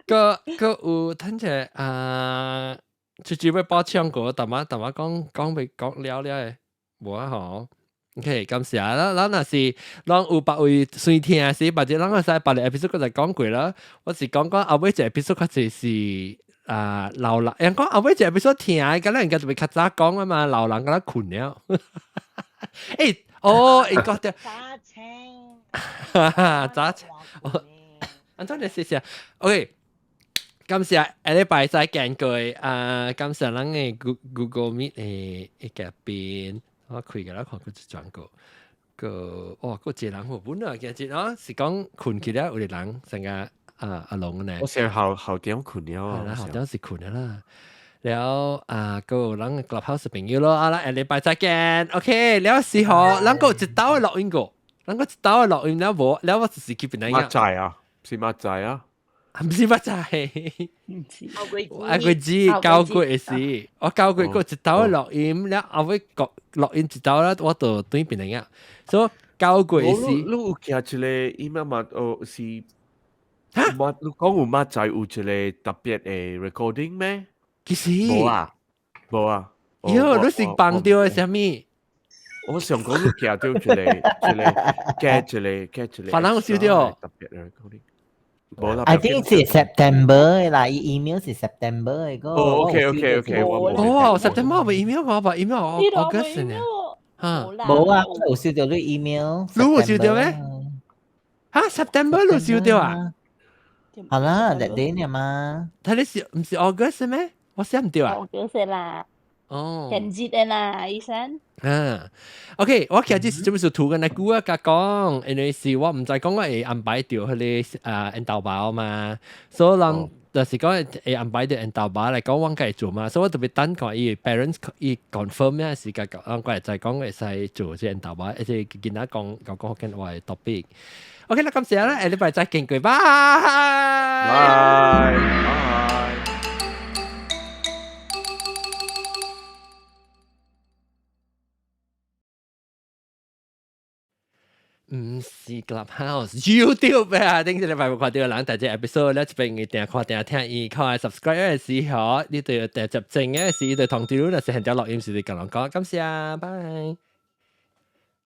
個有聽者啊，直接欲報唱歌，淡仔淡仔講講欲講了了的，無啊吼。OK，感謝啦！咱若是攏有別位隨聽時，或者咱會使別個 episode 閣再講過啦。我是講講後尾一個 episode 較濟是啊老人，人講後尾一個 episode 聽，敢若應該就會較早講啊嘛，老人敢若睏了。欸，哦，伊講著。早醒。早醒。按怎你謝謝？OK。感謝下禮拜再見過啊！感謝咱的 Google Meet 的一個邊。我開個來看，閣一轉個個哇，閣一個人喎，本來今日啊是講睏起來有個人成個啊阿龍呢。我成後後點睏了啊！係啦，後點是睏了啦。了啊，閣有咱 Clubhouse 朋友咯，啊，咱下禮拜再見。OK，了是吼，咱閣有一兜的錄音個，咱閣一兜的錄音了無？了我就是去邊來馬仔啊，是馬仔啊。毋是馬仔，阿個字9月時，我9月閣一兜的錄音，了後尾閣錄音一兜啦，我就轉變來啊。所以9月時，你有寄一個 email 嘛？哦，是，馬你講有馬仔有一個特別的 recording 咩？其實無啊，無啊。喲，你是放著的啥物？我想講你寄著一個一個加一個加一個，別人有收著特別的 recording。無啦 I think 是 September 啦，伊 email 是 September 的個。哦，OK OK OK，我哦，September 無 email 我把 email August 呢？嚇，無啊，我有收到你 email。你有收到咩？嚇，September 你有收到啊？好啦，that day 呢嘛。睇你是毋是 August 咩？我寫毋對啊。哦，叫說啦。哦。現熱的啦，醫生。啊，OK，我其實這是做咩事圖跟你估啊，甲講，因為是我毋知講我會安排著彼个啊緣投包嘛，所以人就是講會安排著緣投包來講，我該會做嘛，所以我特別等看伊 parents 伊 confirm 咩時間，我會再講會使做這緣投包，而且囡仔講講講福建話的 topic。OK 啦，感謝啦，下禮拜再見過，拜拜拜。毋是 Clubhouse YouTube 啊！頂一禮拜無看著人，大隻 episode 咧，這邊一定看定聽伊看 subscribe 的時候，你就訂接正的時，就通知你，若是現條錄音時，就共人講，感謝，拜。